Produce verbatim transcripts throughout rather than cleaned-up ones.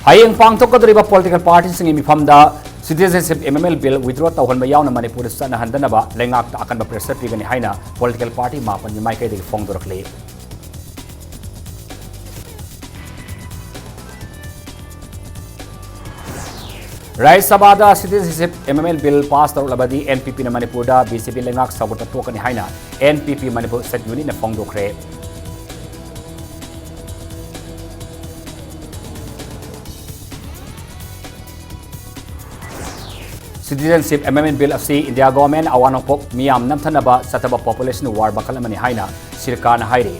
ꯍꯌꯦꯡ ꯄꯥꯡꯊꯣꯛꯀꯗꯧꯔꯤꯕ political ꯄꯥꯔꯇꯤꯁꯤꯡꯒꯤ ꯃꯤꯐꯝꯗ citizenship ꯑꯦꯃꯦꯟꯃꯦꯟ bill withdraw ꯇꯧꯍꯟꯕ ꯌꯥꯎꯅ ꯃꯅꯤꯄꯨꯔꯗ ꯆꯠꯅꯍꯟꯗꯅꯕ ꯂꯩꯉꯥꯛꯇ ꯑꯀꯟꯕ ꯄ꯭ꯔꯦꯁꯔ ꯄꯤꯒꯅꯤ ꯍꯥꯏꯅ ꯄꯣꯂꯤꯇꯤꯀꯦꯜ ꯄꯥꯔꯇꯤ ꯃꯥꯄꯟꯒꯤ ꯃꯥꯏꯀꯩꯗꯒꯤ ꯐꯣꯡꯗꯣꯔꯛꯂꯤ꯫ ꯔꯥꯖ꯭ꯌ ꯁꯚꯥꯗ ꯁꯤꯇꯤꯖꯦꯟꯁꯤꯞ ꯑꯦꯃꯦꯟꯃꯦꯟ ꯕꯤꯜ ꯄꯥꯁ ꯇꯧꯔꯛꯂꯕꯗꯤ ꯑꯦꯟ ꯄꯤ ꯄꯤꯅ ꯃꯅꯤꯄꯨꯔꯗ ꯕꯤ ꯖꯦ ꯄꯤ ꯂꯩꯉꯥꯛ ꯁꯧꯒꯠꯄ ꯇꯣꯛꯀꯅꯤ ꯍꯥꯏꯅ N P P Manipur state ꯌꯨꯅꯤꯠꯅ ꯐꯣꯡꯗꯣꯛꯈ꯭ꯔꯦ꯫ ꯁꯤꯇꯤꯖꯦꯟꯁꯤꯞ ꯑꯦꯃꯦꯟꯃꯦꯟ ꯕꯤꯜ ꯑꯁꯤ ꯏꯟꯗꯤꯌꯥ ꯒꯣꯚꯔꯟꯃꯦꯟꯠ ꯑꯋꯥ ꯅꯣꯡꯄꯣꯛ ꯃꯤꯌꯥꯝ ꯅꯝꯊꯅꯕ ꯆꯠꯊꯕ ꯄꯣꯄꯨꯂꯦꯁꯟ ꯋꯥꯔ ꯃꯈꯜ ꯑꯃꯅꯤ ꯍꯥꯏꯅ ꯁꯤꯔꯀꯥꯔꯅ ꯍꯥꯏꯔꯤ꯫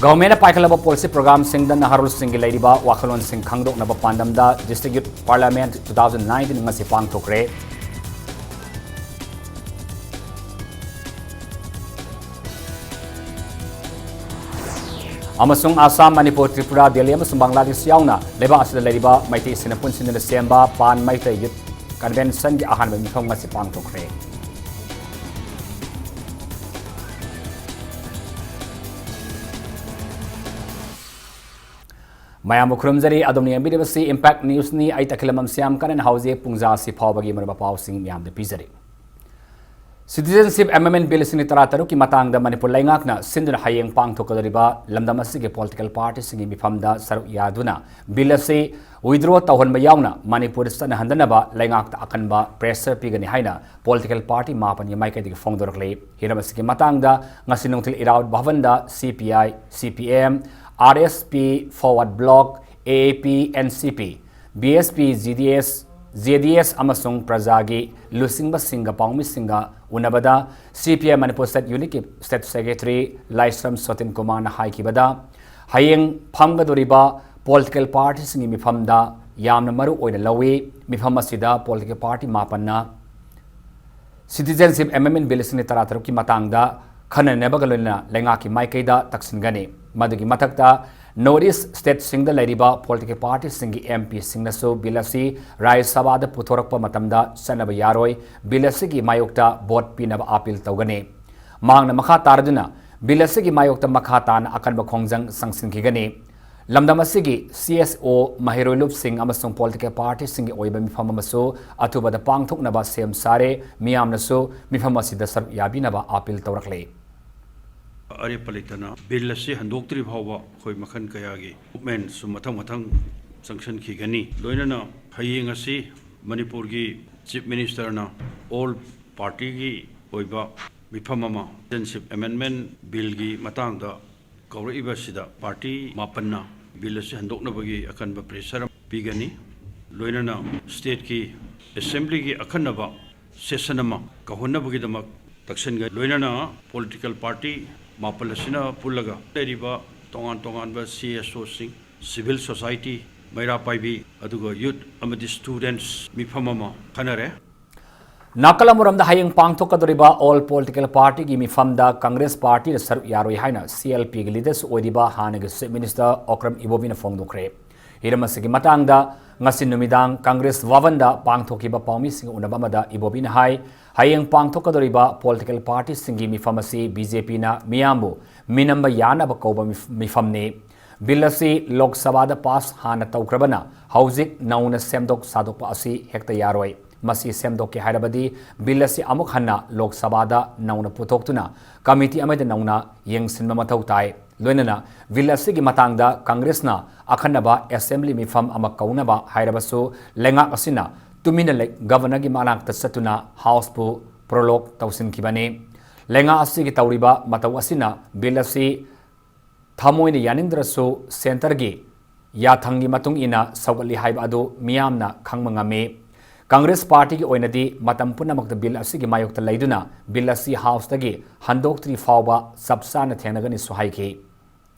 ꯒꯚꯔꯟꯃꯦꯟꯠꯅ ꯄꯥꯏꯈꯠꯂꯕ ꯄꯣꯂꯤꯁꯤ ꯄ꯭ꯔꯣꯒ꯭ꯔꯥꯝꯁꯤꯡꯗ ꯅꯍꯥꯔꯣꯜꯁꯤꯡꯒꯤ ꯂꯩꯔꯤꯕ ꯋꯥꯈꯜꯂꯣꯟꯁꯤꯡ ꯈꯪꯗꯣꯛꯅꯕ ꯄꯥꯟꯗꯝꯗ District Youth Parliament two thousand nineteen ꯉꯁꯤ ꯄꯥꯡꯊꯣꯛꯈ꯭ꯔꯦ꯫ ꯑꯃꯁꯨꯡ ꯑꯁꯥꯝ, ꯃꯅꯤꯄꯨꯔ, ꯇ꯭ꯔꯤꯄꯨꯔꯥ, ꯗꯦꯜꯂꯤ ꯑꯃꯁꯨꯡ ꯕꯪꯒ꯭ꯂꯥꯗꯦꯁ ꯌꯥꯎꯅ ꯂꯩꯕꯥꯛ ꯑꯁꯤꯗ ꯂꯩꯔꯤꯕ ꯃꯩꯇꯩꯁꯤꯡꯅ ꯄꯨꯟꯁꯤꯟꯗꯨꯅ ꯁꯦꯝꯕ ꯄꯥꯟ ꯃꯩꯇꯩ ꯌꯨꯠ ꯀꯟꯚꯦꯟꯁꯟꯒꯤ ꯑꯍꯥꯟꯕ ꯃꯤꯐꯝ ꯉꯁꯤ ꯄꯥꯡꯊꯣꯛꯈ꯭ꯔꯦ꯫ ꯃꯌꯥꯝꯕꯨ ꯈꯨꯔꯨꯝꯖꯔꯤ꯫ ꯑꯗꯣꯝꯅ ꯌꯦꯡꯕꯤꯔꯤꯕꯁꯤ Impact Newsꯅꯤ꯫ ꯑꯩ ꯇꯈꯤꯂꯝꯕꯝ ꯁ꯭ꯌꯥꯝ ꯀꯔꯟ꯫ ꯍꯧꯖꯤꯛ ꯄꯨꯡꯖꯥ ꯑꯁꯤ ꯐꯥꯎꯕꯒꯤ ꯃꯔꯨꯑꯣꯏꯕ ꯄꯥꯎꯁꯤꯡ ꯃꯌꯥꯝꯗ ꯄꯤꯖꯔꯤ꯫ ꯁꯤꯇꯤꯖꯦꯟꯁꯤꯞ ꯑꯦꯃꯦꯟꯃꯦꯟ ꯕꯤꯜ ꯂꯤꯁꯤꯡ ꯑꯅꯤ ꯇꯔꯥꯇꯔꯨꯛꯀꯤ ꯃꯇꯥꯡꯗ ꯃꯅꯤꯄꯨꯔ ꯂꯩꯉꯥꯛꯅ ꯁꯤꯟꯗꯨꯅ ꯍꯌꯦꯡ ꯄꯥꯡꯊꯣꯛꯀꯗꯧꯔꯤꯕ ꯂꯝꯗꯝ ꯑꯁꯤꯒꯤ ꯄꯣꯂꯤꯇꯤꯀꯦꯜ ꯄꯥꯔꯇꯤꯁꯤꯡꯒꯤ ꯃꯤꯐꯝꯗ ꯁꯔꯨꯛ ꯌꯥꯗꯨꯅ ꯕꯤꯜ ꯑꯁꯤ ꯋꯤꯗ꯭ꯔꯣ ꯇꯧꯍꯟꯕ ꯌꯥꯎꯅ ꯃꯅꯤꯄꯨꯔꯗ ꯆꯠꯅꯍꯟꯗꯅꯕ ꯂꯩꯉꯥꯛꯇ ꯑꯀꯟꯕ ꯄ꯭ꯔꯦꯁꯔ ꯄꯤꯒꯅꯤ ꯍꯥꯏꯅ ꯄꯣꯂꯤꯇꯤꯀꯦꯜ ꯄꯥꯔꯇꯤ ꯃꯥꯄꯟꯒꯤ ꯃꯥꯏꯀꯩꯗꯒꯤ ꯐꯣꯡꯗꯣꯔꯛꯂꯤ꯫ ꯍꯤꯔꯝ ꯑꯁꯤꯒꯤ ꯃꯇꯥꯡꯗ ꯉꯁꯤ ꯅꯨꯡꯊꯤꯜ ꯏꯔꯥꯕꯣꯠ ꯚꯕꯟꯗ ꯁꯤ P I, C P M, R S P, Forward Bloc, A A P, N C P, B S P, J D S, J D S ꯑꯃꯁꯨꯡ ꯄ꯭ꯔꯖꯥꯒꯤ ꯂꯨꯆꯤꯡꯕꯁꯤꯡꯒ ꯄꯥꯎꯃꯤꯁꯤꯡꯒ ꯎꯅꯕꯗ C P I Manipur state ꯌꯨꯅꯤꯠꯀꯤ ꯁ꯭ꯇꯦꯠ ꯁꯦꯀ꯭ꯔꯦꯇꯔꯤ ꯂꯥꯏꯁ꯭ꯔꯝ ꯁꯣꯇꯤꯟ ꯀꯨꯃꯥꯔꯅ ꯍꯥꯏꯈꯤꯕꯗ, ꯍꯌꯦꯡ ꯐꯝꯒꯗꯧꯔꯤꯕ political ꯄꯥꯔꯇꯤꯁꯤꯡꯒꯤ ꯃꯤꯐꯝꯗ ꯌꯥꯝꯅ ꯃꯔꯨ ꯑꯣꯏꯅ ꯂꯧꯏ꯫ ꯃꯤꯐꯝ ꯑꯁꯤꯗ ꯄꯣꯂꯤꯇꯤꯀꯦꯜ ꯄꯥꯔꯇꯤ ꯃꯥꯄꯟꯅ ꯁꯤꯇꯤꯖꯦꯟꯁꯤꯞ ꯑꯦꯃꯦꯟꯃꯦꯟ ꯕꯤꯜ ꯂꯤꯁꯤꯡ ꯑꯅꯤ ꯇꯔꯥꯇꯔꯨꯛꯀꯤ ꯃꯇꯥꯡꯗ ꯈꯟꯅ ꯅꯩꯅꯕꯒ ꯂꯣꯏꯅꯅ ꯂꯩꯉꯥꯛꯀꯤ ꯃꯥꯏꯀꯩꯗ ꯇꯛꯁꯤꯟꯒꯅꯤ꯫ ꯃꯗꯨꯒꯤ ꯃꯊꯛꯇ ꯅꯣꯔꯠ ꯏꯁ ꯁ꯭ꯇꯦꯠꯁꯤꯡꯗ ꯂꯩꯔꯤꯕ ꯄꯣꯂꯤꯇꯤꯀꯦꯜ ꯄꯥꯔꯇꯤꯁꯤꯡꯒꯤ ꯑꯦꯝ ꯄꯤꯁꯤꯡꯅꯁꯨ ꯕꯤꯜ ꯑꯁꯤ ꯔꯥꯖ꯭ꯌ ꯁꯚꯥꯗ ꯄꯨꯊꯣꯔꯛꯄ ꯃꯇꯝꯗ ꯆꯠꯅꯕ ꯌꯥꯔꯣꯏ꯫ ꯕꯤꯜ ꯑꯁꯤꯒꯤ ꯃꯥꯌꯣꯛꯇ ꯚꯣꯠ ꯄꯤꯅꯕ ꯑꯥꯄꯤꯜ ꯇꯧꯒꯅꯤ꯫ ꯃꯍꯥꯛꯅ ꯃꯈꯥ ꯇꯥꯔꯗꯨꯅ ꯕꯤꯜ ꯑꯁꯤꯒꯤ ꯃꯥꯌꯣꯛꯇ ꯃꯈꯥ ꯇꯥꯅ ꯑꯀꯟꯕ ꯈꯣꯡꯖꯪ ꯆꯪꯁꯤꯟꯈꯤꯒꯅꯤ꯫ ꯂꯝꯗꯝ ꯑꯁꯤꯒꯤ ꯁꯤ ꯑꯦꯁ ꯑꯣ, ꯃꯍꯩꯔꯣꯏ ꯂꯨꯞꯁꯤꯡ ꯑꯃꯁꯨꯡ ꯄꯣꯂꯤꯇꯤꯀꯦꯜ ꯄꯥꯔꯇꯤꯁꯤꯡꯒꯤ ꯑꯣꯏꯕ ꯃꯤꯐꯝ ꯑꯃꯁꯨ ꯑꯊꯨꯕꯗ ꯄꯥꯡꯊꯣꯛꯅꯕ ꯁꯦꯝ ꯁꯥꯔꯦ꯫ ꯃꯤꯌꯥꯝꯅꯁꯨ ꯃꯤꯐꯝ ꯑꯁꯤꯗ ꯁꯔꯨꯛ ꯌꯥꯕꯤꯅꯕ ꯑꯥꯄꯤꯜ ꯇꯧꯔꯛꯂꯤ꯫ ꯑꯔꯦꯞꯄ ꯂꯩꯇꯅ ꯕꯤꯜ ꯑꯁꯤ ꯍꯟꯗꯣꯛꯇ꯭ꯔꯤ ꯐꯥꯎꯕ ꯑꯩꯈꯣꯏ ꯃꯈꯜ ꯀꯌꯥꯒꯤ ꯃꯨꯚꯃꯦꯟꯠꯁꯨ ꯃꯊꯪ ꯃꯊꯪ ꯆꯪꯁꯤꯟꯈꯤꯒꯅꯤ꯫ ꯂꯣꯏꯅꯅ ꯍꯌꯦꯡ ꯑꯁꯤ ꯃꯅꯤꯄꯨꯔꯒꯤ ꯆꯤꯐ ꯃꯤꯅꯤꯁꯇꯔꯅ ꯑꯣꯜ ꯄꯥꯔꯇꯤꯒꯤ ꯑꯣꯏꯕ ꯃꯤꯐꯝ ꯑꯃ, ꯁꯤꯇꯤꯖꯦꯟꯁꯤꯞ ꯑꯦꯃꯦꯟꯗꯃꯦꯟꯠ ꯕꯤꯜꯒꯤ ꯃꯇꯥꯡꯗ ꯀꯧꯔꯛꯏꯕꯁꯤꯗ ꯄꯥꯔꯇꯤ ꯃꯥꯄꯟꯅ ꯕꯤꯜ ꯑꯁꯤ ꯍꯟꯗꯣꯛꯅꯕꯒꯤ ꯑꯀꯟꯕ ꯄ꯭ꯔꯦꯁꯔ ꯑꯃ ꯄꯤꯒꯅꯤ꯫ ꯂꯣꯏꯅꯅ ꯁ꯭ꯇꯦꯠꯀꯤ ꯑꯦꯁꯦꯝꯕ꯭ꯂꯤꯒꯤ ꯑꯈꯟꯅꯕ ꯁꯦꯁꯟ ꯑꯃ ꯀꯧꯍꯟꯅꯕꯒꯤꯗꯃꯛ ꯇꯛꯁꯤꯟꯒꯅꯤ꯫ ꯂꯣꯏꯅꯅ ꯄꯣꯂꯤꯇꯤꯀꯦꯜ ꯄꯥꯔꯇꯤ ꯃꯥꯄꯜ ꯑꯁꯤꯅ ꯄꯨꯜꯂꯒ ꯂꯩꯔꯤꯕ ꯇꯣꯉꯥꯟ ꯇꯣꯉꯥꯟꯕ ꯁꯤ ꯑꯦꯁ ꯑꯣꯁꯤꯡ, ꯁꯤꯚꯤꯜ ꯁꯣꯁꯥꯏꯇꯤ, ꯃꯩꯔꯥ ꯄꯥꯏꯕꯤ, ꯑꯗꯨꯒ ꯌꯨꯠ ꯑꯃꯗꯤ ꯁ꯭ꯇꯨꯗꯦꯟꯠꯁ ꯃꯤꯐꯝ ꯑꯃ ꯈꯟꯅꯔꯦ꯫ ꯅꯥꯀꯜ ꯑꯃꯔꯣꯝꯗ ꯍꯌꯦꯡ ꯄꯥꯡꯊꯣꯛꯀꯗꯧꯔꯤꯕ ꯑꯣꯜ ꯄꯣꯂꯤꯇꯤꯀꯦꯜ ꯄꯥꯔꯇꯤꯒꯤ ꯃꯤꯐꯝꯗ ꯀꯪꯒ꯭ꯔꯦꯁ ꯄꯥꯔꯇꯤꯅ ꯁꯔꯨꯛ ꯌꯥꯔꯣꯏ ꯍꯥꯏꯅ ꯁꯤ ꯑꯦꯜ ꯄꯤꯒꯤ ꯂꯤꯗꯔꯁꯨ ꯑꯣꯏꯔꯤꯕ ꯍꯥꯟꯅꯒꯤ ꯆꯤꯐ ꯃꯤꯅꯤꯁꯇꯔ ꯑꯣꯀ꯭ꯔꯝ ꯏꯕꯣꯕꯤꯅ ꯐꯣꯡꯗꯣꯛꯈ꯭ꯔꯦ꯫ ꯍꯤꯔꯝ ꯑꯁꯤꯒꯤ ꯃꯇꯥꯡꯗ ꯉꯁꯤ ꯅꯨꯃꯤꯗꯥꯡ ꯀꯪꯒ꯭ꯔꯦꯁ ꯚꯕꯟꯗ ꯄꯥꯡꯊꯣꯛꯈꯤꯕ ꯄꯥꯎꯃꯤꯁꯤꯡꯒ ꯎꯅꯕ ꯑꯃꯗ ꯏꯕꯣꯕꯤꯅ ꯍꯥꯏ, ꯍꯌꯦꯡ ꯄꯥꯡꯊꯣꯛꯀꯗꯧꯔꯤꯕ ꯄꯣꯂꯤꯇꯤꯀꯦꯜ ꯄꯥꯔꯇꯤꯁꯤꯡꯒꯤ ꯃꯤꯐꯝ ꯑꯁꯤ ꯕꯤ ꯖꯦ ꯄꯤꯅ ꯃꯤꯌꯥꯝꯕꯨ ꯃꯤꯅꯝꯕ ꯌꯥꯅꯕ ꯀꯧꯕ ꯃꯤꯐ-, ꯃꯤꯐꯝꯅꯤ꯫ ꯕꯤꯜ ꯑꯁꯤ ꯂꯣꯛ ꯁꯚꯥꯗ ꯄꯥꯁ ꯍꯥꯟꯅ ꯇꯧꯈ꯭ꯔꯕꯅ ꯍꯧꯖꯤꯛ ꯅꯧꯅ ꯁꯦꯝꯗꯣꯛ ꯁꯥꯗꯣꯛꯄ ꯑꯁꯤ ꯍꯦꯛꯇ ꯌꯥꯔꯣꯏ꯫ ꯃꯁꯤ ꯁꯦꯝꯗꯣꯛꯀꯦ ꯍꯥꯏꯔꯕꯗꯤ ꯕꯤꯜ ꯑꯁꯤ ꯑꯃꯨꯛ ꯍꯟꯅ ꯂꯣꯛ ꯁꯚꯥꯗ ꯅꯧꯅ ꯄꯨꯊꯣꯛꯇꯨꯅ ꯀꯃꯤꯇꯤ ꯑꯃꯗ ꯅꯧꯅ ꯌꯦꯡꯁꯤꯟꯕ ꯃꯊꯧ ꯇꯥꯏ꯫ ꯂꯣꯏꯅꯅ ꯕꯤꯜ ꯑꯁꯤꯒꯤ ꯃꯇꯥꯡꯗ ꯀꯪꯒ꯭ꯔꯦꯁꯅ ꯑꯈꯟꯅꯕ ꯑꯦꯁꯦꯝꯕ꯭ꯂꯤ ꯃꯤꯐꯝ ꯑꯃ ꯀꯧꯅꯕ ꯍꯥꯏꯔꯕꯁꯨ ꯂꯩꯉꯥꯛ ꯑꯁꯤꯅ ꯇꯨꯃꯤꯟꯅ ꯂꯩ-, ꯒꯚꯔꯅꯔꯒꯤ ꯃꯅꯥꯛꯇ ꯆꯠꯇꯨꯅ ꯍꯥꯎꯁꯄꯨ ꯄ꯭ꯔꯣꯂꯣꯛ ꯇꯧꯁꯤꯟꯈꯤꯕꯅꯤ꯫ ꯂꯩꯉꯥꯛ ꯑꯁꯤꯒꯤ ꯇꯧꯔꯤꯕ ꯃꯇꯧ ꯑꯁꯤꯅ ꯕꯤꯜ ꯑꯁꯤ ꯊꯃꯣꯏꯅ ꯌꯥꯅꯤꯡꯗ꯭ꯔꯁꯨ ꯁꯦꯟꯇꯔꯒꯤ ꯌꯥꯊꯪꯒꯤ ꯃꯇꯨꯡ ꯏꯟꯅ ꯁꯧꯒꯠꯂꯤ ꯍꯥꯏꯕ ꯑꯗꯨ ꯃꯤꯌꯥꯝꯅ ꯈꯪꯕ ꯉꯝꯃꯤ꯫ ꯀꯪꯒ꯭ꯔꯦꯁ ꯄꯥꯔꯇꯤꯒꯤ ꯑꯣꯏꯅꯗꯤ ꯃꯇꯝ ꯄꯨꯝꯅꯃꯛꯇ ꯕꯤꯜ ꯑꯁꯤꯒꯤ ꯃꯥꯌꯣꯛꯇ ꯂꯩꯗꯨꯅ ꯕꯤꯜ ꯑꯁꯤ ꯍꯥꯎꯁꯇꯒꯤ ꯍꯟꯗꯣꯛꯇ꯭ꯔꯤ ꯐꯥꯎꯕ ꯆꯞ ꯆꯥꯅ ꯊꯦꯡꯅꯒꯅꯤꯁꯨ ꯍꯥꯏꯈꯤ꯫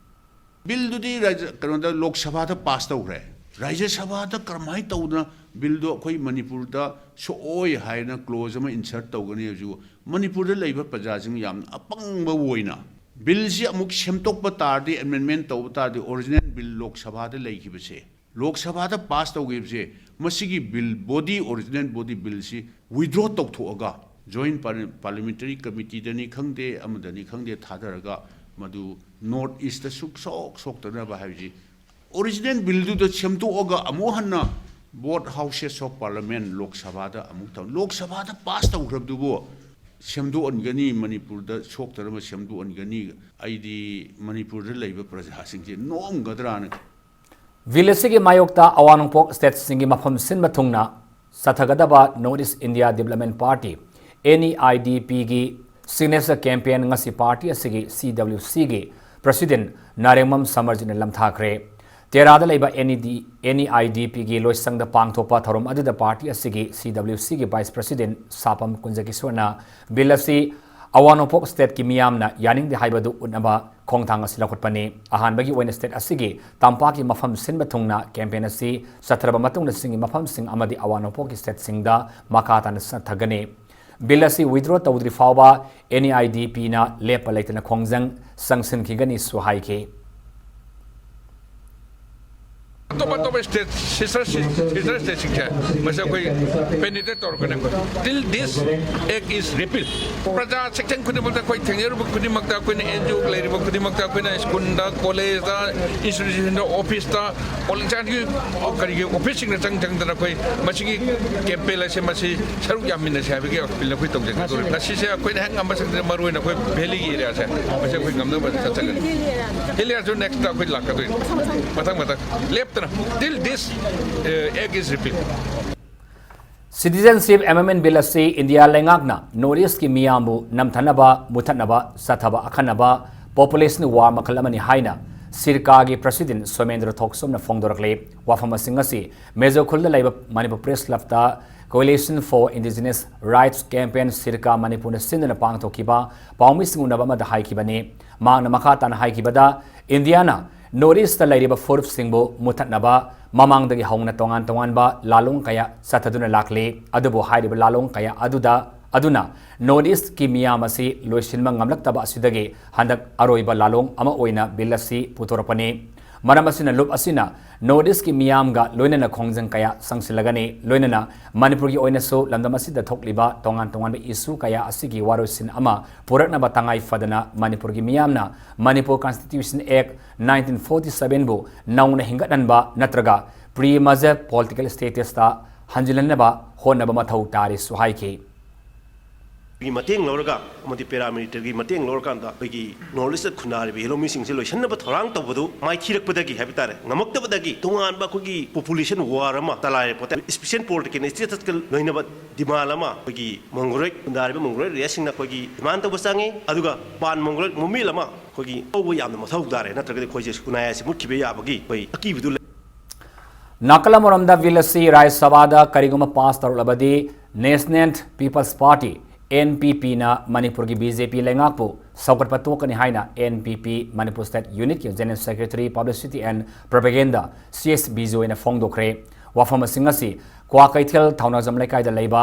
ꯕꯤꯜꯗꯨꯗꯤ ꯔꯥꯖ꯭ꯌ-, ꯀꯩꯅꯣꯗ ꯂꯣꯛ ꯁꯚꯥꯗ ꯄꯥꯁ ꯇꯧꯈ꯭ꯔꯦ꯫ ꯔꯥꯖ꯭ꯌ ꯁꯚꯥꯗ ꯀꯔꯝꯍꯥꯏꯅ ꯇꯧꯗꯅ ꯕꯤꯜꯗꯣ ꯑꯩꯈꯣꯏ ꯃꯅꯤꯄꯨꯔꯗ ꯁꯣꯛꯑꯣꯏ ꯍꯥꯏꯅ ꯀ꯭ꯂꯣꯖ ꯑꯃ ꯏꯟꯁꯔꯠ ꯇꯧꯒꯅꯤ ꯍꯥꯏꯕꯁꯤꯕꯨ ꯃꯅꯤꯄꯨꯔꯗ ꯂꯩꯕ ꯄ꯭ꯔꯖꯥꯁꯤꯡ ꯌꯥꯝꯅ ꯑꯄꯪꯕ ꯑꯣꯏꯅ ꯕꯤꯜꯁꯤ ꯑꯃꯨꯛ ꯁꯦꯝꯗꯣꯛꯄ ꯇꯥꯔꯗꯤ, ꯑꯦꯃꯦꯟꯃꯦꯟ ꯇꯧꯕ ꯇꯥꯔꯗꯤ, ꯑꯣꯔꯤꯖꯤꯅꯦꯜ ꯕꯤꯜ ꯂꯣꯛ ꯁꯚꯥꯗ ꯂꯩꯈꯤꯕꯁꯦ, ꯂꯣꯛ ꯁꯚꯥꯗ ꯄꯥꯁ ꯇꯧꯈꯤꯕꯁꯦ, ꯃꯁꯤꯒꯤ ꯕꯤꯜ ꯕꯣꯗꯤ, ꯑꯣꯔꯤꯖꯤꯅꯦꯜ ꯕꯣꯗꯤ ꯕꯤꯜꯁꯤ ꯋꯤꯗ꯭ꯔꯣ ꯇꯧꯊꯣꯛꯑꯒ, ꯖꯣꯏꯟ ꯄꯥꯔꯂꯤꯌꯥꯃꯦꯟꯇꯔꯤ ꯀꯃꯤꯇꯤꯗꯅꯤ ꯈꯪꯗꯦ, ꯑꯃꯗꯅꯤ ꯈꯪꯗꯦ, ꯊꯥꯗꯔꯒ ꯃꯗꯨ ꯅꯣꯔꯠ ꯏꯁꯇ ꯁꯨꯛꯁꯣꯛ ꯁꯣꯛꯇꯅꯕ ꯍꯥꯏꯕꯁꯤ, ꯑꯣꯔꯤꯖꯤꯅꯦꯜ ꯕꯤꯜꯗꯨꯗ ꯁꯦꯝꯗꯣꯛꯑꯒ ꯑꯃꯨꯛ ꯍꯟꯅ both houses of parliament, ꯂꯣꯛ ꯁꯚꯥꯗ ꯑꯃꯨꯛ ꯇꯧ-, ꯂꯣꯛ ꯁꯚꯥꯗ ꯄꯥꯁ ꯇꯧꯈ꯭ꯔꯕꯗꯨꯕꯨ ꯁꯦꯝꯗꯣꯛꯍꯟꯒꯅꯤ, ꯃꯅꯤꯄꯨꯔꯗ ꯁꯣꯛꯇꯅꯕ ꯁꯦꯝꯗꯣꯛꯍꯟꯒꯅꯤ꯫ ꯑꯩꯗꯤ ꯃꯅꯤꯄꯨꯔꯗ ꯂꯩꯕ ꯄ꯭ꯔꯖꯥꯁꯤꯡꯁꯦ ꯅꯣꯛꯑꯝꯒꯗ꯭ꯔꯥꯅ꯫ ꯕꯤꯜ ꯑꯁꯤꯒꯤ ꯃꯥꯌꯣꯛꯇ ꯑꯋꯥꯡ ꯅꯣꯡꯄꯣꯛ ꯁ꯭ꯇꯦꯠꯁꯤꯡꯒꯤ ꯃꯐꯝ ꯁꯤꯟꯕ ꯊꯨꯡꯅ ꯆꯠꯊꯒꯗꯕ North East India Development Party, NEIDP ꯒꯤ signature campaign ꯉꯁꯤ ꯄꯥꯔꯇꯤ ꯑꯁꯤꯒꯤ CWC ꯒꯤ president ꯅꯥꯔꯦꯡꯃꯝ ꯁꯃꯔꯖꯤꯠꯅ ꯂꯝꯊꯥꯈ꯭ꯔꯦ꯫ ꯇꯦꯔꯥꯗ ꯂꯩꯕ NED, NEIDP ꯒꯤ ꯂꯣꯏꯁꯪꯗ ꯄꯥꯡꯊꯣꯛꯄ ꯊꯧꯔꯝ ꯑꯗꯨꯗ ꯄꯥꯔꯇꯤ ꯑꯁꯤꯒꯤ CWC ꯒꯤ vice president ꯁꯥꯄꯝ ꯀꯨꯟꯖꯀꯤꯁꯣꯔꯅ ꯕꯤꯜ ꯑꯁꯤ ꯑꯋꯥꯡ ꯅꯣꯡꯄꯣꯛ ꯁ꯭ꯇꯦꯠꯀꯤ ꯃꯤꯌꯥꯝꯅ ꯌꯥꯅꯤꯡꯗꯦ ꯍꯥꯏꯕꯗꯨ ꯎꯠꯅꯕ ꯈꯣꯡꯊꯥꯡ ꯑꯁꯤ ꯂꯧꯈꯠꯄꯅꯤ꯫ ꯑꯍꯥꯟꯕꯒꯤ ꯑꯣꯏꯅ ꯁ꯭ꯇꯦꯠ ꯑꯁꯤꯒꯤ ꯇꯝꯄꯥꯛꯀꯤ ꯃꯐꯝ ꯁꯤꯟꯕ ꯊꯨꯡꯅ campaign ꯑꯁꯤ ꯆꯠꯊꯔꯕ ꯃꯇꯨꯡꯗ ꯆꯤꯡꯒꯤ ꯃꯐꯝꯁꯤꯡ ꯑꯃꯗꯤ ꯑꯋꯥꯡ ꯅꯣꯡꯄꯣꯛꯀꯤ ꯁ꯭ꯇꯦꯠꯁꯤꯡꯗ ꯃꯈꯥ ꯇꯥꯅ ꯆꯠꯊꯒꯅꯤ꯫ ꯕꯤꯜ ꯑꯁꯤ withdraw ꯇꯧꯗ꯭ꯔꯤ ꯐꯥꯎꯕ NEIDP ꯅ ꯂꯦꯞꯄ ꯂꯩꯇꯅ ꯈꯣꯡꯖꯪ ꯆꯪꯁꯤꯟꯈꯤꯒꯅꯤꯁꯨ ꯍꯥꯏꯈꯤ꯫ ꯑꯇꯣꯞ ꯑꯇꯣꯞꯄ ꯁ꯭ꯇꯦꯠ, ꯁꯤꯁꯇꯔ ꯁ꯭ꯇꯦꯠꯁꯤꯡꯁꯦ ꯃꯁꯤ ꯑꯩꯈꯣꯏ ꯄꯦꯅꯤꯇ꯭ꯔꯦꯠ ꯇꯧꯔꯛꯀꯅꯤ ꯑꯩꯈꯣꯏ꯫ Till this act is repeal, ꯄ꯭ꯔꯖꯥ ꯁꯦꯛꯁꯟ ꯈꯨꯗꯤꯡꯃꯛꯇ, ꯑꯩꯈꯣꯏ ꯊꯦꯡꯅꯔꯨꯕ ꯈꯨꯗꯤꯡꯃꯛꯇ, ꯑꯩꯈꯣꯏꯅ NGO ꯂꯩꯔꯤꯕ ꯈꯨꯗꯤꯡꯃꯛꯇ, ꯑꯩꯈꯣꯏꯅ ꯁ꯭ꯀꯨꯜꯗ, ꯀꯣꯂꯦꯖꯇ, ꯏꯟꯁꯇꯤꯇ꯭ꯌꯨꯁꯟꯗ, ꯑꯣꯐꯤꯁꯇ, ꯑꯣꯐꯤꯁꯁꯤꯡꯗ ꯆꯪ ꯆꯪꯗꯅ ꯑꯩꯈꯣꯏ ꯃꯁꯤꯒꯤ ꯀꯦꯝꯄꯦꯟ ꯑꯁꯦ ꯃꯁꯤ ꯁꯔꯨꯛ ꯌꯥꯃꯤꯟꯅꯁꯦ ꯍꯥꯏꯕꯒꯤ ꯑꯄꯤꯜ ꯑꯩꯈꯣꯏ ꯇꯧꯖꯒꯦ꯫ ꯃꯁꯤꯁꯦ ꯑꯩꯈꯣꯏꯅ ꯍꯦꯛ ꯉꯝꯕ ꯁꯛꯇꯗ ꯃꯔꯨ ꯑꯣꯏꯅ ꯑꯩꯈꯣꯏ ꯚꯦꯂꯤꯒꯤ ꯑꯦꯔꯤꯌꯥꯁꯦ ꯃꯁꯤ ꯑꯩꯈꯣꯏ ꯉꯝꯅꯕ ꯆꯠꯆꯒꯅꯤ꯫ ꯍꯤꯜ ꯑꯦꯔꯤꯌꯥꯁꯨ ꯅꯦꯛꯁꯇ ꯑꯩꯈꯣꯏ ꯂꯥꯛꯀꯗꯣꯏꯅꯤ꯫ ꯃꯊꯪ ꯃꯊꯪ ꯂꯦꯞꯇꯅ, till this act is repeal. Citizenship Amendment Bill ꯑꯁꯤ ꯏꯟꯗꯤꯌꯥ ꯂꯩꯉꯥꯛꯅ North East ꯀꯤ ꯃꯤꯌꯥꯝꯕꯨ ꯅꯝꯊꯅꯕ, ꯃꯨꯊꯠꯅꯕ, ꯆꯠꯊꯕ ꯑꯈꯟꯅꯕ population war ꯃꯈꯜ ꯑꯃꯅꯤ ꯍꯥꯏꯅ ꯁꯤꯔꯀꯥꯒꯤ president ꯁꯣꯃꯦꯟꯗ꯭ꯔ ꯊꯣꯛꯆꯣꯝꯅ ꯐꯣꯡꯗꯣꯔꯛꯂꯤ꯫ ꯋꯥꯐꯝ ꯑꯁꯤ ꯉꯁꯤ ꯃꯦꯖꯣ ꯈꯨꯜꯗ ꯂꯩꯕ ꯃꯅꯤꯄꯨꯔ Press Club ꯇ Coalition for Indigenous Rights Campaign, ꯁꯤꯔꯀꯥ ꯃꯅꯤꯄꯨꯔꯅ ꯁꯤꯟꯗꯨꯅ ꯄꯥꯡꯊꯣꯛꯈꯤꯕ ꯄꯥꯎꯃꯤꯁꯤꯡ ꯎꯅꯕ ꯑꯃꯗ ꯍꯥꯏꯈꯤꯕꯅꯤ꯫ ꯃꯍꯥꯛꯅ ꯃꯈꯥ ꯇꯥꯅ ꯍꯥꯏꯈꯤꯕꯗ, ꯏꯟꯗꯤꯌꯥꯅ North East ꯇ ꯂꯩꯔꯤꯕ ꯐꯨꯔꯨꯞꯁꯤꯡꯕꯨ ꯃꯨꯊꯠꯅꯕ ꯃꯃꯥꯡꯗꯒꯤ ꯍꯧꯅ ꯇꯣꯉꯥꯟ ꯇꯣꯉꯥꯟꯕ ꯂꯥꯂꯣꯡ ꯀꯌꯥ ꯆꯠꯊꯗꯨꯅ ꯂꯥꯛꯂꯤ꯫ ꯑꯗꯨꯕꯨ ꯍꯥꯏꯔꯤꯕ ꯂꯥꯂꯣꯡ ꯀꯌꯥ ꯑꯗꯨꯗ ꯑꯗꯨꯅ North East ꯀꯤ ꯃꯤꯌꯥꯝ ꯑꯁꯤ ꯂꯣꯏꯁꯤꯟꯕ ꯉꯝꯂꯛꯇꯕ ꯑꯁꯤꯗꯒꯤ ꯍꯟꯗꯛ ꯑꯔꯣꯏꯕ ꯂꯥꯂꯣꯡ ꯑꯃ ꯑꯣꯏꯅ Bill ꯑꯁꯤ ꯄꯨꯊꯣꯔꯛꯄꯅꯤ꯫ ꯃꯔꯝ ꯑꯁꯤꯅ ꯂꯨꯞ ꯑꯁꯤꯅ North East ꯀꯤ ꯃꯤꯌꯥꯝꯒ ꯂꯣꯏꯅꯅ ꯈꯣꯡꯖꯪ ꯀꯌꯥ ꯆꯪꯁꯤꯜꯂꯒꯅꯤ꯫ ꯂꯣꯏꯅꯅ ꯃꯅꯤꯄꯨꯔꯒꯤ ꯑꯣꯏꯅꯁꯨ ꯂꯝꯗꯝ ꯑꯁꯤꯗ ꯊꯣꯛꯂꯤꯕ ꯇꯣꯉꯥꯟ ꯇꯣꯉꯥꯟꯕ issue ꯀꯌꯥ ꯑꯁꯤꯒꯤ ꯋꯥꯔꯣꯏꯁꯤꯟ ꯑꯃ ꯄꯨꯔꯛꯅꯕ ꯇꯉꯥꯏ ꯐꯗꯅ ꯃꯅꯤꯄꯨꯔꯒꯤ ꯃꯤꯌꯥꯝꯅ Manipur Constitution Act nineteen forty seven ꯕꯨ ꯅꯧꯅ ꯍꯤꯡꯒꯠꯍꯟꯕ ꯅꯠꯇ꯭ꯔꯒ pre-merger political status ꯇ ꯍꯟꯖꯤꯜꯍꯟꯅꯕ ꯍꯣꯠꯅꯕ ꯃꯊꯧ ꯇꯥꯔꯦꯁꯨ ꯍꯥꯏꯈꯤ꯫ ꯒꯤ ꯃꯇꯦꯡ ꯂꯧꯔꯒ ꯑꯃꯗꯤ paramilitary ꯒꯤ ꯃꯇꯦꯡ ꯂꯧꯔꯀꯥꯟꯗ ꯑꯩꯈꯣꯏꯒꯤ North East ꯇ ꯈꯨꯟꯗꯥꯔꯤꯕ ꯍꯦꯂꯣꯃꯤꯁꯤꯡꯁꯦ ꯂꯣꯏꯁꯤꯟꯅꯕ ꯊꯧꯔꯥꯡ ꯇꯧꯕꯗꯨ ꯃꯥꯏꯊꯤꯔꯛꯄꯗꯒꯤ ꯍꯥꯏꯕ ꯇꯥꯔꯦ, ꯉꯝꯃꯛꯇꯕꯗꯒꯤ ꯇꯣꯉꯥꯟꯕ ꯑꯩꯈꯣꯏꯒꯤ population war ꯑꯃ ꯆꯂꯥꯏꯔꯦ ꯄꯣꯠꯇ special political status ꯀ ꯂꯣꯏꯅꯕ demand ꯑꯃ ꯑꯩꯈꯣꯏꯒꯤ Mongoloid, ꯈꯨꯟꯗꯥꯔꯤꯕ Mongoloid area ꯁꯤꯡꯅ ꯑꯩꯈꯣꯏꯒꯤ demand ꯇꯧꯕ ꯆꯪꯉꯤ꯫ ꯑꯗꯨꯒ pan Mongoloid movement ꯑꯃ ꯑꯩꯈꯣꯏꯒꯤ ꯇꯧꯕ ꯌꯥꯝꯅ ꯃꯊꯧ ꯇꯥꯔꯦ, ꯅꯠꯇ꯭ꯔꯒꯗꯤ ꯑꯩꯈꯣꯏꯁꯦ ꯈꯨꯟꯅꯥꯏ ꯑꯁꯤ ꯃꯨꯠꯈꯤꯕ ꯌꯥꯕꯒꯤ ꯑꯩꯈꯣꯏ ꯑꯀꯤꯕꯗꯨ ꯂꯩ꯫ ꯅꯥꯀꯜ ꯑꯃꯔꯣꯝꯗ Bill ꯑꯁꯤ ꯔꯥꯖ꯭ꯌ ꯁꯚꯥꯗ ꯀꯔꯤꯒꯨꯝꯕ pass ꯇꯧꯔꯛꯂꯕꯗꯤ National People's Party, N P P ꯅ ꯃꯅꯤꯄꯨꯔꯒꯤ B J P ꯂꯩꯉꯥꯛꯄꯨ ꯁꯧꯒꯠꯄ ꯇꯣꯛꯀꯅꯤ ꯍꯥꯏꯅ N P P Manipur State Unit ꯀꯤ General Secretary Publicity and Propaganda, C S ꯕꯤꯖꯣꯏꯅ ꯐꯣꯡꯗꯣꯛꯈ꯭ꯔꯦ꯫ ꯋꯥꯐꯝꯁꯤꯡ ꯑꯁꯤ ꯀ꯭ꯋꯥꯀꯩꯊꯦꯜ ꯊꯧꯅꯥꯖꯝ ꯂꯩꯀꯥꯏꯗ ꯂꯩꯕ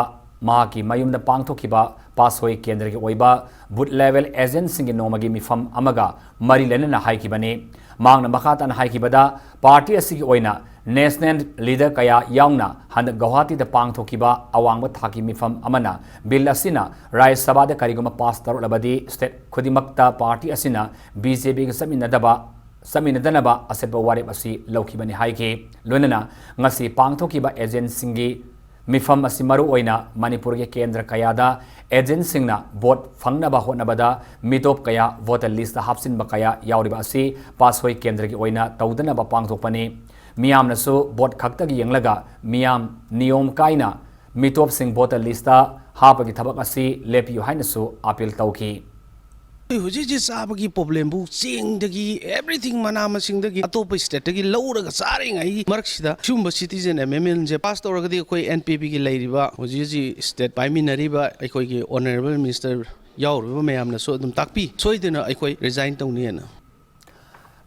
ꯃꯍꯥꯛꯀꯤ ꯃꯌꯨꯝꯗ ꯄꯥꯡꯊꯣꯛꯈꯤꯕ ꯄꯥꯁꯣꯏ ꯀꯦꯟꯗ꯭ꯔꯒꯤ ꯑꯣꯏꯕ booth level agent ꯁꯤꯡꯒꯤ ꯅꯣꯡꯃꯒꯤ ꯃꯤꯐꯝ ꯑꯃꯒ ꯃꯔꯤ ꯂꯩꯅꯅ ꯍꯥꯏꯈꯤꯕꯅꯤ꯫ ꯃꯍꯥꯛꯅ ꯃꯈꯥ ꯇꯥꯅ ꯍꯥꯏꯈꯤꯕꯗ, party ꯑꯁꯤꯒꯤ ꯑꯣꯏꯅ national leader ꯀꯌꯥ ꯌꯥꯎꯅ ꯍꯟꯗꯛ ꯒꯧꯍꯥꯇꯤꯗ ꯄꯥꯡꯊꯣꯛꯈꯤꯕ ꯑꯋꯥꯡꯕ ꯊꯥꯛꯀꯤ ꯃꯤꯐꯝ ꯑꯃꯅ Bill ꯑꯁꯤꯅ ꯔꯥꯖ꯭ꯌ ꯁꯚꯥꯗ ꯀꯔꯤꯒꯨꯝꯕ pass ꯇꯧꯔꯛꯂꯕꯗꯤ state ꯈꯨꯗꯤꯡꯃꯛꯇ party ꯑꯁꯤꯅ B J P ꯒ ꯆꯠꯃꯤꯟꯅꯗꯕ ꯆꯠꯃꯤꯟꯅꯗꯅꯕ ꯑꯆꯦꯠꯄ ꯋꯥꯔꯦꯞ ꯑꯁꯤ ꯂꯧꯈꯤꯕꯅꯤ ꯍꯥꯏꯈꯤ꯫ ꯂꯣꯏꯅꯅ ꯉꯁꯤ ꯄꯥꯡꯊꯣꯛꯈꯤꯕ agent ꯁꯤꯡꯒꯤ ꯃꯤꯐꯝ ꯑꯁꯤ ꯃꯔꯨ ꯑꯣꯏꯅ ꯃꯅꯤꯄꯨꯔꯒꯤ ꯀꯦꯟꯗ꯭ꯔ ꯀꯌꯥꯗ agent ꯁꯤꯡꯅ vote ꯐꯪꯅꯕ ꯍꯣꯠꯅꯕꯗ ꯃꯤꯇꯣꯞ ꯀꯌꯥ voter list ꯇ ꯍꯥꯞꯆꯤꯟꯕ ꯀꯌꯥ ꯌꯥꯎꯔꯤꯕ ꯑꯁꯤ ꯄꯥꯁꯣꯏ ꯀꯦꯟꯗ꯭ꯔꯒꯤ ꯑꯣꯏꯅ ꯇꯧꯗꯅꯕ ꯄꯥꯡꯊꯣꯛꯄꯅꯤ꯫ ꯃꯤꯌꯥꯝꯅꯁꯨ vote ꯈꯛꯇꯒꯤ ꯌꯦꯡꯂꯒ ꯃꯤꯌꯥꯝ ꯅꯤꯌꯣꯝ ꯀꯥꯏꯅ ꯃꯤꯇꯣꯞꯁꯤꯡ voter list ꯇ ꯍꯥꯞꯄꯒꯤ ꯊꯕꯛ ꯑꯁꯤ ꯂꯦꯞꯄꯤꯌꯨ ꯍꯥꯏꯅꯁꯨ appeal ꯇꯧꯈꯤ꯫ ꯑꯩꯈꯣꯏ ꯍꯧꯖꯤꯛ ꯍꯧꯖꯤꯛ ꯆꯥꯕꯒꯤ problemꯕꯨ ꯆꯦꯡꯗꯒꯤ everything ꯃꯅꯥ ꯃꯁꯤꯡꯗꯒꯤ ꯑꯇꯣꯞꯄ stateꯇꯒꯤ ꯂꯧꯔꯒ ꯆꯥꯔꯤꯉꯩꯒꯤ ꯃꯔꯛꯁꯤꯗ ꯁꯤꯒꯨꯝꯕ citizen amendmentꯁꯦ pass ꯇꯧꯔꯒꯗꯤ ꯑꯩꯈꯣꯏ N P Pꯒꯤ ꯂꯩꯔꯤꯕ ꯍꯧꯖꯤꯛ ꯍꯧꯖꯤꯛ state ꯄꯥꯏꯃꯤꯟꯅꯔꯤꯕ ꯑꯩꯈꯣꯏꯒꯤ honourable minister ꯌꯥꯎꯔꯤꯕ ꯃꯌꯥꯝꯅꯁꯨ ꯑꯗꯨꯝ ꯇꯥꯛꯄꯤ, ꯁꯣꯏꯗꯅ ꯑꯩꯈꯣꯏ resign ꯇꯧꯅꯤꯅ꯫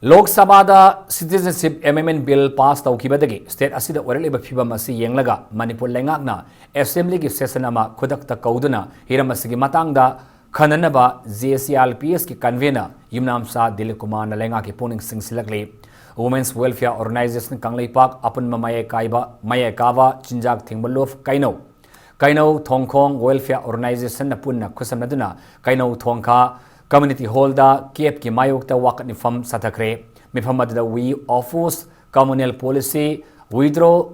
ꯂꯣꯛ ꯁꯚꯥꯗ Citizenship Amendment Bill pass ꯇꯧꯈꯤꯕꯗꯒꯤ state ꯑꯁꯤꯗ ꯑꯣꯏꯔꯛꯂꯤꯕ ꯐꯤꯕꯝ ꯑꯁꯤ ꯌꯦꯡꯂꯒ ꯃꯅꯤꯄꯨꯔ ꯂꯩꯉꯥꯛꯅ Assemblyꯒꯤ session ꯑꯃ ꯈꯨꯗꯛꯇ ꯀꯧꯗꯨꯅ ꯍꯤꯔꯝ ꯑꯁꯤꯒꯤ ꯃꯇꯥꯡꯗ ꯈꯟꯅꯅꯕ JCRPSꯀꯤ convener ꯌꯨꯝꯅꯥꯝꯆꯥ ꯗꯤꯂꯤꯞ ꯀꯨꯃꯥꯔꯅ ꯂꯩꯉꯥꯛꯀꯤ ꯄꯨꯛꯅꯤꯡ ꯆꯤꯡꯁꯤꯜꯂꯛꯂꯤ꯫ Women's Welfare Organisation ꯀꯪꯂꯩꯄꯥꯛ ꯑꯄꯨꯟꯕ ꯃꯌꯥꯏ ꯀꯥꯏꯕ, ꯃꯌꯥꯏ ꯀꯥꯕ ꯆꯤꯟꯖꯥꯛ ꯊꯤꯡꯕ ꯂꯨꯞ ꯀꯩꯅꯧ, ꯀꯩꯅꯧ ꯊꯣꯡꯈꯣꯡ Welfare Organisationꯅ ꯄꯨꯟꯅ ꯈꯨꯠꯁꯝꯅꯗꯨꯅ ꯀꯩꯅꯧ ꯊꯣꯡꯈꯥ Community Hallꯗ CABꯀꯤ ꯃꯥꯌꯣꯛꯇ ꯋꯥꯀꯠ ꯃꯤꯐꯝ ꯆꯠꯊꯈ꯭ꯔꯦ꯫ ꯃꯤꯐꯝ ꯑꯗꯨꯗ We Oppose Communal Policy, Withdraw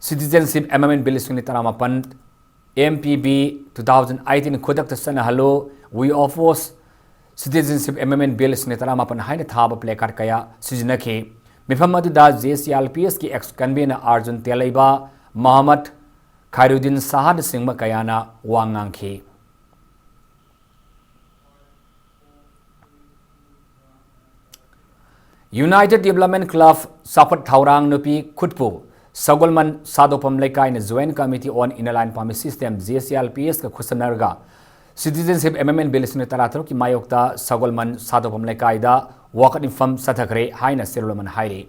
Citizenship Amendment Bill ꯂꯤꯁꯤꯡ ꯑꯅꯤ ꯇꯔꯥꯃꯥꯄꯟ, MPB two thousand eighteen ꯈꯨꯗꯛꯇ ꯆꯠꯅꯍꯜꯂꯨ, We Oppose Citizenship Amendment Bill ꯂꯤꯁꯤꯡ ꯑꯅꯤ ꯇꯔꯥꯃꯥꯄꯟ ꯍꯥꯏꯅ ꯊꯥꯕ placard ꯀꯌꯥ ꯁꯤꯖꯤꯟꯅꯈꯤ꯫ ꯃꯤꯐꯝ ꯑꯗꯨꯗ JCRPSꯀꯤ ex convener ꯑꯥꯔꯖꯨꯟ ꯇꯦꯂꯩꯕ, ꯃꯣꯍꯝꯃꯗ ꯈꯥꯏꯔꯨꯗꯤꯟ ꯁꯥꯍꯅꯆꯤꯡꯕ ꯀꯌꯥꯅ ꯋꯥ ꯉꯥꯡꯈꯤ꯫ United Development Club ꯆꯥꯎꯈꯠ ꯊꯧꯔꯥꯡ ꯅꯨꯄꯤ ꯈꯨꯠꯄꯨ ꯁꯒꯣꯜꯃꯟ ꯁꯥꯗꯣꯛꯐꯝ ꯂꯩꯀꯥꯏꯅ Joint Committee on Inner Line Permit System, JCRPSꯀ ꯈꯨꯠꯁꯝꯅꯔꯒ Citizenship Amendment Bill ꯂꯤꯁꯤꯡ ꯑꯅꯤ ꯇꯔꯥꯇꯔꯨꯛꯀꯤ ꯃꯥꯌꯣꯛꯇ ꯁꯒꯣꯜꯃꯟ ꯁꯥꯗꯣꯛꯐꯝ ꯂꯩꯀꯥꯏꯗ ꯋꯥꯀꯠ ꯃꯤꯐꯝ ꯆꯠꯊꯈ꯭ꯔꯦ ꯍꯥꯏꯅ ꯆꯦꯔꯣꯜ ꯑꯃꯅ ꯍꯥꯏꯔꯤ꯫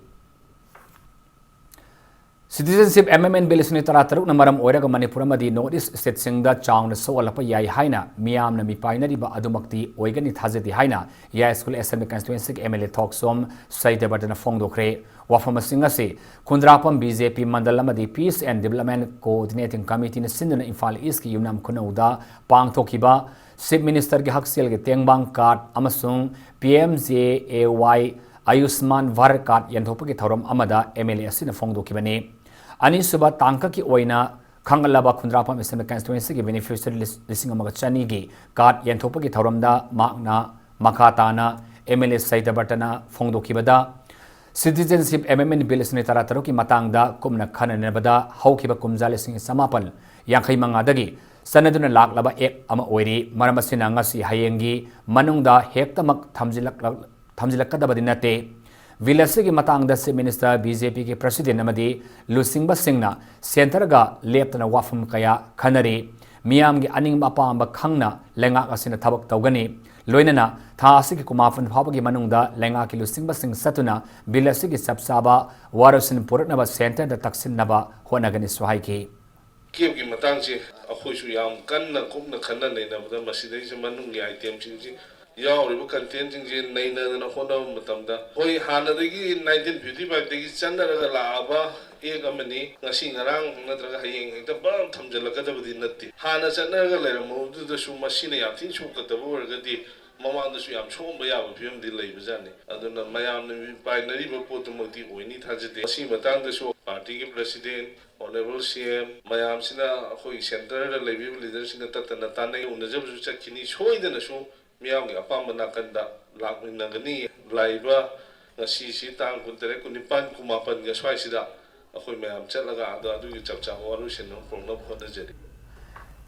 Citizenship Amendment Bill ꯂꯤꯁꯤꯡ ꯑꯅꯤ ꯇꯔꯥꯇꯔꯨꯛꯅ ꯃꯔꯝ ꯑꯣꯏꯔꯒ ꯃꯅꯤꯄꯨꯔ ꯑꯃꯗꯤ North East stateꯁꯤꯡꯗ ꯆꯥꯎꯅ ꯁꯣꯛꯍꯜꯂꯛꯄ ꯌꯥꯏ ꯍꯥꯏꯅ ꯃꯤꯌꯥꯝꯅ ꯃꯤꯄꯥꯏꯅꯔꯤꯕ ꯑꯗꯨꯃꯛꯇꯤ ꯑꯣꯏꯒꯅꯤ ꯊꯥꯖꯗꯦ ꯍꯥꯏꯅ ꯌꯥꯏꯁ꯭ꯀꯨꯜ Assembly Constituencyꯒꯤ MLA ꯊꯣꯛꯆꯣꯝ ꯁꯩꯗꯕꯔꯇꯅ ꯐꯣꯡꯗꯣꯛꯈ꯭ꯔꯦ꯫ ꯋꯥꯐꯝꯁꯤꯡ ꯑꯁꯤ ꯈꯨꯟꯗ꯭ꯔꯥꯛꯄꯝ BJP ꯃꯟꯗꯜ ꯑꯃꯗꯤ Peace and Development Coordinating Committeeꯅ ꯁꯤꯟꯗꯨꯅ ꯏꯝꯐꯥꯜ Eastꯀꯤ ꯌꯨꯝꯅꯥꯝ ꯈꯨꯅꯧꯗ ꯄꯥꯡꯊꯣꯛꯈꯤꯕ Chief Ministerꯒꯤ ꯍꯛꯁꯦꯜꯒꯤ ꯇꯦꯡꯕꯥꯡ card ꯑꯃꯁꯨꯡ PMJAY Ayushman Bharat card ꯌꯦꯟꯊꯣꯛꯄꯒꯤ ꯊꯧꯔꯝ ꯑꯃꯗ MLA ꯑꯁꯤꯅ ꯐꯣꯡꯗꯣꯛꯈꯤꯕꯅꯤ꯫ ꯑꯅꯤꯁꯨꯕ ꯇꯥꯡꯀꯛꯀꯤ ꯑꯣꯏꯅ ꯈꯪꯒꯠꯂꯕ ꯈꯨꯟꯗ꯭ꯔꯥꯛꯄꯝ Assembly Constituencyꯒꯤ beneficiary ꯂꯤꯁꯤꯡ ꯑꯃꯒ ꯆꯅꯤꯒꯤ card ꯌꯦꯟꯊꯣꯛꯄꯒꯤ ꯊꯧꯔꯝꯗ ꯃꯍꯥꯛꯅ ꯃꯈꯥ ꯇꯥꯅ MLA ꯁꯩꯗꯕꯔꯇꯅ ꯐꯣꯡꯗꯣꯛꯈꯤꯕꯗ, Citizenship Amendment Bill ꯂꯤꯁꯤꯡ ꯑꯅꯤ ꯇꯔꯥꯇꯔꯨꯛꯀꯤ ꯃꯇꯥꯡꯗ ꯀꯨꯞꯅ ꯈꯟꯅꯅꯕꯗ ꯍꯧꯈꯤꯕ ꯀꯨꯝꯖꯥ ꯂꯤꯁꯤꯡ ꯑꯅꯤ ꯆꯃꯥꯄꯟ ꯌꯥꯡꯈꯩ ꯃꯉꯥꯗꯒꯤ ꯆꯠꯅꯗꯨꯅ ꯂꯥꯛꯂꯕ act ꯑꯃ ꯑꯣꯏꯔꯤ꯫ ꯃꯔꯝ ꯑꯁꯤꯅ ꯉꯁꯤ ꯍꯌꯦꯡꯒꯤ ꯃꯅꯨꯡꯗ ꯍꯦꯛꯇꯃꯛ ꯊꯝꯖꯤꯜꯂꯛꯂ-, ꯊꯝꯖꯤꯜꯂꯛꯀꯗꯕꯗꯤ ꯅꯠꯇꯦ꯫ Bill ꯑꯁꯤꯒꯤ ꯃꯇꯥꯡꯗ Chief Minister, BJPꯒꯤ President ꯑꯃꯗꯤ ꯂꯨꯆꯤꯡꯕꯁꯤꯡꯅ Centreꯒ ꯂꯦꯞꯇꯅ ꯋꯥꯐꯝ ꯀꯌꯥ ꯈꯟꯅꯔꯤ꯫ ꯃꯤꯌꯥꯝꯒꯤ ꯑꯅꯤꯡꯕ ꯑꯄꯥꯝꯕ ꯈꯪꯅ ꯂꯩꯉꯥꯛ ꯑꯁꯤꯅ ꯊꯕꯛ ꯇꯧꯒꯅꯤ꯫ ꯂꯣꯏꯅꯅ ꯊꯥ ꯑꯁꯤꯒꯤ ꯀꯨꯟꯃꯥꯄꯟ ꯐꯥꯎꯕꯒꯤ ꯃꯅꯨꯡꯗ ꯂꯩꯉꯥꯛꯀꯤ ꯂꯨꯆꯤꯡꯕꯁꯤꯡ ꯆꯠꯇꯨꯅ ꯕꯤꯜ ꯑꯁꯤꯒꯤ ꯆꯞ ꯆꯥꯕ ꯋꯥꯔꯣꯏꯁꯤꯟ ꯄꯨꯔꯛꯅꯕ ꯁꯦꯟꯇꯔꯗ ꯇꯛꯁꯤꯟꯅꯕ ꯍꯣꯠꯅꯒꯅꯤꯁꯨ ꯍꯥꯏꯈꯤ꯫ ꯀꯦꯞꯀꯤ ꯃꯇꯥꯡꯁꯦ ꯑꯩꯈꯣꯏꯁꯨ ꯌꯥꯝ ꯀꯟꯅ ꯀꯨꯞꯅ ꯈꯟꯅ ꯅꯩꯅꯕꯗ ꯃꯁꯤꯗꯩꯁꯤ ꯃꯅꯨꯡꯒꯤ ꯑꯥꯏꯇꯦꯝꯁꯤꯡꯁꯤ ꯌꯥꯎꯔꯤꯕ ꯀꯟꯇꯦꯟꯁꯤꯡꯁꯦ ꯅꯩꯅꯗꯅ ꯍꯣꯠꯅꯕ ꯃꯇꯝꯗ, ꯍꯣꯏ, ꯍꯥꯟꯅꯗꯒꯤ ꯅꯥꯏꯟꯇꯤꯟ ꯐꯤꯐꯇꯤ ꯐꯥꯏꯚꯇꯒꯤ ꯆꯠꯅꯔꯒ ꯂꯥꯛꯑꯕ ꯑꯦꯛ ꯑꯃꯅꯤ꯫ ꯉꯁꯤ ꯉꯔꯥꯡ ꯅꯠꯇ꯭ꯔꯒ ꯍꯌꯦꯡ ꯍꯦꯛꯇ ꯕꯔ ꯊꯝꯖꯤꯜꯂꯛꯀꯗꯕꯗꯤ ꯅꯠꯇꯦ꯫ ꯍꯥꯟꯅ ꯆꯠꯅꯔꯒ ꯂꯩꯔꯝꯕꯗꯨꯗꯁꯨ ꯃꯁꯤꯅ ꯌꯥꯝ ꯊꯤꯅ ꯁꯣꯛꯀꯗꯕ ꯑꯣꯏꯔꯒꯗꯤ ꯃꯃꯥꯡꯗꯁꯨ ꯌꯥꯝ ꯁꯣꯛꯑꯝꯕ ꯌꯥꯕ ꯐꯤꯕꯝꯗꯤ ꯂꯩꯕꯖꯥꯠꯅꯤ꯫ ꯑꯗꯨꯅ ꯃꯌꯥꯝꯅ ꯃꯤꯄꯥꯏꯅꯔꯤꯕ ꯄꯣꯠꯇꯨꯃꯛꯇꯤ ꯑꯣꯏꯅꯤ ꯊꯥꯖꯗꯦ꯫ ꯃꯁꯤꯒꯤ ꯃꯇꯥꯡꯗꯁꯨ ꯄꯥꯔꯇꯤꯒꯤ ꯄ꯭ꯔꯁꯤꯗꯦꯟ, ꯑꯣꯅꯔꯦꯕꯜ ꯁꯤ ꯑꯦꯝ ꯃꯌꯥꯝꯁꯤꯅ ꯑꯩꯈꯣꯏ ꯁꯦꯟꯇꯔꯗ ꯂꯩꯕꯤꯕ ꯂꯤꯗꯔꯁꯤꯡꯒ ꯇꯠꯇꯅ ꯇꯥꯟꯅꯩ, ꯎꯅꯖꯕꯁꯨ ꯆꯠꯈꯤꯅꯤ꯫ ꯁꯣꯏꯗꯅꯁꯨ ꯃꯤꯌꯥꯝꯒꯤ ꯑꯄꯥꯝꯕ ꯅꯥꯀꯟꯗ ꯂꯥꯛꯃꯤꯟꯅꯒꯅꯤ꯫ ꯂꯥꯛꯏꯕ ꯉꯁꯤꯁꯤ ꯇꯥꯡ ꯀꯨꯟꯇꯔꯦꯠ, ꯀꯨꯟꯅꯤꯄꯥꯟ, ꯀꯨꯟꯃꯥꯄꯟꯒ ꯁ꯭ꯋꯥꯏꯁꯤꯗ ꯑꯩꯈꯣꯏ ꯃꯌꯥꯝ ꯆꯠꯂꯒ ꯑꯗꯣ ꯑꯗꯨꯒꯤ ꯆꯞ ꯆꯥꯕ ꯋꯥꯔꯣꯏꯁꯤꯟ ꯑꯃ ꯄꯨꯔꯛꯅꯕ ꯍꯣꯠꯅꯖꯔꯤ꯫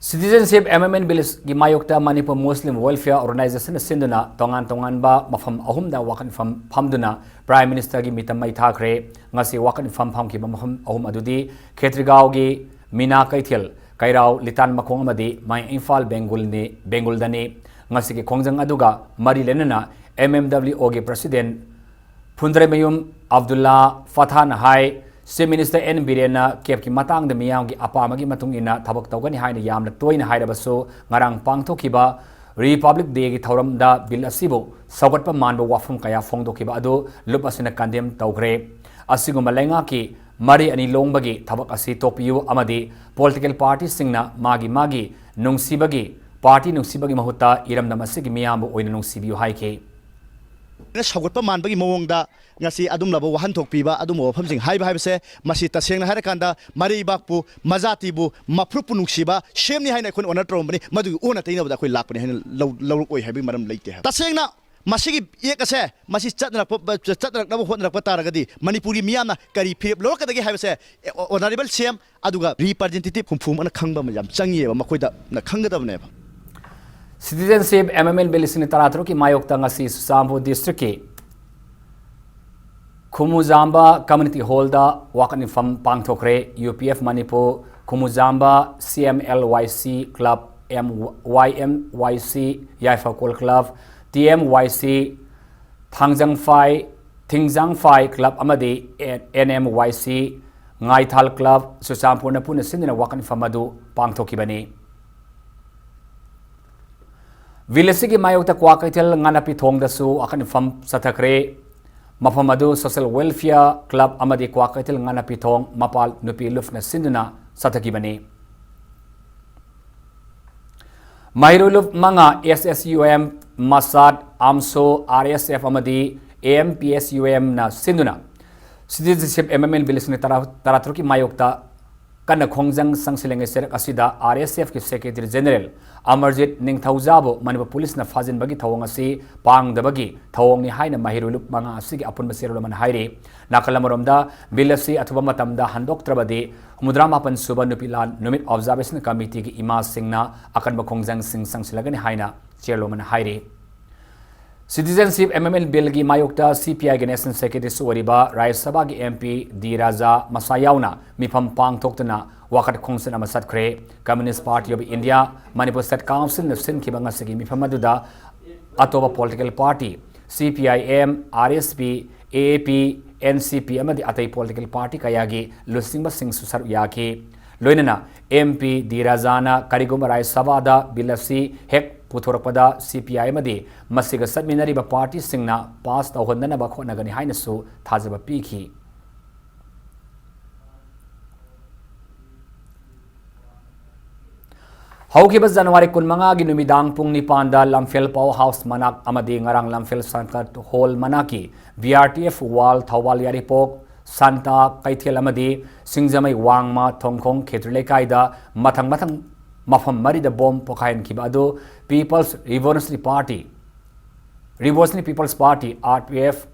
Citizenship Amendment Billꯒꯤ ꯃꯥꯌꯣꯛꯇ ꯃꯅꯤꯄꯨꯔ ꯃꯨꯁꯂꯤꯝ Welfare Organization ꯁꯤꯟꯗꯨꯅ ꯇꯣꯉꯥꯟ ꯇꯣꯉꯥꯟꯕ ꯃꯐꯝ ꯑꯍꯨꯝꯗ ꯋꯥꯀꯠ ꯃꯤꯐꯝ ꯐꯝꯗꯨꯅ Prime Ministerꯒꯤ ꯃꯤꯇꯝ ꯃꯩ ꯊꯥꯈ꯭ꯔꯦ꯫ ꯉꯁꯤ ꯋꯥꯀꯠ ꯃꯤꯐꯝ ꯐꯝꯈꯤꯕ ꯃꯐꯝ ꯑꯍꯨꯝ ꯑꯗꯨꯗꯤ ꯈꯦꯇ꯭ꯔꯤꯒꯥꯎꯒꯤ ꯃꯤꯅꯥ ꯀꯩꯊꯦꯜ, ꯀꯩꯔꯥꯎ ꯂꯤꯇꯥꯟ ꯃꯈꯣꯡ ꯑꯃꯗꯤ ꯃꯌꯥꯡ ꯏꯝꯐꯥꯜ ꯕꯦꯡꯒꯨꯜꯅꯤ, ꯕꯦꯡꯒꯨꯜꯗꯅꯤ꯫ ꯉꯁꯤꯒꯤ ꯈꯣꯡꯖꯪ ꯑꯗꯨꯒ ꯃꯔꯤ ꯂꯩꯅꯅ M M W Oꯒꯤ President ꯐꯨꯟꯗ꯭ꯔꯩꯃꯌꯨꯝ ꯑꯕꯗꯨꯜꯂꯥ ꯐꯊꯥꯟꯅ ꯍꯥꯏ, Chief Minister N ꯕꯤꯔꯦꯟꯅ ꯀꯦꯞꯀꯤ ꯃꯇꯥꯡꯗ ꯃꯤꯌꯥꯝꯒꯤ ꯑꯄꯥꯝꯕꯒꯤ ꯃꯇꯨꯡ ꯏꯟꯅ ꯊꯕꯛ ꯇꯧꯒꯅꯤ ꯍꯥꯏꯅ ꯌꯥꯝꯅ ꯇꯣꯏꯅ ꯍꯥꯏꯔꯕꯁꯨ, ꯉꯔꯥꯡ ꯄꯥꯡꯊꯣꯛꯈꯤꯕ Republic Dayꯒꯤ ꯊꯧꯔꯝꯗ ꯕꯤꯜ ꯑꯁꯤꯕꯨ ꯁꯧꯒꯠꯄ ꯃꯥꯟꯕ ꯋꯥꯐꯝ ꯀꯌꯥ ꯐꯣꯡꯗꯣꯛꯈꯤꯕ ꯑꯗꯨ ꯂꯨꯞ ꯑꯁꯤꯅ condemn ꯇꯧꯈ꯭ꯔꯦ꯫ ꯑꯁꯤꯒꯨꯝꯕ ꯂꯩꯉꯥꯛꯀꯤ ꯃꯔꯤ ꯑꯅꯤ ꯂꯣꯡꯕꯒꯤ ꯊꯕꯛ ꯑꯁꯤ ꯇꯣꯛꯄꯤꯌꯨ ꯑꯃꯗꯤ political partyꯁꯤꯡꯅ ꯃꯥꯒꯤ ꯃꯥꯒꯤ ꯅꯨꯡꯁꯤꯕꯒꯤ, party ꯅꯨꯡꯁꯤꯕꯒꯤ ꯃꯍꯨꯠꯇ ꯏꯔꯝꯗꯝ ꯑꯁꯤꯒꯤ ꯃꯤꯌꯥꯝꯕꯨ ꯑꯣꯏꯅ ꯅꯨꯡꯁꯤꯕꯤꯌꯨ ꯍꯥꯏꯈꯤ꯫ ꯁꯧꯒꯠꯄ ꯃꯥꯟꯕꯒꯤ ꯃꯑꯣꯡꯗ ꯉꯁꯤ ꯑꯗꯨꯝꯂꯕ ꯋꯥꯍꯟꯊꯣꯛ ꯄꯤꯕ, ꯑꯗꯨꯝꯕ ꯋꯥꯐꯝꯁꯤꯡ ꯍꯥꯏꯕ ꯍꯥꯏꯕꯁꯦ, ꯃꯁꯤ ꯇꯁꯦꯡꯅ ꯍꯥꯏꯔꯀꯥꯟꯗ ꯃꯔꯩꯕꯥꯛꯄꯨ, ꯃꯖꯥꯇꯤꯕꯨ, ꯃꯐꯨꯔꯨꯞꯄꯨ ꯅꯨꯡꯁꯤꯕ ꯁꯦꯝꯅꯤ ꯍꯥꯏꯅ ꯑꯩꯈꯣꯏꯅ ꯑꯣꯅꯔ ꯇꯧꯔꯝꯕꯅꯤ꯫ ꯃꯗꯨꯒꯤ ꯑꯣꯟꯅ ꯇꯩꯅꯕꯗ ꯑꯩꯈꯣꯏ ꯂꯥꯛꯄꯅꯤ ꯍꯥꯏꯅ ꯂꯧ-, ꯂꯧꯔꯛꯑꯣꯏ ꯍꯥꯏꯕꯒꯤ ꯃꯔꯝ ꯂꯩꯇꯦ ꯍꯥꯏꯕ꯫ ꯇꯁꯦꯡꯅ ꯃꯁꯤꯒꯤ ꯑꯦꯛ ꯑꯁꯦ, ꯃꯁꯤ ꯆꯠꯅꯔꯛꯄ, ꯆꯠꯅꯔꯛꯅꯕ ꯍꯣꯠꯅꯔꯛꯄ ꯇꯥꯔꯒꯗꯤ ꯃꯅꯤꯄꯨꯔꯒꯤ ꯃꯤꯌꯥꯝꯅ ꯀꯔꯤ ꯐꯤꯔꯦꯞ ꯂꯧꯔꯛꯀꯗꯒꯦ ꯍꯥꯏꯕꯁꯦ, ꯑꯣꯅꯔꯦꯕꯜ ꯁꯤ ꯑꯦꯝ ꯑꯗꯨꯒ ꯔꯤꯄ꯭ꯔꯖꯦꯟꯇꯦꯇꯤꯚ ꯍꯨꯝꯐꯨ ꯑꯃꯅ ꯈꯪꯕ ꯑꯃ ꯌꯥꯝ ꯆꯪꯉꯤꯑꯕ, ꯃꯈꯣꯏꯗꯅ ꯈꯪꯒꯗꯕꯅꯦꯕ꯫ Citizenship Amendment Bill ꯂꯤꯁꯤꯡ ꯑꯅꯤ ꯇꯔꯥꯇꯔꯨꯛꯀꯤ ꯃꯥꯌꯣꯛꯇ ꯉꯁꯤ ꯆꯨꯔꯆꯥꯟꯄꯨꯔ districtꯀꯤ ꯈꯨꯃꯨꯖꯥꯝꯕ Community Hallꯗ ꯋꯥꯀꯠ ꯃꯤꯐꯝ ꯄꯥꯡꯊꯣꯛꯈ꯭ꯔꯦ꯫ U P F Manipur ꯈꯨꯃꯨꯖꯥꯝꯕ C M L Y C club M Y M Y C, ꯌꯥꯏꯐꯈꯣꯜ club, T M Y C, ꯊꯥꯡꯖꯪꯐꯥꯏ, ꯊꯤꯡꯖꯥꯡꯐꯥꯏ club ꯑꯃꯗꯤ N M Y C, ꯉꯥꯏꯊꯥꯜ club, ꯆꯨꯔꯆꯥꯟꯄꯨꯔꯅ ꯄꯨꯟꯅ ꯁꯤꯟꯗꯨꯅ ꯋꯥꯀꯠ ꯃꯤꯐꯝ ꯑꯗꯨ ꯄꯥꯡꯊꯣꯛꯈꯤꯕꯅꯤ꯫ ꯕꯤꯜ ꯑꯁꯤꯒꯤ ꯃꯥꯌꯣꯛꯇ ꯀ꯭ꯋꯥꯀꯩꯊꯦꯜ ꯉꯥꯅꯥꯄꯤꯊꯣꯡꯗꯁꯨ ꯋꯥꯀꯠ ꯃꯤꯐꯝ ꯆꯠꯊꯈ꯭ꯔꯦ꯫ ꯃꯐꯝ ꯑꯗꯨ Social Welfare Club ꯑꯃꯗꯤ ꯀ꯭ꯋꯥꯀꯩꯊꯦꯜ ꯉꯥꯅꯥꯄꯤꯊꯣꯡ ꯃꯄꯥꯜ ꯅꯨꯄꯤ ꯂꯨꯞꯅ ꯁꯤꯟꯗꯨꯅ ꯆꯠꯊꯈꯤꯕꯅꯤ꯫ ꯃꯍꯩꯔꯣꯏ ꯂꯨꯞ ꯃꯉꯥ S S U M, ꯃꯁꯥꯠ, ꯑꯥꯝꯁꯣ, R S F ꯑꯃꯗꯤ A M P S U M ꯅ ꯁꯤꯟꯗꯨꯅ Citizenship Amendment Bill ꯂꯤꯁꯤꯡ ꯇꯔꯥ, ꯇꯔꯥꯇꯔꯨꯛꯀꯤ ꯃꯥꯌꯣꯛꯇ ꯀꯟꯅ ꯈꯣꯡꯖꯪ ꯆꯪꯁꯤꯜꯂꯤꯉꯩ ꯆꯩꯔꯛ ꯑꯁꯤꯗ R S F ꯀꯤ Secretary General ꯑꯃꯔꯖꯤꯠ ꯅꯤꯡꯊꯧꯖꯥꯕꯨ ꯃꯅꯤꯄꯨꯔ ꯄꯨꯂꯤꯁꯅ ꯐꯥꯖꯤꯟꯕꯒꯤ ꯊꯧꯑꯣꯡ ꯑꯁꯤ ꯄꯥꯡꯗꯕꯒꯤ ꯊꯧꯑꯣꯡꯅꯤ ꯍꯥꯏꯅ ꯃꯍꯩꯔꯣꯏ ꯂꯨꯞ ꯃꯉꯥ ꯑꯁꯤꯒꯤ ꯑꯄꯨꯟꯕ ꯆꯦꯔꯣꯜ ꯑꯃꯅ ꯍꯥꯏꯔꯤ꯫ ꯅꯥꯀꯜ ꯑꯃꯔꯣꯝꯗ, ꯕꯤꯜ ꯑꯁꯤ ꯑꯊꯨꯕ ꯃꯇꯝꯗ ꯍꯟꯗꯣꯛꯇ꯭ꯔꯕꯗꯤ ꯍꯨꯝꯐꯨꯇꯔꯥ ꯃꯥꯄꯟ ꯁꯨꯕ ꯅꯨꯄꯤ ꯂꯥꯟ ꯅꯨꯃꯤꯠ Observation Committee ꯒꯤ ꯏꯃꯥꯁꯤꯡꯅ ꯑꯀꯟꯕ ꯈꯣꯡꯖꯪꯁꯤꯡ ꯆꯪꯁꯤꯜꯂꯒꯅꯤ ꯍꯥꯏꯅ ꯆꯦꯔꯣꯜ ꯑꯃꯅ ꯍꯥꯏꯔꯤ꯫ Citizenship Amendment Bill ꯒꯤ ꯃꯥꯌꯣꯛꯇ C P I ꯒꯤ National Secretary ꯁꯨ ꯑꯣꯏꯔꯤꯕ ꯔꯥꯖ꯭ꯌ ꯁꯚꯥꯒꯤ M P ꯗꯤ ꯔꯥꯖꯥ ꯃꯁꯥ ꯌꯥꯎꯅ ꯃꯤꯐꯝ ꯄꯥꯡꯊꯣꯛꯇꯨꯅ ꯋꯥꯀꯠ ꯈꯣꯡꯆꯠ ꯑꯃ ꯆꯠꯈ꯭ꯔꯦ꯫ Communist Party of India, Manipur State Council ꯅ ꯁꯤꯟꯈꯤꯕ ꯉꯁꯤꯒꯤ ꯃꯤꯐꯝ ꯑꯗꯨꯗ ꯑꯇꯣꯞꯄ political party, C P I M, R S P, A A P, N C P ꯑꯃꯗꯤ ꯑꯇꯩ political party ꯀꯌꯥꯒꯤ ꯂꯨꯆꯤꯡꯕꯁꯤꯡꯁꯨ ꯁꯔꯨꯛ ꯌꯥꯈꯤ꯫ ꯂꯣꯏꯅꯅ M P ꯗꯤ ꯔꯥꯖꯥꯅ ꯀꯔꯤꯒꯨꯝꯕ ꯔꯥꯖ꯭ꯌ ꯁꯚꯥꯗ ꯕꯤꯜ ꯑꯁꯤ ꯍꯦꯛ ꯄꯨꯊꯣꯔꯛꯄꯗ C P I ꯑꯃꯗꯤ ꯃꯁꯤꯒ ꯆꯠꯃꯤꯟꯅꯔꯤꯕ party ꯁꯤꯡꯅ pass ꯇꯧꯍꯟꯗꯅꯕ ꯍꯣꯠꯅꯒꯅꯤ ꯍꯥꯏꯅꯁꯨ ꯊꯥꯖꯕ ꯄꯤꯈꯤ꯫ ꯍꯧꯈꯤꯕ ꯖꯅꯋꯥꯔꯤ ꯀꯨꯟꯃꯉꯥꯒꯤ ꯅꯨꯃꯤꯗꯥꯡ ꯄꯨꯡ ꯅꯤꯄꯥꯟꯗ ꯂꯝꯐꯦꯜ Power House ꯃꯅꯥꯛ ꯑꯃꯗꯤ ꯉꯔꯥꯡ ꯂꯝꯐꯦꯜ Sankat Hall ꯃꯅꯥꯛꯀꯤ B R T F wall, Thoubal Yairipok, ꯁꯥꯟꯇꯥ ꯀꯩꯊꯦꯜ ꯑꯃꯗꯤ ꯁꯤꯡꯖꯃꯩ ꯋꯥꯡꯃ ꯊꯣꯡꯈꯣꯡ ꯈꯦꯇ꯭ꯔꯤ ꯂꯩꯀꯥꯏꯗ ꯃꯊꯪ ꯃꯊꯪ ꯃꯐꯝ ꯃꯔꯤꯗ bomb ꯄꯣꯈꯥꯏꯍꯟꯈꯤꯕ ꯑꯗꯨ People's Revolutionary Party, Revolutionary People's Party, R P F,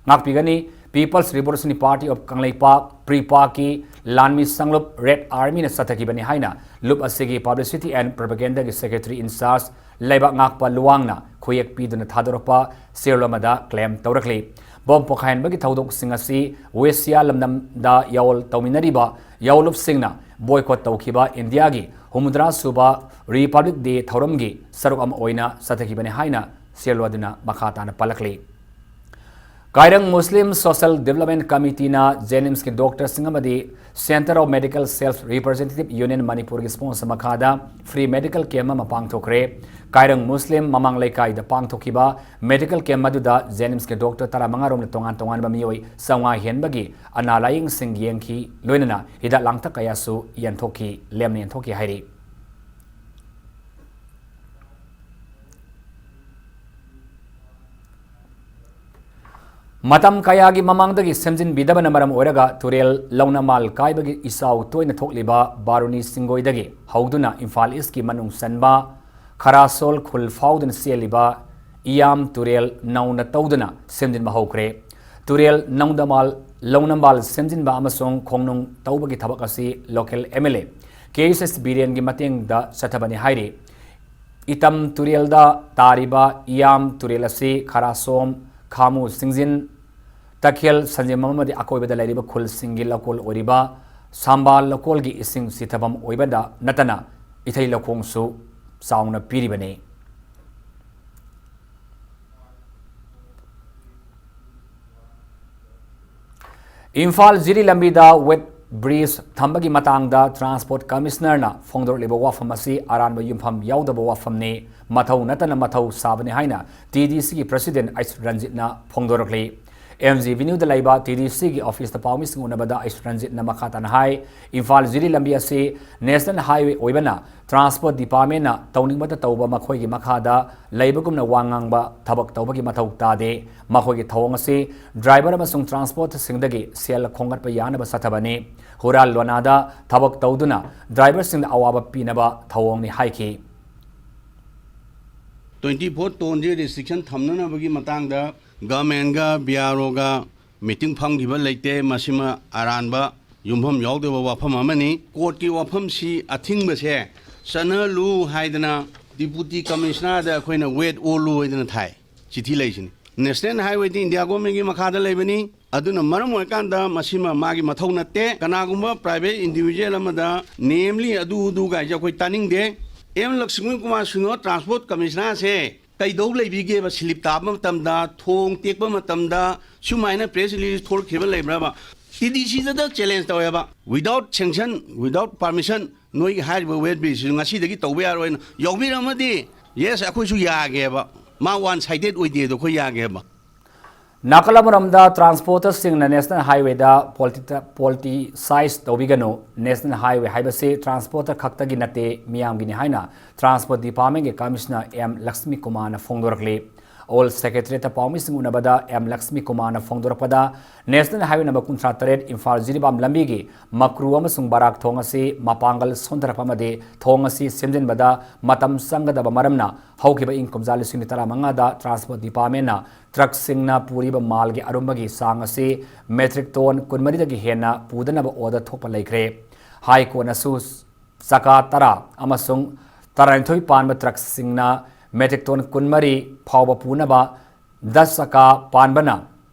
ꯉꯥꯛꯄꯤꯒꯅꯤ꯫ People's Revolutionary Party of Kangleipak, PREPAK ꯀꯤ ꯂꯥꯟꯃꯤ ꯁꯪꯂꯨꯞ Red Army ꯅ ꯆꯠꯊꯈꯤꯕꯅꯤ ꯍꯥꯏꯅ ꯂꯨꯞ ꯑꯁꯤꯒꯤ Publicity and Propaganda ꯒꯤ Secretary in Charge ꯂꯩꯕꯥꯛ ꯉꯥꯛꯄ ꯂꯨꯋꯥꯡꯅ ꯈꯨꯌꯦꯛ ꯄꯤꯗꯨꯅ ꯊꯥꯗꯣꯔꯛꯄ ꯆꯦꯔꯣꯜ ꯑꯃꯗ claim ꯇꯧꯔꯛꯂꯤ꯫ Bomb ꯄꯣꯈꯥꯏꯍꯟꯕꯒꯤ ꯊꯧꯗꯣꯛꯁꯤꯡ ꯑꯁꯤ ꯋꯦꯁꯤꯌꯥ ꯂꯝꯗꯝꯗ ꯌꯥꯑꯣꯜ ꯇꯧꯃꯤꯟꯅꯔꯤꯕ ꯌꯥꯑꯣꯜꯂꯨꯞꯁꯤꯡꯅ boycott ꯇꯧꯈꯤꯕ ꯏꯟꯗꯤꯌꯥꯒꯤ ꯍꯨꯝꯐꯨꯇꯔꯥ ꯁꯨꯕ Republic Day ꯊꯧꯔꯝꯒꯤ ꯁꯔꯨꯛ ꯑꯃ ꯑꯣꯏꯅ ꯆꯠꯊꯈꯤꯕꯅꯤ ꯍꯥꯏꯅ ꯁꯦꯜ ꯑꯗꯨꯅ ꯃꯈꯥ ꯇꯥꯅ ꯄꯜꯂꯛꯂꯤ꯫ ꯀꯥꯏꯔꯪ ꯃꯨꯁꯂꯤꯝ ꯁꯣꯁꯦꯜ ꯗꯤꯕꯦꯂꯞꯃꯦꯟ ꯀꯃꯤꯇꯤꯅ ꯖꯦꯅꯤꯝꯁꯀꯤ ꯗꯣꯛꯇꯔꯁꯤꯡ ꯑꯃꯗꯤ Centre of Medical Self Representative Union ꯃꯅꯤꯄꯨꯔꯒꯤ ꯁ꯭ꯄꯣꯟꯁꯔ ꯃꯈꯥꯗ ꯐ꯭ꯔꯤ ꯃꯦꯗꯤꯀꯦꯜ ꯀꯦꯝꯞ ꯑꯃ ꯄꯥꯡꯊꯣꯛꯈ꯭ꯔꯦ꯫ ꯀꯥꯏꯔꯪ ꯃꯨꯁꯂꯤꯝ ꯃꯃꯥꯡ ꯂꯩꯀꯥꯏꯗ ꯄꯥꯡꯊꯣꯛꯈꯤꯕ ꯃꯦꯗꯤꯀꯦꯜ ꯀꯦꯝꯞ ꯑꯗꯨꯗ ꯖꯦꯅꯤꯝꯁꯀꯤ ꯗꯣꯛꯇꯔ ꯇꯔꯥꯃꯉꯥ ꯔꯣꯝꯅ ꯇꯣꯉꯥꯟ ꯇꯣꯉꯥꯟꯕ ꯃꯤꯑꯣꯏ ꯆꯥꯝꯃꯉꯥ ꯍꯦꯟꯕꯒꯤ ꯑꯅꯥ ꯂꯥꯌꯦꯡꯁꯤꯡ ꯌꯦꯡꯈꯤ, ꯂꯣꯏꯅꯅ ꯍꯤꯗꯥꯛ ꯂꯥꯡꯊꯛ ꯀꯌꯥꯁꯨ ꯌꯦꯟꯊꯣꯛꯈꯤ, ꯂꯦꯝꯅ ꯌꯦꯟꯊꯣꯛꯈꯤ ꯍꯥꯏꯔꯤ꯫ ꯃꯇꯝ ꯀꯌꯥꯒꯤ ꯃꯃꯥꯡꯗꯒꯤ ꯁꯦꯝꯖꯤꯟꯕꯤꯗꯕꯅ ꯃꯔꯝ ꯑꯣꯏꯔꯒ ꯇꯨꯔꯦꯜ ꯂꯧꯅꯃꯥꯜ ꯀꯥꯏꯕꯒꯤ ꯏꯆꯥꯎ ꯇꯣꯏꯅ ꯊꯣꯛꯂꯤꯕ ꯕꯥꯔꯨꯅꯤ ꯆꯤꯡꯒꯣꯏꯗꯒꯤ ꯍꯧꯗꯨꯅ ꯏꯝꯐꯥꯜ ꯏꯁꯀꯤ ꯃꯅꯨꯡ ꯆꯟꯕ ꯈꯔꯥꯁꯣꯜ ꯈꯨꯜ ꯐꯥꯎꯗꯨꯅ ꯆꯦꯜꯂꯤꯕ ꯏꯌꯥꯝ ꯇꯨꯔꯦꯜ ꯅꯧꯅ ꯇꯧꯗꯨꯅ ꯁꯦꯝꯖꯤꯟꯕ ꯍꯧꯈ꯭ꯔꯦ꯫ ꯇꯨꯔꯦꯜ ꯅꯧꯗꯃꯥꯜ, ꯂꯧꯅꯃꯥꯜ ꯁꯦꯝꯖꯤꯟꯕ ꯑꯃꯁꯨꯡ ꯈꯣꯡꯅꯨꯡ ꯇꯧꯕꯒꯤ ꯊꯕꯛ ꯑꯁꯤ local M L A K S S ꯕꯤꯔꯦꯟꯒꯤ ꯃꯇꯦꯡꯗ ꯆꯠꯊꯕꯅꯤ ꯍꯥꯏꯔꯤ꯫ ꯏꯇꯝ ꯇꯨꯔꯦꯜꯗ ꯇꯥꯔꯤꯕ ꯏꯌꯥꯝ ꯇꯨꯔꯦꯜ ꯑꯁꯤ ꯈꯔꯥꯁꯣꯝ, ꯈꯥꯃꯨ ꯆꯤꯡꯖꯤꯟ, ꯇꯈꯦꯜ, ꯁꯟꯖꯦꯝꯕꯝ ꯑꯃꯗꯤ ꯑꯀꯣꯏꯕꯗ ꯂꯩꯔꯤꯕ ꯈꯨꯜꯁꯤꯡꯒꯤ ꯂꯧꯀꯣꯜ ꯑꯣꯏꯔꯤꯕ ꯁꯥꯝꯕꯥꯜ ꯂꯧꯀꯣꯜꯒꯤ ꯏꯁꯤꯡ ꯆꯤꯊꯐꯝ ꯑꯣꯏꯕꯗ ꯅꯠꯇꯅ ꯏꯊꯩ ꯂꯧꯈꯣꯡꯁꯨ ꯆꯥꯎꯅ ꯄꯤꯔꯤꯕꯅꯤ꯫ ꯏꯝꯐꯥꯜ ꯖꯤꯔꯤ ꯂꯝꯕꯤꯗ ꯋꯦꯠ ꯕ꯭ꯔꯤꯖ ꯊꯝꯕꯒꯤ ꯃꯇꯥꯡꯗ ꯇ꯭ꯔꯥꯟꯁꯄꯣꯔꯠ ꯀꯃꯤꯁꯅꯔꯅ ꯐꯣꯡꯗꯣꯔꯛꯂꯤꯕ ꯋꯥꯐꯝ ꯑꯁꯤ ꯑꯔꯥꯟꯕ ꯌꯨꯝꯐꯝ ꯌꯥꯎꯗꯕ ꯋꯥꯐꯝꯅꯤ, ꯃꯊꯧ ꯅꯠꯇꯅ ꯃꯊꯧ ꯁꯥꯕꯅꯤ ꯍꯥꯏꯅ ꯇꯤ ꯗꯤ ꯁꯤꯒꯤ ꯄ꯭ꯔꯁꯤꯗꯦꯟ ꯑꯩꯆ ꯔꯟꯖꯤꯠꯅ ꯐꯣꯡꯗꯣꯔꯛꯂꯤ꯫ ꯑꯦꯝ ꯖꯤ ꯑꯦꯚꯦꯅ꯭ꯌꯨꯗ ꯂꯩꯕ ꯇꯤ ꯗꯤ ꯁꯤꯒꯤ ꯑꯣꯐꯤꯁꯇ ꯄꯥꯎꯃꯤꯁꯤꯡ ꯎꯅꯕꯗ ꯑꯩꯆ ꯔꯟꯖꯤꯠꯅ ꯃꯈꯥ ꯇꯥꯅ ꯍꯥꯏ, ꯏꯝꯐꯥꯜ ꯖꯤꯔꯤ ꯂꯝꯕꯤ ꯑꯁꯤ ꯅꯦꯁꯅꯦꯜ ꯍꯥꯏꯋꯦ ꯑꯣꯏꯕꯅ ꯇ꯭ꯔꯥꯟꯁꯄꯣꯔꯠ ꯗꯤꯄꯥꯔꯠꯃꯦꯟꯅ ꯇꯧꯅꯤꯡꯕꯇ ꯇꯧꯕ ꯃꯈꯣꯏꯒꯤ ꯃꯈꯥꯗ ꯂꯩꯕꯒꯨꯝꯅ ꯋꯥ ꯉꯥꯡꯕ ꯊꯕꯛ ꯇꯧꯕꯒꯤ ꯃꯊꯧ ꯇꯥꯗꯦ꯫ ꯃꯈꯣꯏꯒꯤ ꯊꯧꯑꯣꯡ ꯑꯁꯤ ꯗ꯭ꯔꯥꯏꯚꯔ ꯑꯃꯁꯨꯡ ꯇ꯭ꯔꯥꯟꯁꯄꯣꯔꯠꯁꯤꯡꯗꯒꯤ ꯁꯦꯜ ꯈꯣꯝꯒꯠꯄ ꯌꯥꯅꯕ ꯆꯠꯊꯕꯅꯤ꯫ ꯍꯨꯔꯥꯜ ꯂꯣꯅꯥꯗ ꯊꯕꯛ ꯇꯧꯗꯨꯅ ꯗ꯭ꯔꯥꯏꯚꯔꯁꯤꯡꯗ ꯑꯋꯥꯕ ꯄꯤꯅꯕ ꯊꯧꯑꯣꯡꯅꯤ ꯍꯥꯏꯈꯤ꯫ ꯇ꯭ꯋꯦꯟꯇꯤ ꯐꯣꯔ ꯇꯣꯟꯁꯦ ꯔꯦꯁꯇ꯭ꯔꯤꯛꯁꯟ ꯊꯝꯅꯅꯕꯒꯤ ꯃꯇꯥꯡꯗ ꯒꯃꯦꯟꯒ ꯕꯤ ꯑꯥꯔ ꯑꯣꯒ ꯃꯤꯇꯤꯡ ꯐꯝꯈꯤꯕ ꯂꯩꯇꯦ꯫ ꯃꯁꯤꯃ ꯑꯔꯥꯟꯕ ꯌꯨꯝꯐꯝ ꯌꯥꯎꯗꯕ ꯋꯥꯐꯝ ꯑꯃꯅꯤ꯫ ꯀꯣꯔꯠꯀꯤ ꯋꯥꯐꯝꯁꯤ ꯑꯊꯤꯡꯕꯁꯦ ꯆꯠꯅꯍꯜꯂꯨ ꯍꯥꯏꯗꯅ ꯗꯤꯄꯨꯇꯤ ꯀꯃꯤꯁꯅꯔꯗ ꯑꯩꯈꯣꯏꯅ ꯋꯦꯠ ꯑꯣꯜꯂꯨ ꯍꯥꯏꯗꯅ ꯊꯥꯏ꯫ ꯆꯤꯊꯤ ꯂꯩꯁꯤꯅꯤ꯫ ꯅꯦꯁꯅꯦꯜ ꯍꯥꯏꯋꯦꯗꯤ ꯏꯟꯗꯤꯌꯥ ꯒꯣꯔꯃꯦꯟꯒꯤ ꯃꯈꯥꯗ ꯂꯩꯕꯅꯤ꯫ ꯑꯗꯨꯅ ꯃꯔꯝ ꯑꯣꯏꯔꯀꯥꯟꯗ ꯃꯁꯤꯃ ꯃꯥꯒꯤ ꯃꯊꯧ ꯅꯠꯇꯦ꯫ ꯀꯅꯥꯒꯨꯝꯕ private individual ꯑꯃꯗ namely ꯑꯗꯨ ꯑꯗꯨ ꯀꯥꯏꯁꯦ ꯑꯩꯈꯣꯏ ꯇꯥꯅꯤꯡꯗꯦ꯫ ꯑꯦꯝ ꯂꯛꯁꯃꯤ ꯀꯨꯃꯥꯔ ꯁꯤꯡꯍ transport commissionerꯁꯦ ꯀꯩꯗꯧ ꯂꯩꯕꯤꯒꯦꯕ? ꯁꯤꯂꯤꯞ ꯇꯥꯕ ꯃꯇꯝꯗ, ꯊꯣꯡ ꯇꯦꯛꯄ ꯃꯇꯝꯗ ꯁꯨꯃꯥꯏꯅ press release ꯊꯣꯛꯂꯛꯈꯤꯕ ꯂꯩꯕ꯭ꯔꯕ? ꯇꯤ ꯗꯤ ꯁꯤꯗ challenge ꯇꯧꯋꯦꯕ, without sanction, without permission ꯅꯣꯏꯒꯤ ꯍꯥꯏꯔꯤꯕ weight bridgeꯁꯤꯁꯨ ꯉꯁꯤꯗꯒꯤ ꯇꯧꯕ ꯌꯥꯔꯣꯏꯅ ꯌꯥꯎꯕꯤꯔꯝꯃꯗꯤ, yes, ꯑꯩꯈꯣꯏꯁꯨ ꯌꯥꯒꯦꯕ꯫ ꯃꯥ one sided ꯑꯣꯏꯗꯦꯗꯣ ꯑꯩꯈꯣꯏ ꯌꯥꯒꯦꯕ꯫ ꯅꯥꯀꯜ ꯑꯃꯔꯣꯝꯗ transporterꯁꯤꯡꯅ National Highwayꯗ politi-, politicize ꯇꯧꯕꯤꯒꯅꯨ, National Highway ꯍꯥꯏꯕꯁꯤ transporter ꯈꯛꯇꯒꯤ ꯅꯠꯇꯦ, ꯃꯤꯌꯥꯝꯒꯤꯅꯤ ꯍꯥꯏꯅ Transport Departmentꯀꯤ Commissioner ꯑꯦꯝ ꯂꯛꯁꯃꯤ ꯀꯨꯃꯥꯔꯅ ꯐꯣꯡꯗꯣꯔꯛꯂꯤ꯫ ꯑꯣꯜ Secretariatꯇ ꯄꯥꯎꯃꯤꯁꯤꯡ ꯎꯅꯕꯗ ꯑꯦꯝ ꯂꯛꯁꯃꯤ ꯀꯨꯃꯥꯔꯅ ꯐꯣꯡꯗꯣꯔꯛꯄꯗ, National Highway number ꯀꯨꯟꯊ꯭ꯔꯥ ꯇꯔꯦꯠ ꯏꯝꯐꯥꯜ ꯖꯤꯔꯤꯕꯥꯝ ꯂꯝꯕꯤꯒꯤ ꯃꯀ꯭ꯔꯨ ꯑꯃꯁꯨꯡ ꯕꯔꯥꯛ ꯊꯣꯡ ꯑꯁꯤ ꯃꯄꯥꯡꯒꯜ ꯁꯣꯟꯊꯔꯛꯄ ꯑꯃꯗꯤ ꯊꯣꯡ ꯑꯁꯤ ꯁꯦꯝꯖꯤꯟꯕꯗ ꯃꯇꯝ ꯆꯪꯒꯗꯕ ꯃꯔꯝꯅ, ꯍꯧꯈꯤꯕ ꯏꯪ ꯀꯨꯝꯖꯥ ꯂꯤꯁꯤꯡ ꯑꯅꯤ ꯇꯔꯥꯃꯉꯥꯗ Transport Departmentꯅ truckꯁꯤꯡꯅ ꯄꯨꯔꯤꯕ ꯃꯥꯜꯒꯤ ꯑꯔꯨꯝꯕꯒꯤ ꯆꯥꯡ ꯑꯁꯤ metric ton ꯀꯨꯟꯃꯔꯤꯗꯒꯤ ꯍꯦꯟꯅ ꯄꯨꯗꯅꯕ order ꯊꯣꯛꯄ ꯂꯩꯈ꯭ꯔꯦ꯫ High Courtꯅꯁꯨ ꯆꯀꯥ ꯇꯔꯥ ꯑꯃꯁꯨꯡ ꯇꯔꯥꯅꯤꯊꯣꯏ ꯄꯥꯟꯕ truckꯁꯤꯡꯅ metric ton ꯀꯨꯟꯃꯔꯤ ꯐꯥꯎꯕ ꯄꯨꯅꯕ, ꯗꯁ ꯆꯀꯥ ꯄꯥꯟꯕꯅ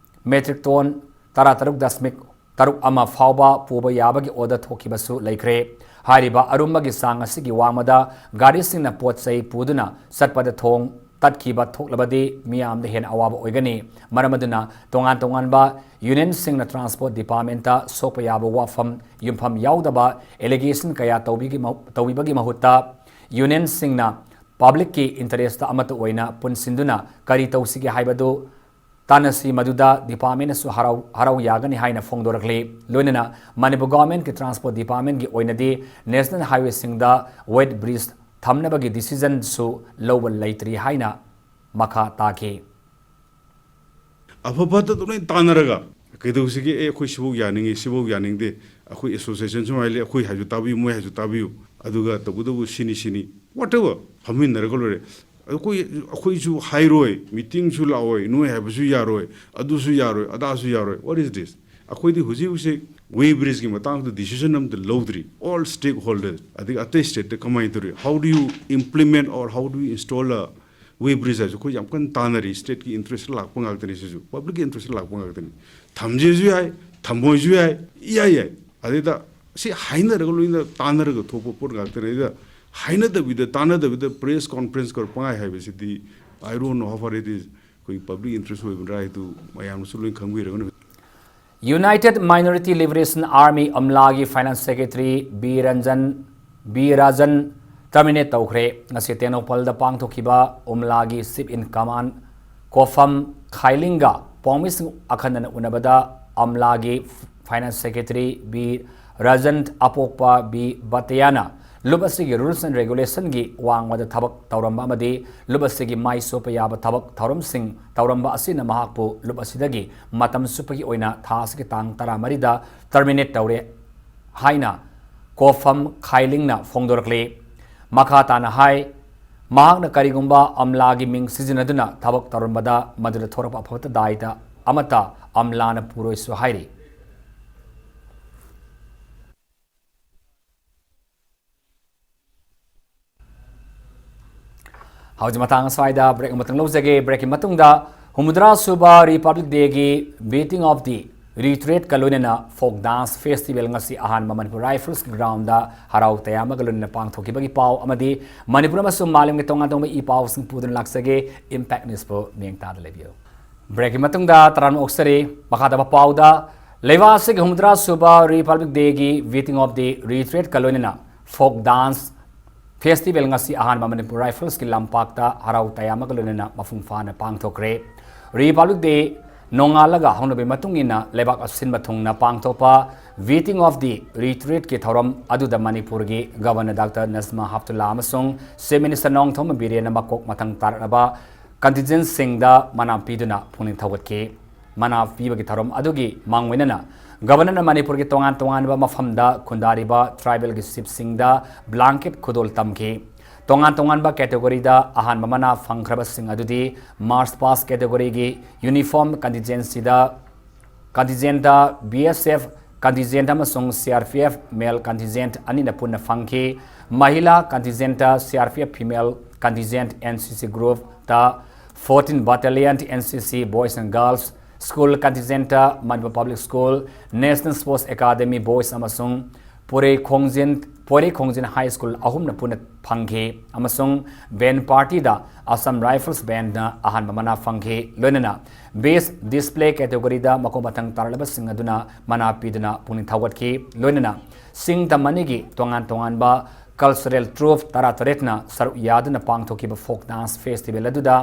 metric ton ꯇꯔꯥꯇꯔꯨꯛ ꯗꯁꯃꯤꯛ ꯇꯔꯨꯛ ꯑꯃ ꯐꯥꯎꯕ ꯄꯨꯕ ꯌꯥꯕꯒꯤ order ꯊꯣꯛꯈꯤꯕꯁꯨ ꯂꯩꯈ꯭ꯔꯦ꯫ ꯍꯥꯏꯔꯤꯕ ꯑꯔꯨꯝꯕꯒꯤ ꯆꯥꯡ ꯑꯁꯤꯒꯤ ꯋꯥꯡꯃꯗ ꯒꯥꯔꯤꯁꯤꯡꯅ ꯄꯣꯠ ꯆꯩ ꯄꯨꯗꯨꯅ ꯆꯠꯄꯗ ꯊꯣꯡ ꯇꯠꯈꯤꯕ ꯊꯣꯛꯂꯕꯗꯤ ꯃꯤꯌꯥꯝꯗ ꯍꯦꯟꯅ ꯑꯋꯥꯕ ꯑꯣꯏꯒꯅꯤ꯫ ꯃꯔꯝ ꯑꯗꯨꯅ ꯇꯣꯉꯥꯟ ꯇꯣꯉꯥꯟꯕ unionꯁꯤꯡꯅ Transport Departmentꯇ ꯁꯣꯛꯄ ꯌꯥꯕ ꯋꯥꯐꯝ ꯌꯨꯝꯐꯝ ꯌꯥꯎꯗꯕ allegation ꯀꯌꯥ ꯇꯧꯕꯤꯒꯤ ꯃꯍꯨ-, ꯇꯧꯕꯤꯕꯒꯤ ꯃꯍꯨꯠꯇ unionꯁꯤꯡꯅ publicꯀꯤ interestꯇ ꯑꯃꯠꯇ ꯑꯣꯏꯅ ꯄꯨꯟꯁꯤꯟꯗꯨꯅ ꯀꯔꯤ ꯇꯧꯁꯤꯒꯦ ꯍꯥꯏꯕꯗꯨ ꯇꯥꯟꯅꯁꯤ, ꯃꯗꯨꯗ departmentꯅꯁꯨ ꯍꯔꯥꯎ, ꯍꯔꯥꯎ ꯌꯥꯒꯅꯤ ꯍꯥꯏꯅ ꯐꯣꯡꯗꯣꯔꯛꯂꯤ꯫ ꯂꯣꯏꯅꯅ ꯃꯅꯤꯄꯨꯔ governmentꯀꯤ Transport Departmentꯀꯤ ꯑꯣꯏꯅꯗꯤ National Highwayꯁꯤꯡꯗ weight bridge ꯊꯝꯅꯕꯒꯤ decisionꯁꯨ ꯂꯧꯕ ꯂꯩꯇ꯭ꯔꯤ ꯍꯥꯏꯅ ꯃꯈꯥ ꯇꯥꯈꯤ꯫ ꯑꯐ ꯐꯠꯇꯗꯣ ꯂꯣꯏ ꯇꯥꯟꯅꯔꯒ ꯀꯩꯗꯧꯁꯤꯒꯦ? ꯑꯦ, ꯑꯩꯈꯣꯏ ꯁꯤꯐꯧ ꯌꯥꯅꯤꯡꯉꯤ, ꯁꯤꯐꯧ ꯌꯥꯅꯤꯡꯗꯦ, ꯑꯩꯈꯣꯏ association ꯁꯨꯃꯥꯏꯅ ꯂꯩ, ꯑꯩꯈꯣꯏ ꯍꯥꯏꯁꯨ ꯇꯥꯕꯤꯌꯨ, ꯃꯣꯏ ꯍꯥꯏꯁꯨ ꯇꯥꯕꯤꯌꯨ, ꯑꯗꯨꯒ ꯇꯧꯕꯇꯕꯨ ꯁꯤꯅꯤ ꯁꯤꯅꯤ, whatever, ꯐꯝꯃꯤꯟꯅꯔꯒ ꯂꯣꯏꯔꯦ꯫ ꯑꯩꯈꯣꯏ, ꯑꯩꯈꯣꯏꯁꯨ ꯍꯥꯏꯔꯣꯏ, meetingꯁꯨ ꯂꯥꯛꯑꯣꯏ, ꯅꯣꯏ ꯍꯥꯏꯕꯁꯨ ꯌꯥꯔꯣꯏ, ꯑꯗꯨꯁꯨ ꯌꯥꯔꯣꯏ, ꯑꯗꯥꯁꯨ ꯌꯥꯔꯣꯏ꯫ What is this? ꯑꯩꯈꯣꯏꯗꯤ ꯍꯧꯖꯤꯛ ꯍꯧꯖꯤꯛ weight bridgeꯀꯤ ꯃꯇꯥꯡꯗ decision ꯑꯝꯇ ꯂꯧꯗ꯭ꯔꯤ꯫ All stakeholders, ꯑꯗꯒꯤ ꯑꯇꯩ stateꯇ ꯀꯃꯥꯏꯅ ꯇꯧꯔꯤ? How do you implement or how do you install a weight bridge ꯍꯥꯏꯁꯨ ꯑꯩꯈꯣꯏ ꯌꯥꯝ ꯀꯟꯅ ꯇꯥꯟꯅꯔꯤ꯫ Stateꯀꯤ interest ꯂꯥꯛꯄ ꯉꯥꯛꯇꯅꯤ ꯁꯤꯁꯨ, publicꯀꯤ interest ꯂꯥꯛꯄ ꯉꯥꯛꯇꯅꯤ꯫ ꯊꯝꯖꯦꯁꯨ ꯌꯥꯏ, ꯊꯝꯃꯣꯏꯁꯨ ꯌꯥꯏ, ꯏꯌꯥ ꯌꯥꯏ꯫ ꯑꯗꯩꯗ ꯁꯤ ꯍꯥꯏꯅꯔꯒ ꯂꯣꯏꯅ ꯇꯥꯟꯅꯔꯒ ꯊꯣꯛꯄ ꯄꯣꯠ ꯉꯥꯛꯇꯅꯦ꯫ ꯑꯗꯩꯗ ꯍꯥꯏꯅꯗꯕꯤꯗ, ꯇꯥꯟꯅꯗꯕꯤꯗ ꯄ꯭ꯔꯦꯁ ꯀꯣꯟꯐ꯭ꯔꯦꯟꯁ ꯈꯔ ꯄꯪꯍꯥꯏ ꯍꯥꯏꯕꯁꯤꯗꯤ, I don't know how far it is, ꯑꯩꯈꯣꯏꯒꯤ ꯄꯕ꯭ꯂꯤꯛ ꯏꯟꯇꯔꯦꯁ ꯑꯣꯏꯕ꯭ꯔꯥ ꯍꯥꯏꯗꯨ ꯃꯌꯥꯝꯅꯁꯨ ꯂꯣꯏꯅ ꯈꯪꯕꯤꯔꯒꯅꯤ꯫ United Minority Liberation Army, UMLA ꯒꯤ Finance Secretary B Ranjan, B Rajan terminate ꯇꯧꯈ꯭ꯔꯦ꯫ ꯉꯁꯤ ꯇꯦꯡꯅꯧꯄꯜꯗ ꯄꯥꯡꯊꯣꯛꯈꯤꯕ UMLA ꯒꯤ Chief in Command ꯀꯣꯐꯝ ꯈꯥꯏꯂꯤꯡꯒ ꯄꯥꯎꯃꯤꯁꯤꯡ ꯑꯈꯟꯅꯅ ꯎꯅꯕꯗ UMLA ꯒꯤ Finance Secretary ꯕꯤ ꯔꯥꯖꯟ ꯑꯄꯣꯛꯄ ꯕꯤ ꯕꯇꯌꯥꯅ ꯂꯨꯞ ꯑꯁꯤꯒꯤ Rules and Regulation ꯒꯤ ꯋꯥꯡꯃꯗ ꯊꯕꯛ ꯇꯧꯔꯝꯕ ꯑꯃꯗꯤ ꯂꯨꯞ ꯑꯁꯤꯒꯤ ꯃꯥꯏ ꯁꯣꯛꯄ ꯌꯥꯕ ꯊꯕꯛ ꯊꯧꯔꯝꯁꯤꯡ ꯇꯧꯔꯝꯕ ꯑꯁꯤꯅ ꯃꯍꯥꯛꯄꯨ ꯂꯨꯞ ꯑꯁꯤꯗꯒꯤ ꯃꯇꯝ ꯆꯨꯞꯄꯒꯤ ꯑꯣꯏꯅ ꯊꯥ ꯑꯁꯤꯒꯤ ꯇꯥꯡ ꯇꯔꯥꯃꯔꯤꯗ terminate ꯇꯧꯔꯦ ꯍꯥꯏꯅ ꯀꯣꯐꯝ ꯈꯥꯏꯂꯤꯡꯅ ꯐꯣꯡꯗꯣꯔꯛꯂꯤ꯫ ꯃꯈꯥ ꯇꯥꯅ ꯍꯥꯏ, ꯃꯍꯥꯛꯅ ꯀꯔꯤꯒꯨꯝꯕ UMLA ꯒꯤ ꯃꯤꯡ ꯁꯤꯖꯤꯟꯅꯗꯨꯅ ꯊꯕꯛ ꯇꯧꯔꯝꯕꯗ ꯃꯗꯨꯗ ꯊꯣꯔꯛꯄ ꯑꯐ ꯐꯠꯇ ꯗꯥꯏꯗ ꯑꯃꯠꯇ UMLA ꯅ ꯄꯨꯔꯣꯏꯁꯨ ꯍꯥꯏꯔꯤ꯫ ꯍꯧꯖꯤꯛ ꯃꯇꯥꯡ ꯑꯁ꯭ꯋꯥꯏꯗ break ꯑꯃꯇꯪ ꯂꯧꯖꯒꯦ꯫ Break ꯀꯤ ꯃꯇꯨꯡꯗ ꯍꯨꯝꯐꯨꯇꯔꯥ ꯁꯨꯕ Republic Day ꯒꯤ Beating of the Retreat ꯀ ꯂꯣꯏꯅꯅ folk dance festival ꯉꯁꯤ ꯑꯍꯥꯟꯕ ꯃꯅꯤꯄꯨꯔ Rifles ground ꯗ ꯍꯔꯥꯎ ꯇꯌꯥꯝꯕꯒ ꯂꯣꯏꯅꯅ ꯄꯥꯡꯊꯣꯛꯈꯤꯕꯒꯤ ꯄꯥꯎ ꯑꯃꯗꯤ ꯃꯅꯤꯄꯨꯔ ꯑꯃꯁꯨꯡ ꯃꯥꯂꯦꯝꯒꯤ ꯇꯣꯉꯥꯟ ꯇꯣꯉꯥꯟꯕ ꯏ ꯄꯥꯎꯁꯤꯡ ꯄꯨꯗꯨꯅ ꯂꯥꯛꯆꯒꯦ꯫ Impact News ꯄꯨ ꯃꯤꯠꯌꯦꯡ ꯇꯥꯗꯨꯅ ꯂꯩꯕꯤꯌꯨ꯫ Break ꯀꯤ ꯃꯇꯨꯡꯗ ꯇꯔꯥꯝꯅ ꯑꯣꯛꯆꯔꯤ꯫ ꯃꯈꯥ ꯇꯥꯕ ꯄꯥꯎꯗ, ꯂꯩꯕꯥꯛ ꯑꯁꯤꯒꯤ ꯍꯨꯝꯐꯨꯇꯔꯥ ꯁꯨꯕ Republic Day ꯒꯤ Beating of the Retreat ꯀ ꯂꯣꯏꯅꯅ folk dance festival ꯉꯁꯤ ꯑꯍꯥꯟꯕ ꯃꯅꯤꯄꯨꯔ Rifles ꯀꯤ ꯂꯝꯄꯥꯛꯇ ꯍꯔꯥꯎ ꯇꯌꯥꯝꯕꯒ ꯂꯣꯏꯅꯅ ꯃꯄꯨꯡ ꯐꯥꯅ ꯄꯥꯡꯊꯣꯛꯈ꯭ꯔꯦ꯫ Republic Day ꯅꯣꯡꯉꯥꯜꯂꯒ ꯍꯧꯅꯕꯤ ꯃꯇꯨꯡ ꯏꯟꯅ ꯂꯩꯕꯥꯛ ꯑꯁꯤꯟꯕ ꯊꯨꯡꯅ ꯄꯥꯡꯊꯣꯛꯄ Beating of the Retreat ꯀꯤ ꯊꯧꯔꯝ ꯑꯗꯨꯗ ꯃꯅꯤꯄꯨꯔꯒꯤ Governor Doctor ꯅꯖꯃꯥ ꯍꯦꯞꯇꯨꯜꯂꯥ ꯑꯃꯁꯨꯡ Chief Minister ꯅꯣꯡꯊꯣꯝꯕꯝ ꯕꯤꯔꯦꯟꯅ ꯃꯀꯣꯛ ꯃꯊꯪ ꯇꯥꯔꯛꯂꯕ contingent ꯁꯤꯡꯗ ꯃꯅꯥ ꯄꯤꯗꯨꯅ ꯄꯨꯛꯅꯤꯡ ꯊꯧꯒꯠꯈꯤ꯫ ꯃꯅꯥ ꯄꯤꯕꯒꯤ ꯊꯧꯔꯝ ꯑꯗꯨꯒꯤ ꯃꯥꯡꯑꯣꯏꯅꯅ Governor ꯅ ꯃꯅꯤꯄꯨꯔꯒꯤ ꯇꯣꯉꯥꯟ ꯇꯣꯉꯥꯟꯕ ꯃꯐꯝꯗ ꯈꯨꯟꯗꯥꯔꯤꯕ tribal ꯒꯤ chief ꯁꯤꯡꯗ blanket ꯈꯨꯗꯣꯜ ꯇꯝꯈꯤ꯫ ꯇꯣꯉꯥꯟ ꯇꯣꯉꯥꯟꯕ category ꯗ ꯑꯍꯥꯟꯕ ꯃꯅꯥ ꯐꯪꯈ꯭ꯔꯕꯁꯤꯡ ꯑꯗꯨꯗꯤ March Past category ꯒꯤ uniform contingent ꯁꯤꯗ contingent ꯗ B S F contingent ꯑꯃꯁꯨꯡ C R P F male contingent ꯑꯅꯤꯅ ꯄꯨꯟꯅ ꯐꯪꯈꯤ꯫ ꯃꯍꯤꯂꯥ contingent ꯇ C R P F female contingent N C C group ꯇ fourteen Battalion N C C boys and girls School contingent ꯇ Manipur Public School, National Sports Academy Boys ꯑꯃꯁꯨꯡ ꯄꯣꯏꯔꯩ ꯈꯣꯡꯖꯤꯟ, ꯄꯣꯏꯔꯩ ꯈꯣꯡꯖꯤꯟ High School ꯑꯍꯨꯝꯅ ꯄꯨꯟꯅ ꯐꯪꯈꯤ, ꯑꯃꯁꯨꯡ band party ꯗ Assam Rifles Band ꯅ ꯑꯍꯥꯟꯕ ꯃꯅꯥ ꯐꯪꯈꯤ꯫ ꯂꯣꯏꯅꯅ Best Display category ꯗ ꯃꯈꯣꯡ ꯃꯊꯪ ꯇꯥꯔꯛꯂꯕꯁꯤꯡ ꯑꯗꯨꯅ ꯃꯅꯥ ꯄꯤꯗꯨꯅ ꯄꯨꯛꯅꯤꯡ ꯊꯧꯒꯠꯈꯤ꯫ ꯂꯣꯏꯅꯅ ꯁꯤꯡ ꯇꯝ ꯑꯅꯤꯒꯤ ꯇꯣꯉꯥꯟ ꯇꯣꯉꯥꯟꯕ cultural troupe ꯇꯔꯥꯇꯔꯦꯠꯅ ꯁꯔꯨꯛ ꯌꯥꯗꯨꯅ ꯄꯥꯡꯊꯣꯛꯈꯤꯕ folk dance festival ꯑꯗꯨꯗ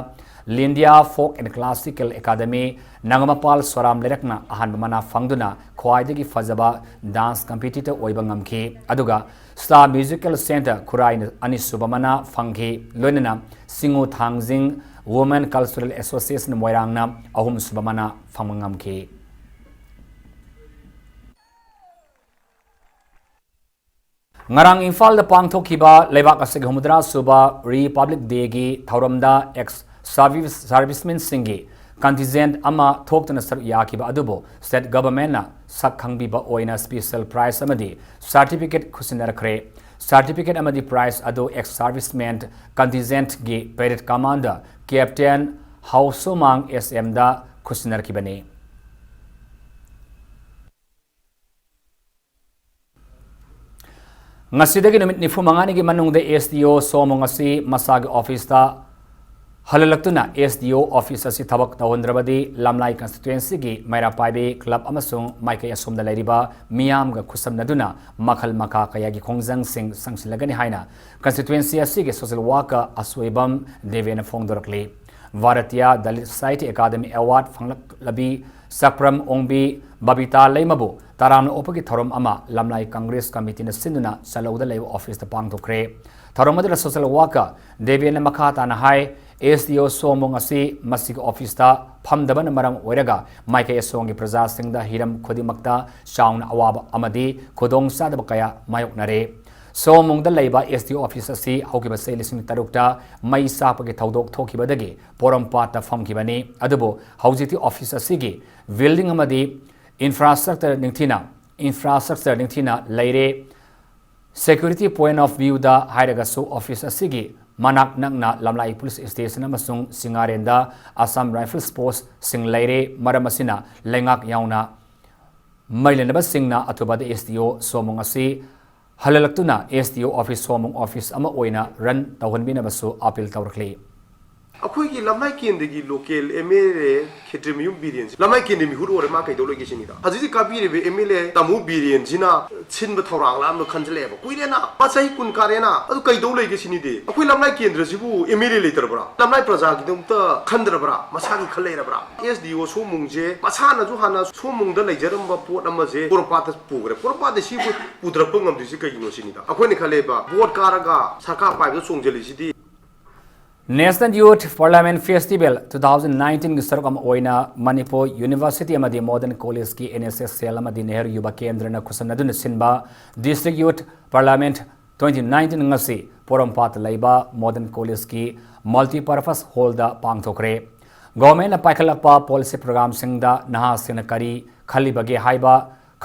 Lindia Folk and Classical Academy Nagampal ꯁꯣꯔꯥꯝ ꯂꯩꯔꯛꯅ ꯑꯍꯥꯟꯕ ꯃꯅꯥ ꯐꯪꯗꯨꯅ ꯈ꯭ꯋꯥꯏꯗꯒꯤ ꯐꯖꯕ dance competitor ꯑꯣꯏꯕ ꯉꯝꯈꯤ꯫ ꯑꯗꯨꯒ Star Musical Centre ꯈꯨꯔꯥꯏꯅ ꯑꯅꯤꯁꯨꯕ ꯃꯅꯥ ꯐꯪꯈꯤ꯫ ꯂꯣꯏꯅꯅ ꯁꯤꯡꯉꯨ ꯊꯥꯡꯖꯤꯡ Women Cultural Association ꯃꯣꯏꯔꯥꯡꯅ ꯑꯍꯨꯝꯁꯨꯕ ꯃꯅꯥ ꯐꯪꯕ ꯉꯝꯈꯤ꯫ ꯉꯔꯥꯡ ꯏꯝꯐꯥꯜꯗ ꯄꯥꯡꯊꯣꯛꯈꯤꯕ ꯂꯩꯕꯥꯛ ꯑꯁꯤꯒꯤ ꯍꯨꯝꯐꯨꯇꯔꯥ ꯁꯨꯕ Republic Day ꯒꯤ ꯊꯧꯔꯝꯗ ex service, servicemen ꯁꯤꯡꯒꯤ contingent ꯑꯃ ꯊꯣꯛꯇꯨꯅ ꯁꯔꯨꯛ ꯌꯥꯈꯤꯕ ꯑꯗꯨꯕꯨ state government ꯅ ꯁꯛ ꯈꯪꯕꯤꯕ ꯑꯣꯏꯅ special prize ꯑꯃꯗꯤ certificate ꯈꯨꯠꯁꯤꯟꯅꯔꯛꯈ꯭ꯔꯦ꯫ Certificate ꯑꯃꯗꯤ prize ꯑꯗꯨ ex servicemen contingent ꯒꯤ parade commander Captain ꯍꯥꯎꯁꯣꯃꯥꯡ S M ꯗ ꯈꯨꯠꯁꯤꯟꯅꯔꯛꯈꯤꯕꯅꯤ꯫ ꯉꯁꯤꯗꯒꯤ ꯅꯨꯃꯤꯠ ꯅꯤꯐꯨ ꯃꯉꯥꯅꯤꯒꯤ ꯃꯅꯨꯡꯗ S D O ꯁꯣꯃꯣꯡ ꯑꯁꯤ ꯃꯁꯥꯒꯤ office ꯇ ꯍꯜꯍꯜꯂꯛꯇꯨꯅ S D O office ꯑꯁꯤ ꯊꯕꯛ ꯇꯧꯍꯟꯗ꯭ꯔꯕꯗꯤ ꯂꯝꯂꯥꯏ constituency ꯒꯤ ꯃꯩꯔꯥ ꯄꯥꯏꯕꯤ club ꯑꯃꯁꯨꯡ ꯃꯥꯏꯀꯩ ꯑꯁꯣꯝꯗ ꯂꯩꯔꯤꯕ ꯃꯤꯌꯥꯝꯒ ꯈꯨꯠꯁꯝꯅꯗꯨꯅ ꯃꯈꯜ ꯃꯈꯥ ꯀꯌꯥꯒꯤ ꯈꯣꯡꯖꯪꯁꯤꯡ ꯆꯪꯁꯤꯜꯂꯒꯅꯤ ꯍꯥꯏꯅ constituency ꯑꯁꯤꯒꯤ social worker ꯑꯁꯣꯏꯕꯝ ꯗꯦꯕꯦꯅ ꯐꯣꯡꯗꯣꯔꯛꯂꯤ꯫ Bharatiya Dalit Sahitya Academy Award ꯐꯪꯂꯛꯂꯕꯤ ꯆꯀ꯭ꯔꯝ ꯑꯣꯡꯕꯤ ꯕꯕꯤꯇꯥ ꯂꯩꯃꯕꯨ ꯇꯔꯥꯝꯅ ꯑꯣꯛꯄꯒꯤ ꯊꯧꯔꯝ ꯑꯃ ꯂꯝꯂꯥꯏ Congress Committee ꯅ ꯁꯤꯟꯗꯨꯅ ꯆꯂꯧꯗ ꯂꯩꯕ office ꯇ ꯄꯥꯡꯊꯣꯛꯈ꯭ꯔꯦ꯫ ꯊꯧꯔꯝ ꯑꯗꯨꯗ social worker ꯗꯦꯕꯦꯟꯅ ꯃꯈꯥ ꯇꯥꯅ ꯍꯥꯏ, S D O ꯁꯣꯃꯣꯡ ꯑꯁꯤ ꯃꯁꯤꯒꯤ office ꯇ ꯐꯝꯗꯕꯅ ꯃꯔꯝ ꯑꯣꯏꯔꯒ ꯃꯥꯏꯀꯩ ꯑꯁꯣꯝꯒꯤ ꯄ꯭ꯔꯖꯥꯁꯤꯡꯗ ꯍꯤꯔꯝ ꯈꯨꯗꯤꯡꯃꯛꯇ ꯆꯥꯎꯅ ꯑꯋꯥꯕ ꯑꯃꯗꯤ ꯈꯨꯗꯣꯡꯆꯥꯗꯕ ꯀꯌꯥ ꯃꯥꯌꯣꯛꯅꯔꯦ꯫ ꯁꯣꯃꯣꯡꯗ ꯂꯩꯕ S D O office ꯑꯁꯤ ꯍꯧꯈꯤꯕ ꯆꯍꯤ ꯂꯤꯁꯤꯡ ꯇꯔꯨꯛꯇ ꯃꯩ ꯆꯥꯛꯄꯒꯤ ꯊꯧꯗꯣꯛ ꯊꯣꯛꯈꯤꯕꯗꯒꯤ ꯄꯣꯔꯣꯝꯄꯥꯠꯇ ꯐꯝꯈꯤꯕꯅꯤ꯫ ꯑꯗꯨꯕꯨ ꯍꯧꯖꯤꯛꯇꯤ office ꯑꯁꯤꯒꯤ building ꯑꯃꯗꯤ infrastructure ꯅꯤꯡꯊꯤꯅ, infrastructure ꯅꯤꯡꯊꯤꯅ ꯂꯩꯔꯦ꯫ Security point of view ꯗ ꯍꯥꯏꯔꯒꯁꯨ office ꯑꯁꯤꯒꯤ ꯃꯅꯥꯛ ꯅꯛꯅ ꯂꯝꯂꯥꯏ ꯄꯨꯂꯤꯁ ꯁ꯭ꯇꯦꯁꯟ ꯑꯃꯁꯨꯡ ꯁꯤꯡꯉꯥꯔꯦꯟꯗ ꯑꯁꯥꯝ ꯔꯥꯏꯐꯜꯁ ꯄꯣꯁ꯭ꯠꯁꯤꯡ ꯂꯩꯔꯦ꯫ ꯃꯔꯝ ꯑꯁꯤꯅ ꯂꯩꯉꯥꯛ ꯌꯥꯎꯅ ꯃꯔꯤ ꯂꯩꯅꯕꯁꯤꯡꯅ ꯑꯊꯨꯕꯗ ꯑꯦꯁ ꯗꯤ ꯑꯣ ꯁꯣꯃꯨꯡ ꯑꯁꯤ ꯍꯜꯍꯜꯂꯛꯇꯨꯅ ꯑꯦꯁ ꯗꯤ ꯑꯣ ꯑꯣꯐꯤꯁ ꯁꯣꯃꯨꯡ ꯑꯣꯐꯤꯁ ꯑꯃ ꯑꯣꯏꯅ ꯔꯟ ꯇꯧꯍꯟꯕꯤꯅꯕꯁꯨ ꯑꯄꯤꯜ ꯇꯧꯔꯛꯂꯤ꯫ ꯑꯩꯈꯣꯏꯒꯤ ꯂꯝꯂꯥꯏ ꯀꯦꯟꯗ꯭ꯔꯒꯤ ꯂꯣꯀꯦꯜ ꯑꯦꯝ ꯑꯦꯜ ꯑꯦ ꯈꯦꯇ꯭ꯔꯤꯃꯌꯨꯝ ꯕꯤꯔꯦꯟꯁꯤ ꯂꯝꯂꯥꯏ ꯀꯦꯟꯗ꯭ꯔꯒꯤ ꯃꯤꯍꯨꯠ ꯑꯣꯏꯔꯦ, ꯃꯥ ꯀꯩꯗꯧ ꯂꯩꯒꯦ ꯁꯤꯅꯤꯗ꯫ ꯍꯧꯖꯤꯛꯇꯤ ꯀꯥꯕꯤꯔꯤꯕ ꯑꯦꯝ ꯑꯦꯜ ꯑꯦ ꯇꯥꯃꯣ ꯕꯤꯔꯦꯟꯁꯤꯅ ꯁꯤꯟꯕ ꯊꯧꯔꯥꯡ ꯂꯥꯡꯕ ꯈꯟꯖꯤꯜꯂꯛꯑꯦꯕ꯫ ꯀꯨꯏꯔꯦꯅ, ꯃꯥ ꯆꯍꯤ ꯀꯨꯟ ꯀꯥꯔꯦꯅ, ꯑꯗꯨ ꯀꯩꯗꯧ ꯂꯩꯒꯦ ꯁꯤꯅꯤꯗꯤ꯫ ꯑꯩꯈꯣꯏ ꯂꯝꯂꯥꯏ ꯀꯦꯟꯗ꯭ꯔꯁꯤꯕꯨ ꯑꯦꯝ ꯑꯦꯜ ꯑꯦ ꯂꯩꯇ꯭ꯔꯕ꯭ꯔꯥ? ꯂꯝꯂꯥꯏ ꯄ꯭ꯔꯖꯥꯒꯤꯗꯃꯛꯇ ꯈꯟꯗ꯭ꯔꯕ꯭ꯔꯥ? ꯃꯁꯥꯒꯤ ꯈꯜ ꯂꯩꯔꯕ꯭ꯔꯥ? ꯑꯦꯁ ꯗꯤ ꯑꯣ ꯁꯣꯃꯨꯡꯁꯦ ꯃꯁꯥꯅꯁꯨ ꯍꯥꯟꯅ ꯁꯣꯃꯨꯡꯗ ꯂꯩꯖꯔꯝꯕ ꯄꯣꯠ ꯑꯃꯁꯦ ꯄꯣꯔꯣꯝꯄꯥꯠꯇ ꯄꯨꯈ꯭ꯔꯦ꯫ ꯄꯣꯔꯣꯝꯄꯥꯠꯇ ꯁꯤ ꯄꯨꯊꯔꯛꯄ ꯉꯝꯗ꯭ꯔꯤꯁꯤ ꯀꯩꯒꯤꯅꯣ ꯁꯤꯅꯤꯗ꯫ ꯑꯩꯈꯣꯏꯅ ꯈꯜꯂꯦꯕ, ꯚꯣꯠ ꯀꯥꯔꯒ ꯁꯔꯀꯥꯔ ꯄꯥꯏꯕꯗ ꯆꯣꯡꯁꯤꯜꯂꯤꯁꯤꯗꯤ꯫ National Youth Parliament Festival two thousand nineteenꯒꯤ ꯁꯔꯨꯛ ꯑꯃ ꯑꯣꯏꯅ ꯃꯅꯤꯄꯨꯔ ꯌꯨꯅꯤꯚꯔꯁꯤꯇꯤ ꯑꯃꯗꯤ ꯃꯣꯗꯔꯟ ꯀꯣꯂꯦꯖꯀꯤ ꯑꯦꯟ ꯑꯦꯁ ꯑꯦꯁ ꯁꯦꯜ ꯑꯃꯗꯤ ꯅꯦꯍꯔꯨ ꯌꯨꯕ ꯀꯦꯟꯗ꯭ꯔꯅ ꯈꯨꯠꯁꯝꯅꯗꯨꯅ ꯁꯤꯟꯕ District Youth Parliament twenty nineteen ꯉꯁꯤ ꯄꯣꯔꯣꯝꯄꯥꯠꯇ ꯂꯩꯕ ꯃꯣꯗꯔꯟ ꯀꯣꯂꯦꯖꯀꯤ ꯃꯜꯇꯤꯄꯔꯄꯁ ꯍꯣꯜꯗ ꯄꯥꯡꯊꯣꯛꯈ꯭ꯔꯦ꯫ ꯒꯣꯚꯔꯟꯃꯦꯟꯠꯅ ꯄꯥꯏꯈꯠꯂꯛꯄ ꯄꯣꯂꯤꯁꯤ ꯄ꯭ꯔꯣꯒ꯭ꯔꯥꯝꯁꯤꯡꯗ ꯅꯍꯥꯁꯤꯡꯅ ꯀꯔꯤ ꯈꯜꯂꯤꯕꯒꯦ ꯍꯥꯏꯕ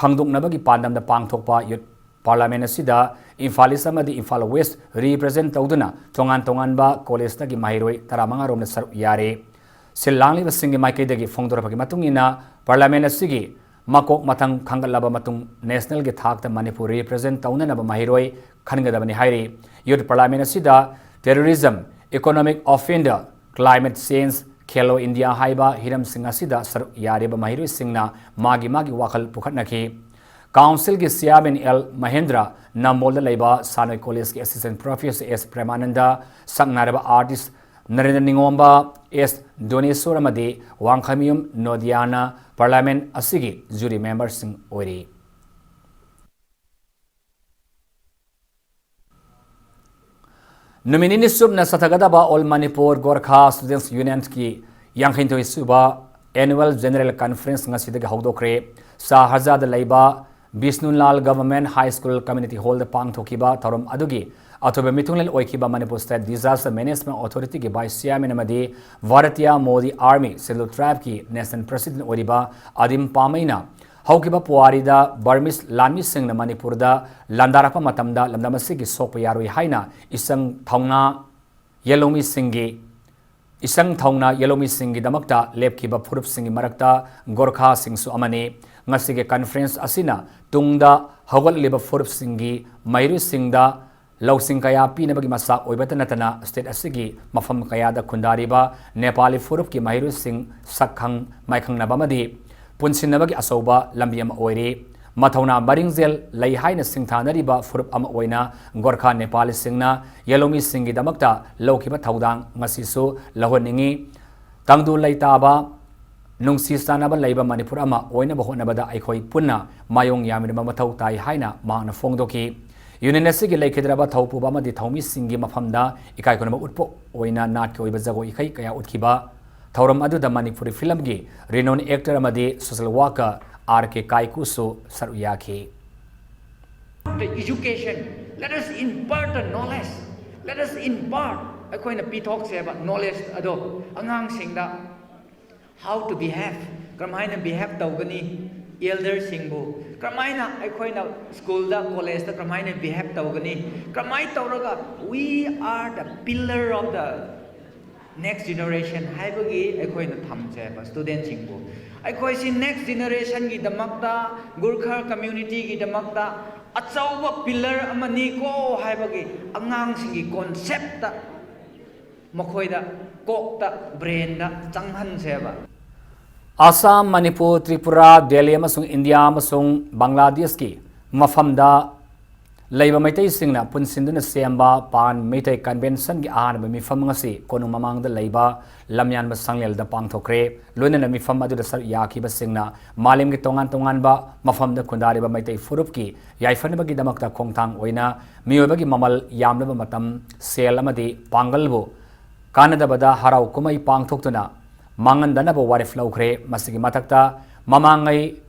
ꯈꯪꯗꯣꯛꯅꯕꯒꯤ ꯄꯥꯟꯗꯝꯗ ꯄꯥꯡꯊꯣꯛꯄ ꯌꯨꯠ ꯄꯥꯔꯂꯥꯃꯦꯟꯠ ꯑꯁꯤꯗ ꯏꯝꯐꯥꯜ ꯏꯁ꯭ꯠ ꯑꯃꯗꯤ ꯏꯝꯐꯥꯜ ꯋꯦꯁ꯭ꯠ ꯔꯤꯄ꯭ꯔꯖꯦꯟꯠ ꯇꯧꯗꯨꯅ ꯇꯣꯉꯥꯟ ꯇꯣꯉꯥꯟꯕ ꯀꯣꯂꯦꯖꯇꯒꯤ ꯃꯍꯩꯔꯣꯏ ꯇꯔꯥꯃꯉꯥ ꯔꯣꯝꯅ ꯁꯔꯨꯛ ꯌꯥꯔꯤ꯫ ꯁꯤꯜ ꯂꯥꯡꯂꯤꯕꯁꯤꯡꯒꯤ ꯃꯥꯏꯀꯩꯗꯒꯤ ꯐꯣꯡꯗꯣꯔꯛꯄꯒꯤ ꯃꯇꯨꯡ ꯏꯟꯅ, ꯄꯥꯔꯂꯥꯃꯦꯟꯠ ꯑꯁꯤꯒꯤ ꯃꯀꯣꯛ ꯃꯊꯪ ꯈꯪꯒꯠꯂꯕ ꯃꯇꯨꯡ ꯅꯦꯁꯅꯦꯜꯒꯤ ꯊꯥꯛꯇ ꯃꯅꯤꯄꯨꯔ ꯔꯤꯄ꯭ꯔꯖꯦꯟꯠ ꯇꯧꯅꯅꯕ ꯃꯍꯩꯔꯣꯏ ꯈꯟꯒꯗꯕꯅꯤ ꯍꯥꯏꯔꯤ꯫ ꯌꯨꯠ ꯄꯥꯔꯂꯥꯃꯦꯟꯠ ꯑꯁꯤꯗ terrorism, economic offender, climate change, Khelo India ꯍꯥꯏꯕ ꯍꯤꯔꯝꯁꯤꯡ ꯑꯁꯤꯗ ꯁꯔꯨꯛ ꯌꯥꯔꯤꯕ ꯃꯍꯩꯔꯣꯏꯁꯤꯡꯅ ꯃꯥꯒꯤ ꯃꯥꯒꯤ ꯋꯥꯈꯜ ꯄꯨꯈꯠꯅꯈꯤ꯫ ꯀꯥꯎꯟꯁꯤꯜꯒꯤ ꯆꯤꯌꯥꯔꯃꯦꯟ ꯑꯦꯜ ꯃꯍꯦꯟꯗ꯭ꯔ, ꯅꯝꯕꯣꯜꯗ ꯂꯩꯕ ꯁꯥꯟꯅꯣꯏ ꯀꯣꯂꯦꯖꯀꯤ ꯑꯦꯁꯤꯁ꯭ꯇꯦꯟꯠ ꯄ꯭ꯔꯣꯐꯦꯁꯔ ꯑꯦꯁ ꯄ꯭ꯔꯦꯃꯥꯅꯟꯗ, ꯁꯛꯅꯥꯏꯔꯕ ꯑꯥꯔꯇꯤꯁ꯭ꯠ ꯅꯔꯦꯟꯗ꯭ꯔ ꯅꯤꯉꯣꯝꯕ, ꯑꯦꯁ ꯗꯣꯅꯦꯁꯣꯔ ꯑꯃꯗꯤ ꯋꯥꯡꯈꯩꯃꯌꯨꯝ ꯅꯣꯗꯤꯌꯥꯅ ꯄꯥꯔꯂꯥꯃꯦꯟꯠ ꯑꯁꯤꯒꯤ ꯖꯨꯔꯤ ꯃꯦꯝꯕꯔꯁꯤꯡ ꯑꯣꯏꯔꯤ꯫ ꯅꯨꯃꯤꯠ ꯅꯤꯅꯤ ꯆꯨꯞꯅ ꯆꯠꯊꯒꯗꯕ ꯑꯣꯜ ꯃꯅꯤꯄꯨꯔ ꯒꯣꯔꯈꯥ ꯁ꯭ꯇꯨꯗꯦꯟꯠꯁ ꯌꯨꯅꯤꯌꯟꯒꯤ ꯌꯥꯡꯈꯩꯅꯤꯊꯣꯏ ꯁꯨꯕ ꯑꯦꯅꯨꯋꯦꯜ ꯖꯦꯅꯔꯦꯜ ꯀꯟꯐꯔꯦꯟꯁ ꯉꯁꯤꯗꯒꯤ ꯍꯧꯗꯣꯛꯈ꯭ꯔꯦ꯫ ꯁꯍꯔꯖꯥꯗ ꯂꯩꯕ Bishnulal government high school community ꯍꯣꯜꯗ ꯄꯥꯡꯊꯣꯛꯈꯤꯕ ꯊꯧꯔꯝ ꯑꯗꯨꯒꯤ ꯑꯊꯣꯏꯕ ꯃꯤꯊꯨꯡꯂꯦꯟ ꯑꯣꯏꯈꯤꯕ ꯃꯅꯤꯄꯨꯔ ꯁ꯭ꯇꯦꯠ ꯗꯤꯖꯥꯁꯇꯔ ꯃꯦꯅꯦꯖꯃꯦꯟꯠ ꯑꯣꯊꯣꯔꯤꯇꯤꯒꯤ ꯚꯥꯏꯁ ꯆꯤꯌꯥꯔꯃꯦꯟ ꯑꯃꯗꯤ ꯚꯥꯔꯇꯤꯌꯥ ꯃꯣꯗꯤ ꯑꯥꯔꯃꯤ ꯁꯦꯗ꯭ꯌꯨꯜ ꯇ꯭ꯔꯥꯏꯕꯀꯤ ꯅꯦꯁꯅꯦꯜ ꯄ꯭ꯔꯦꯁꯤꯗꯦꯟꯠ ꯑꯣꯏꯔꯤꯕ ꯑꯗꯤꯝ ꯄꯥꯃꯩꯅ ꯍꯧꯈꯤꯕ ꯄꯨꯋꯥꯔꯤꯗ ꯕꯔꯃꯤꯁ ꯂꯥꯟꯃꯤꯁꯤꯡꯅ ꯃꯅꯤꯄꯨꯔꯗ ꯂꯥꯟꯗꯥꯔꯛꯄ ꯃꯇꯝꯗ ꯂꯝꯗꯝ ꯑꯁꯤꯒꯤ ꯁꯣꯛꯄ ꯌꯥꯔꯣꯏ ꯍꯥꯏꯅ ꯏꯆꯪ ꯊꯧꯅꯥ ꯌꯦꯜꯍꯧꯃꯤꯁꯤꯡꯒꯤ ꯏꯆꯪ ꯊꯧꯅ ꯌꯦꯜꯍꯧꯃꯤꯁꯤꯡꯒꯤꯗꯃꯛꯇ ꯂꯦꯞꯈꯤꯕ ꯐꯨꯔꯨꯞꯁꯤꯡꯒꯤ ꯃꯔꯛꯇ ꯒꯣꯔꯈꯥꯁꯤꯡꯁꯨ ꯑꯃꯅꯤ꯫ ꯉꯁꯤꯒꯤ conference ꯑꯁꯤꯅ ꯇꯨꯡꯗ ꯍꯧꯒꯠꯂꯤꯕ ꯐꯨꯔꯨꯞꯁꯤꯡꯒꯤ ꯃꯍꯩꯔꯣꯏꯁꯤꯡꯗ ꯂꯧꯁꯤꯡ ꯀꯌꯥ ꯄꯤꯅꯕꯒꯤ ꯃꯆꯥꯛ ꯑꯣꯏꯕꯇ ꯅꯠꯇꯅ state ꯑꯁꯤꯒꯤ ꯃꯐꯝ ꯀꯌꯥꯗ ꯈꯨꯟꯗꯥꯔꯤꯕ ꯅꯦꯄꯥꯂꯤ ꯐꯨꯔꯨꯞꯀꯤ ꯃꯍꯩꯔꯣꯏꯁꯤꯡ ꯁꯛ ꯈꯪ ꯃꯥꯏꯈꯪꯅꯕ ꯑꯃꯗꯤ ꯄꯨꯟꯁꯤꯟꯅꯕꯒꯤ ꯑꯆꯧꯕ ꯂꯝꯕꯤ ꯑꯃ ꯑꯣꯏꯔꯤ꯫ ꯃꯊꯧꯅꯥ ꯃꯔꯤꯡꯖꯦꯜ ꯂꯩ ꯍꯥꯏꯅ ꯁꯤꯡꯊꯥꯅꯔꯤꯕ ꯐꯨꯔꯨꯞ ꯑꯃ ꯑꯣꯏꯅ ꯒꯣꯔꯈꯥ ꯅꯦꯄꯥꯂꯤꯁꯤꯡꯅ ꯌꯦꯜꯍꯧꯃꯤꯁꯤꯡꯒꯤꯗꯃꯛꯇ ꯂꯧꯈꯤꯕ ꯊꯧꯗꯥꯡ ꯉꯁꯤꯁꯨ ꯂꯧꯍꯟꯅꯤꯡꯏ꯫ ꯇꯪꯗꯨ ꯂꯩꯇꯥꯕ, ꯅꯨꯡꯁꯤ ꯆꯥꯟꯅꯕ ꯂꯩꯕ ꯃꯅꯤꯄꯨꯔ ꯑꯃ ꯑꯣꯏꯅꯕ ꯍꯣꯠꯅꯕꯗ ꯑꯩꯈꯣꯏ ꯄꯨꯟꯅ ꯃꯥꯌꯣꯡ ꯌꯥꯃꯤꯟꯅꯕ ꯃꯊꯧ ꯇꯥꯏ ꯍꯥꯏꯅ ꯃꯍꯥꯛꯅ ꯐꯣꯡꯗꯣꯛꯈꯤ꯫ Union ꯑꯁꯤꯒꯤ ꯂꯩꯈꯤꯗ꯭ꯔꯕ ꯊꯧꯄꯨꯕ ꯑꯃꯗꯤ ꯊꯧꯃꯤꯁꯤꯡꯒꯤ ꯃꯐꯝꯗ ꯏꯀꯥꯏ ꯈꯨꯝꯅꯕ ꯎꯠꯄ ꯑꯣꯏꯅ ꯅꯥꯠꯀꯤ ꯑꯣꯏꯕ ꯖꯒꯣꯏ ꯏꯁꯩ ꯀꯌꯥ ꯎꯠꯈꯤꯕ ꯊꯧꯔꯝ ꯑꯗꯨꯗ ꯃꯅꯤꯄꯨꯔꯤ ꯐꯤꯂꯝꯒꯤ renowned actor ꯑꯃꯗꯤ social worker R K ꯀꯥꯏꯀꯨꯁꯨ ꯁꯔꯨꯛ ꯌꯥꯈꯤ꯫ The education, let us impart the knowledge, let us impart ꯑꯩꯈꯣꯏꯅ ꯄꯤꯊꯣꯛꯁꯦꯕ knowledge ꯑꯗꯣ ꯑꯉꯥꯡꯁꯤꯡꯗ꯫ How to behave, ꯀꯔꯝꯍꯥꯏꯅ behave ꯇꯧꯒꯅꯤ, elderꯁꯤꯡꯕꯨ ꯀꯔꯝꯍꯥꯏꯅ ꯑꯩꯈꯣꯏꯅ schoolꯗ collegeꯇ ꯀꯔꯝꯍꯥꯏꯅ behave ꯇꯧꯒꯅꯤ, ꯀꯔꯝꯍꯥꯏꯅ ꯇꯧꯔꯒ we are the pillar of the next generation ꯍꯥꯏꯕꯒꯤ ꯑꯩꯈꯣꯏꯅ ꯊꯝꯁꯦꯕ studentꯁꯤꯡꯕꯨ꯫ ꯑꯩꯈꯣꯏꯁꯤ next generationꯒꯤꯗꯃꯛꯇ, ꯒꯨꯔꯈꯥ communityꯒꯤꯗꯃꯛꯇ ꯑꯆꯧꯕ pillar ꯑꯃꯅꯤꯀꯣ ꯍꯥꯏꯕꯒꯤ ꯑꯉꯥꯡꯁꯤꯡꯒꯤ conceptꯇ ꯃꯈꯣꯏꯗ ꯀꯣꯛꯇ brainꯗ ꯆꯪꯍꯟꯁꯦꯕ꯫ ꯑꯁꯥꯝ, ꯃꯅꯤꯄꯨꯔ, ꯇ꯭ꯔꯤꯄꯨꯔꯥ, ꯗꯦꯜꯂꯤ ꯑꯃꯁꯨꯡ ꯏꯟꯗꯤꯌꯥ ꯑꯃꯁꯨꯡ ꯕꯪꯒ꯭ꯂꯥꯗꯦꯁꯀꯤ ꯃꯐꯝꯗ ꯂꯩꯕ ꯃꯩꯇꯩꯁꯤꯡꯅ ꯄꯨꯟꯁꯤꯟꯗꯨꯅ ꯁꯦꯝꯕ ꯄꯥꯟ ꯃꯩꯇꯩ conventionꯒꯤ ꯑꯍꯥꯟꯕ ꯃꯤꯐꯝ ꯉꯁꯤ ꯀꯣꯅꯨꯡ ꯃꯃꯥꯡꯗ ꯂꯩꯕ ꯂꯝꯌꯥꯟꯕ ꯁꯪꯂꯦꯜꯗ ꯄꯥꯡꯊꯣꯛꯈ꯭ꯔꯦ꯫ ꯂꯣꯏꯅꯅ ꯃꯤꯐꯝ ꯑꯗꯨꯗ ꯁꯔꯨꯛ ꯌꯥꯈꯤꯕꯁꯤꯡꯅ ꯃꯥꯂꯦꯝꯒꯤ ꯇꯣꯉꯥꯟ ꯇꯣꯉꯥꯟꯕ ꯃꯐꯝꯗ ꯈꯨꯟꯗꯥꯔꯤꯕ ꯃꯩꯇꯩ ꯐꯨꯔꯨꯞꯀꯤ ꯌꯥꯏꯐꯅꯕꯒꯤꯗꯃꯛꯇ ꯈꯣꯡꯊꯥꯡ ꯑꯣꯏꯅ ꯃꯤꯑꯣꯏꯕꯒꯤ ꯃꯃꯜ ꯌꯥꯝꯂꯕ ꯃꯇꯝ, ꯁꯦꯜ ꯑꯃꯗꯤ ꯄꯥꯡꯒꯜꯕꯨ ꯀꯥꯟꯅꯗꯕꯗ ꯍꯔꯥꯎ ꯀꯨꯝꯍꯩ ꯄꯥꯡꯊꯣꯛꯇꯨꯅ ꯃꯥꯡꯍꯟꯗꯅꯕ ꯋꯥꯔꯦꯞ ꯂꯧꯈ꯭ꯔꯦ꯫ ꯃꯁꯤꯒꯤ ꯃꯊꯛꯇ ꯃꯃꯥꯡꯉꯩ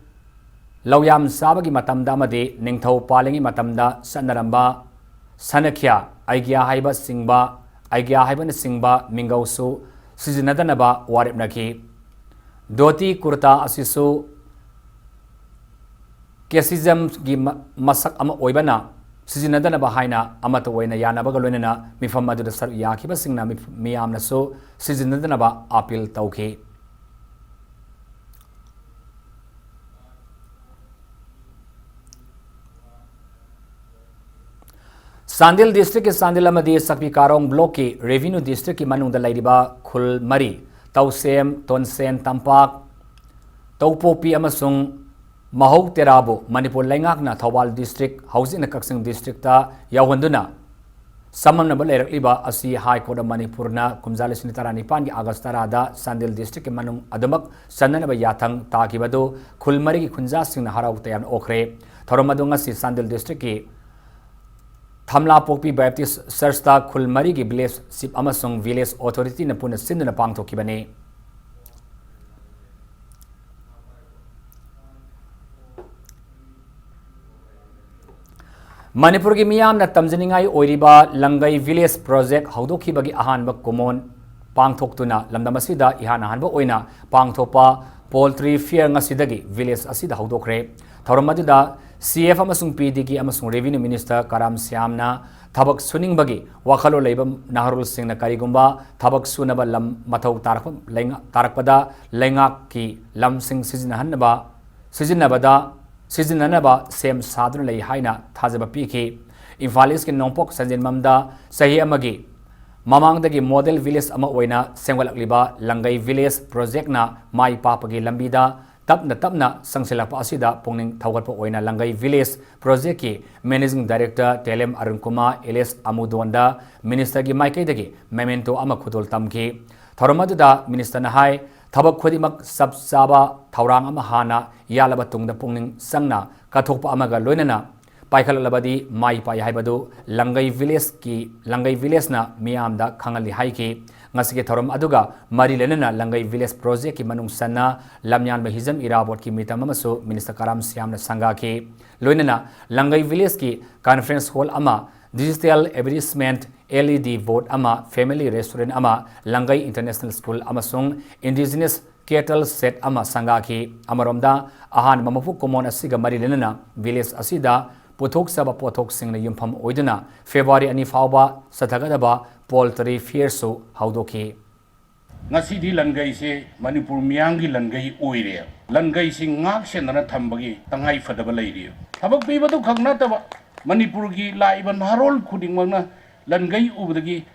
ꯂꯧꯌꯥꯝ ꯆꯥꯕꯒꯤ ꯃꯇꯝꯗ ꯑꯃꯗꯤ ꯅꯤꯡꯊꯧ ꯄꯥꯜꯂꯤꯉꯩ ꯃꯇꯝꯗ ꯆꯠꯅꯔꯝꯕ ꯁꯅꯈ꯭ꯌꯥ, ꯑꯩꯒ꯭ꯌꯥ ꯍꯥꯏꯕꯆꯤꯡꯕ, ꯑꯩꯒ꯭ꯌꯥ ꯍꯥꯏꯕꯅꯆꯤꯡꯕ ꯃꯤꯡꯒꯧꯁꯨ ꯁꯤꯖꯤꯟꯅꯗꯅꯕ ꯋꯥꯔꯦꯞꯅꯈꯤ꯫ ꯙꯣꯇꯤ ꯀꯨꯔꯇꯥ ꯑꯁꯤꯁꯨ casteismꯒꯤ ꯃ-, ꯃꯁꯛ ꯑꯃ ꯑꯣꯏꯕꯅ ꯁꯤꯖꯤꯟꯅꯗꯅꯕ ꯍꯥꯏꯅ ꯑꯃꯠꯇ ꯑꯣꯏꯅ ꯌꯥꯅꯕꯒ ꯂꯣꯏꯅꯅ ꯃꯤꯐꯝ ꯑꯗꯨꯗ ꯁꯔꯨꯛ ꯌꯥꯈꯤꯕꯁꯤꯡꯅ ꯃꯤꯐ-, ꯃꯤꯌꯥꯝꯅꯁꯨ ꯁꯤꯖꯤꯟꯅꯗꯅꯕ ꯑꯥꯄꯤꯜ ꯇꯧꯈꯤ꯫ ꯆꯥꯟꯗꯦꯜ district ꯀꯤ ꯆꯥꯟꯗꯦꯜ ꯑꯃꯗꯤ ꯆꯛꯄꯤ ꯀꯥꯔꯣꯡ block ꯀꯤ revenue district ꯀꯤ ꯃꯅꯨꯡꯗ ꯂꯩꯔꯤꯕ ꯈꯨꯜ ꯃꯔꯤ, ꯇꯧꯁꯦꯝ, ꯇꯣꯟꯁꯦꯟ, ꯇꯝꯄꯥꯛ, ꯇꯧꯄꯣꯛꯄꯤ ꯑꯃꯁꯨꯡ ꯃꯍꯧ ꯇꯦꯔꯥꯕꯨ ꯃꯅꯤꯄꯨꯔ ꯂꯩꯉꯥꯛꯅ ꯊꯧꯕꯥꯜ district, ꯍꯧꯖꯤꯛꯅ ꯀꯛꯆꯤꯡ district ꯇ ꯌꯥꯎꯍꯟꯗꯨꯅ ꯆꯃꯝꯅꯕ ꯂꯩꯔꯛꯂꯤꯕ ꯑꯁꯤ High Court of ꯃꯅꯤꯄꯨꯔꯅ ꯀꯨꯝꯖꯥ ꯂꯤꯁꯤꯡ ꯇꯔꯥꯅꯤꯄꯥꯟꯒꯤ August ꯇꯔꯥꯗ ꯆꯥꯟꯗꯦꯜ district ꯀꯤ ꯃꯅꯨꯡ ꯑꯗꯨꯃꯛ ꯆꯟꯅꯅꯕ ꯌꯥꯊꯪ ꯇꯥꯈꯤꯕ ꯑꯗꯨ ꯈꯨꯜ ꯃꯔꯤꯒꯤ ꯈꯨꯟꯖꯥꯁꯤꯡꯅ ꯍꯔꯥꯎ ꯇꯌꯥꯝꯅ ꯑꯣꯛꯈ꯭ꯔꯦ꯫ ꯊꯧꯔꯝ ꯑꯗꯨ ꯉꯁꯤ ꯆꯥꯟꯗꯦꯜ district ꯀꯤ ꯊꯝꯂꯥꯄꯣꯛꯄꯤ Baptist Church ꯇ ꯈꯨꯜ ꯃꯔꯤꯒꯤ village chief ꯑꯃꯁꯨꯡ village authority ꯅ ꯄꯨꯟꯅ ꯁꯤꯟꯗꯨꯅ ꯄꯥꯡꯊꯣꯛꯈꯤꯕꯅꯤ꯫ ꯃꯅꯤꯄꯨꯔꯒꯤ ꯃꯤꯌꯥꯝꯅ ꯇꯝꯖꯅꯤꯡꯉꯥꯏ ꯑꯣꯏꯔꯤꯕ ꯂꯪꯒꯩ village project ꯍꯧꯗꯣꯛꯈꯤꯕꯒꯤ ꯑꯍꯥꯟꯕ ꯀꯨꯝꯑꯣꯟ ꯄꯥꯡꯊꯣꯛꯇꯨꯅ ꯂꯝꯗꯝ ꯑꯁꯤꯗ ꯏꯍꯥꯟ ꯍꯥꯟꯕ ꯑꯣꯏꯅ ꯄꯥꯡꯊꯣꯛꯄ poultry fair ꯉꯁꯤꯗꯒꯤ village ꯑꯁꯤꯗ ꯍꯧꯗꯣꯛꯈ꯭ꯔꯦ꯫ ꯊꯧꯔꯝ ꯑꯗꯨꯗ C F ꯑꯃꯁꯨꯡ P D G ꯑꯃꯁꯨꯡ Revenue Minister ꯀꯔꯥꯝ ꯁ꯭ꯌꯥꯝꯅ ꯊꯕꯛ ꯁꯨꯅꯤꯡꯕꯒꯤ ꯋꯥꯈꯜꯂꯣꯟ ꯂꯩꯕ ꯅꯍꯥꯔꯣꯜꯁꯤꯡꯅ ꯀꯔꯤꯒꯨꯝꯕ ꯊꯕꯛ ꯁꯨꯅꯕ ꯂꯝ ꯃꯊꯧ ꯇꯥꯔꯛꯄ, ꯂꯩꯉꯥ-, ꯇꯥꯔꯛꯄꯗ ꯂꯩꯉꯥꯛꯀꯤ ꯂꯝꯁꯤꯡ ꯁꯤꯖꯤꯟꯅꯍꯟꯅꯕ, ꯁꯤꯖꯤꯟꯅꯕꯗ, ꯁꯤꯖꯤꯟꯅꯅꯕ ꯁꯦꯝ ꯁꯥꯗꯨꯅ ꯂꯩ ꯍꯥꯏꯅ ꯊꯥꯖꯕ ꯄꯤꯈꯤ꯫ ꯏꯝꯐꯥꯜ East ꯀꯤ ꯅꯣꯡꯄꯣꯛ ꯁꯟꯖꯦꯟꯕꯝꯗ ꯆꯍꯤ ꯑꯃꯒꯤ ꯃꯃꯥꯡꯗꯒꯤ model village ꯑꯃ ꯑꯣꯏꯅ ꯁꯦꯝꯒꯠꯂꯛꯂꯤꯕ ꯂꯪꯒꯩ village project ꯅ ꯃꯥꯏ ꯄꯥꯛꯄꯒꯤ ꯂꯝꯕꯤꯗ ꯇꯞꯅ ꯇꯞꯅ ꯆꯪꯁꯤꯜꯂꯛꯄ ꯑꯁꯤꯗ ꯄꯨꯛꯅꯤꯡ ꯊꯧꯒꯠꯄ ꯑꯣꯏꯅ ꯂꯪꯒꯩ village project ꯀꯤ Managing Director ꯇꯦꯂꯦꯝ Arun Kumar alias ꯑꯃꯨꯗꯣꯟꯗ Minister ꯒꯤ ꯃꯥꯏꯀꯩꯗꯒꯤ memento ꯑꯃ ꯈꯨꯗꯣꯜ ꯇꯝꯈꯤ꯫ ꯊꯧꯔꯝ ꯑꯗꯨꯗ Minister ꯅ ꯍꯥꯏ, ꯊꯕꯛ ꯈꯨꯗꯤꯡꯃꯛ ꯆꯞ ꯆꯥꯕ ꯊꯧꯔꯥꯡ ꯑꯃ ꯍꯥꯟꯅ ꯌꯥꯠꯂꯕ ꯇꯨꯡꯗ ꯄꯨꯛꯅꯤꯡ ꯆꯪꯅ ꯀꯠꯊꯣꯛꯄ ꯑꯃꯒ ꯂꯣꯏꯅꯅ ꯄꯥꯏꯈꯠꯂꯛꯂꯕꯗꯤ ꯃꯥꯏ ꯄꯥꯛꯏ ꯍꯥꯏꯕꯗꯨ ꯂꯪꯒꯩ village ꯀꯤ, ꯂꯪꯒꯩ village ꯅ ꯃꯤꯌꯥꯝꯗ ꯈꯪꯍꯜꯂꯤ ꯍꯥꯏꯈꯤ꯫ ꯉꯁꯤꯒꯤ ꯊꯧꯔꯝ ꯑꯗꯨꯒ ꯃꯔꯤ ꯂꯩꯅꯅ ꯂꯪꯒꯩ village project ꯀꯤ ꯃꯅꯨꯡ ꯆꯟꯅ ꯂꯝꯌꯥꯟꯕ ꯍꯤꯖꯝ ꯏꯔꯥꯕꯣꯠꯀꯤ ꯃꯤꯇꯝ ꯑꯃꯁꯨ Minister ꯀꯔꯥꯝ ꯁ꯭ꯌꯥꯝꯅ ꯁꯪꯒꯥꯈꯤ꯫ ꯂꯣꯏꯅꯅ ꯂꯪꯒꯩ village ꯀꯤ conference hall ꯑꯃ, digital advertisement, L E D board ꯑꯃ, family restaurant ꯑꯃ, ꯂꯪꯒꯩ International School ꯑꯃꯁꯨꯡ indigenous cattle shed ꯑꯃ ꯁꯪꯒꯥꯈꯤ꯫ ꯑꯃꯔꯣꯝꯗ, ꯑꯍꯥꯟꯕ ꯃꯄꯣꯛ ꯀꯨꯝꯑꯣꯟ ꯑꯁꯤꯒ ꯃꯔꯤ ꯂꯩꯅꯅ village ꯑꯁꯤꯗ ꯄꯨꯊꯣꯛꯆꯕ ꯄꯣꯠꯊꯣꯛꯁꯤꯡꯅ ꯌꯨꯝꯐꯝ ꯑꯣꯏꯗꯨꯅ ꯐꯦꯕ꯭ꯔꯨꯋꯥꯔꯤ ꯑꯅꯤ ꯐꯥꯎꯕ ꯆꯠꯊꯒꯗꯕ ꯄꯣꯜꯇ꯭ꯔꯤ ꯐꯤꯌꯔꯁꯨ ꯍꯧꯗꯣꯛꯈꯤ꯫ ꯉꯁꯤꯗꯤ ꯂꯟꯒꯩꯁꯦ ꯃꯅꯤꯄꯨꯔ ꯃꯤꯌꯥꯝꯒꯤ ꯂꯟꯒꯩ ꯑꯣꯏꯔꯦ꯫ ꯂꯟꯒꯩꯁꯤ ꯉꯥꯛ ꯁꯦꯟꯗꯅ ꯊꯝꯕꯒꯤ ꯇꯉꯥꯏ ꯐꯗꯕ ꯂꯩꯔꯤ꯫ ꯊꯕꯛ ꯄꯤꯕꯗꯨ ꯈꯛ ꯅꯠꯇꯕ, ꯃꯅꯤꯄꯨꯔꯒꯤ ꯂꯥꯛꯏꯕ ꯅꯍꯥꯔꯣꯜ ꯈꯨꯗꯤꯡꯃꯛꯅ ꯂꯟꯒꯩ ꯎꯕꯗꯒꯤ,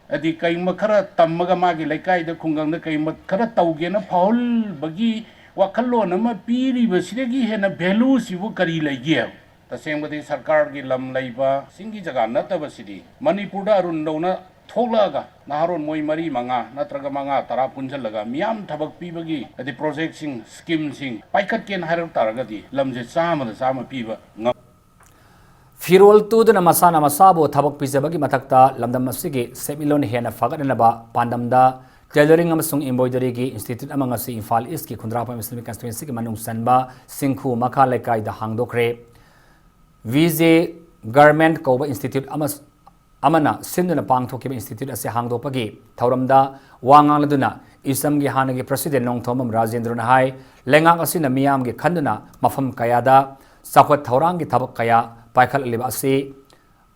ꯍꯥꯏꯗꯤ, ꯀꯩꯒꯨꯝꯕ ꯈꯔ ꯇꯝꯃꯒ ꯃꯥꯒꯤ ꯂꯩꯀꯥꯏꯗ, ꯈꯨꯡꯒꯪꯗ ꯀꯩꯒꯨꯝꯕ ꯈꯔ ꯇꯧꯒꯦꯅ ꯐꯥꯎꯍꯟꯕꯒꯤ ꯋꯥꯈꯜꯂꯣꯟ ꯑꯃ ꯄꯤꯔꯤꯕꯁꯤꯗꯒꯤ ꯍꯦꯟꯅ ꯚꯦꯂꯨꯁꯤꯕꯨ ꯀꯔꯤ ꯂꯩꯒꯦ? ꯇꯁꯦꯡꯕꯗꯤ ꯁꯔꯀꯥꯔꯒꯤ ꯂꯝ ꯂꯩꯕ ꯆꯤꯡꯒꯤ ꯖꯒꯥ ꯅꯠꯇꯕꯁꯤꯗꯤ, ꯃꯅꯤꯄꯨꯔꯗ ꯑꯔꯨꯟꯗꯧꯅ ꯊꯣꯛꯂꯛꯑꯒ ꯅꯍꯥꯔꯣꯟ ꯃꯣꯏ ꯃꯔꯤ, ꯃꯉꯥ ꯅꯠꯇ꯭ꯔꯒ ꯃꯉꯥ, ꯇꯔꯥ ꯄꯨꯟꯁꯤꯜꯂꯒ ꯃꯤꯌꯥꯝ ꯊꯕꯛ ꯄꯤꯕꯒꯤ, ꯍꯥꯏꯗꯤ, ꯄ꯭ꯔꯣꯖꯦꯛꯁꯤꯡ, ꯁ꯭ꯀꯤꯝꯁꯤꯡ ꯄꯥꯏꯈꯠꯀꯦꯅ ꯍꯥꯏꯔꯛ ꯇꯥꯔꯒꯗꯤ ꯂꯝꯁꯦ ꯆꯥꯝꯃꯗ ꯆꯥꯝꯃ ꯄꯤꯕ ꯉꯝ- ꯐꯤꯔꯣꯜ ꯇꯨꯗꯨꯅ ꯃꯁꯥꯅ ꯃꯁꯥꯕꯨ ꯊꯕꯛ ꯄꯤꯖꯕꯒꯤ ꯃꯊꯛꯇ ꯂꯝꯗꯝ ꯑꯁꯤꯒꯤ ꯁꯦꯟꯃꯤꯠꯂꯣꯟ ꯍꯦꯟꯅ ꯐꯒꯠꯅꯅꯕ ꯄꯥꯟꯗꯝꯗ tailoring ꯑꯃꯁꯨꯡ embroideryꯒꯤ institute ꯑꯃ ꯉꯁꯤ ꯏꯝꯐꯥꯜ ꯏꯁꯀꯤ ꯈꯨꯟꯗ꯭ꯔꯥꯛꯄꯝ Assembly Constituencyꯒꯤ ꯃꯅꯨꯡ ꯆꯟꯕ ꯁꯤꯡꯈꯨ ꯃꯈꯥ ꯂꯩꯀꯥꯏꯗ ꯍꯥꯡꯗꯣꯛꯈ꯭ꯔꯦ꯫ ꯚꯤ ꯖꯦ Garment ꯀꯧꯕ institute ꯑꯃ, ꯑꯃꯅ ꯁꯤꯟꯗꯨꯅ ꯄꯥꯡꯊꯣꯛꯈꯤꯕ institute ꯑꯁꯤ ꯍꯥꯡꯗꯣꯛꯄꯒꯤ ꯊꯧꯔꯝꯗ ꯋꯥ ꯉꯥꯡꯂꯗꯨꯅ ꯏꯁꯝꯒꯤ ꯍꯥꯟꯅꯒꯤ president ꯅꯣꯡꯊꯣꯝꯕꯝ ꯔꯥꯖꯦꯟꯗ꯭ꯔꯅ ꯍꯥꯏ, ꯂꯩꯉꯥꯛ ꯑꯁꯤꯅ ꯃꯤꯌꯥꯝꯒꯤ ꯈꯟꯗꯨꯅ ꯃꯐꯝ ꯀꯌꯥꯗ ꯆꯥꯎꯈꯠ ꯊꯧꯔꯥꯡꯒꯤ ꯊꯕꯛ ꯀꯌꯥ ꯄꯥꯏꯈꯠꯂꯛꯂꯤꯕ ꯑꯁꯤ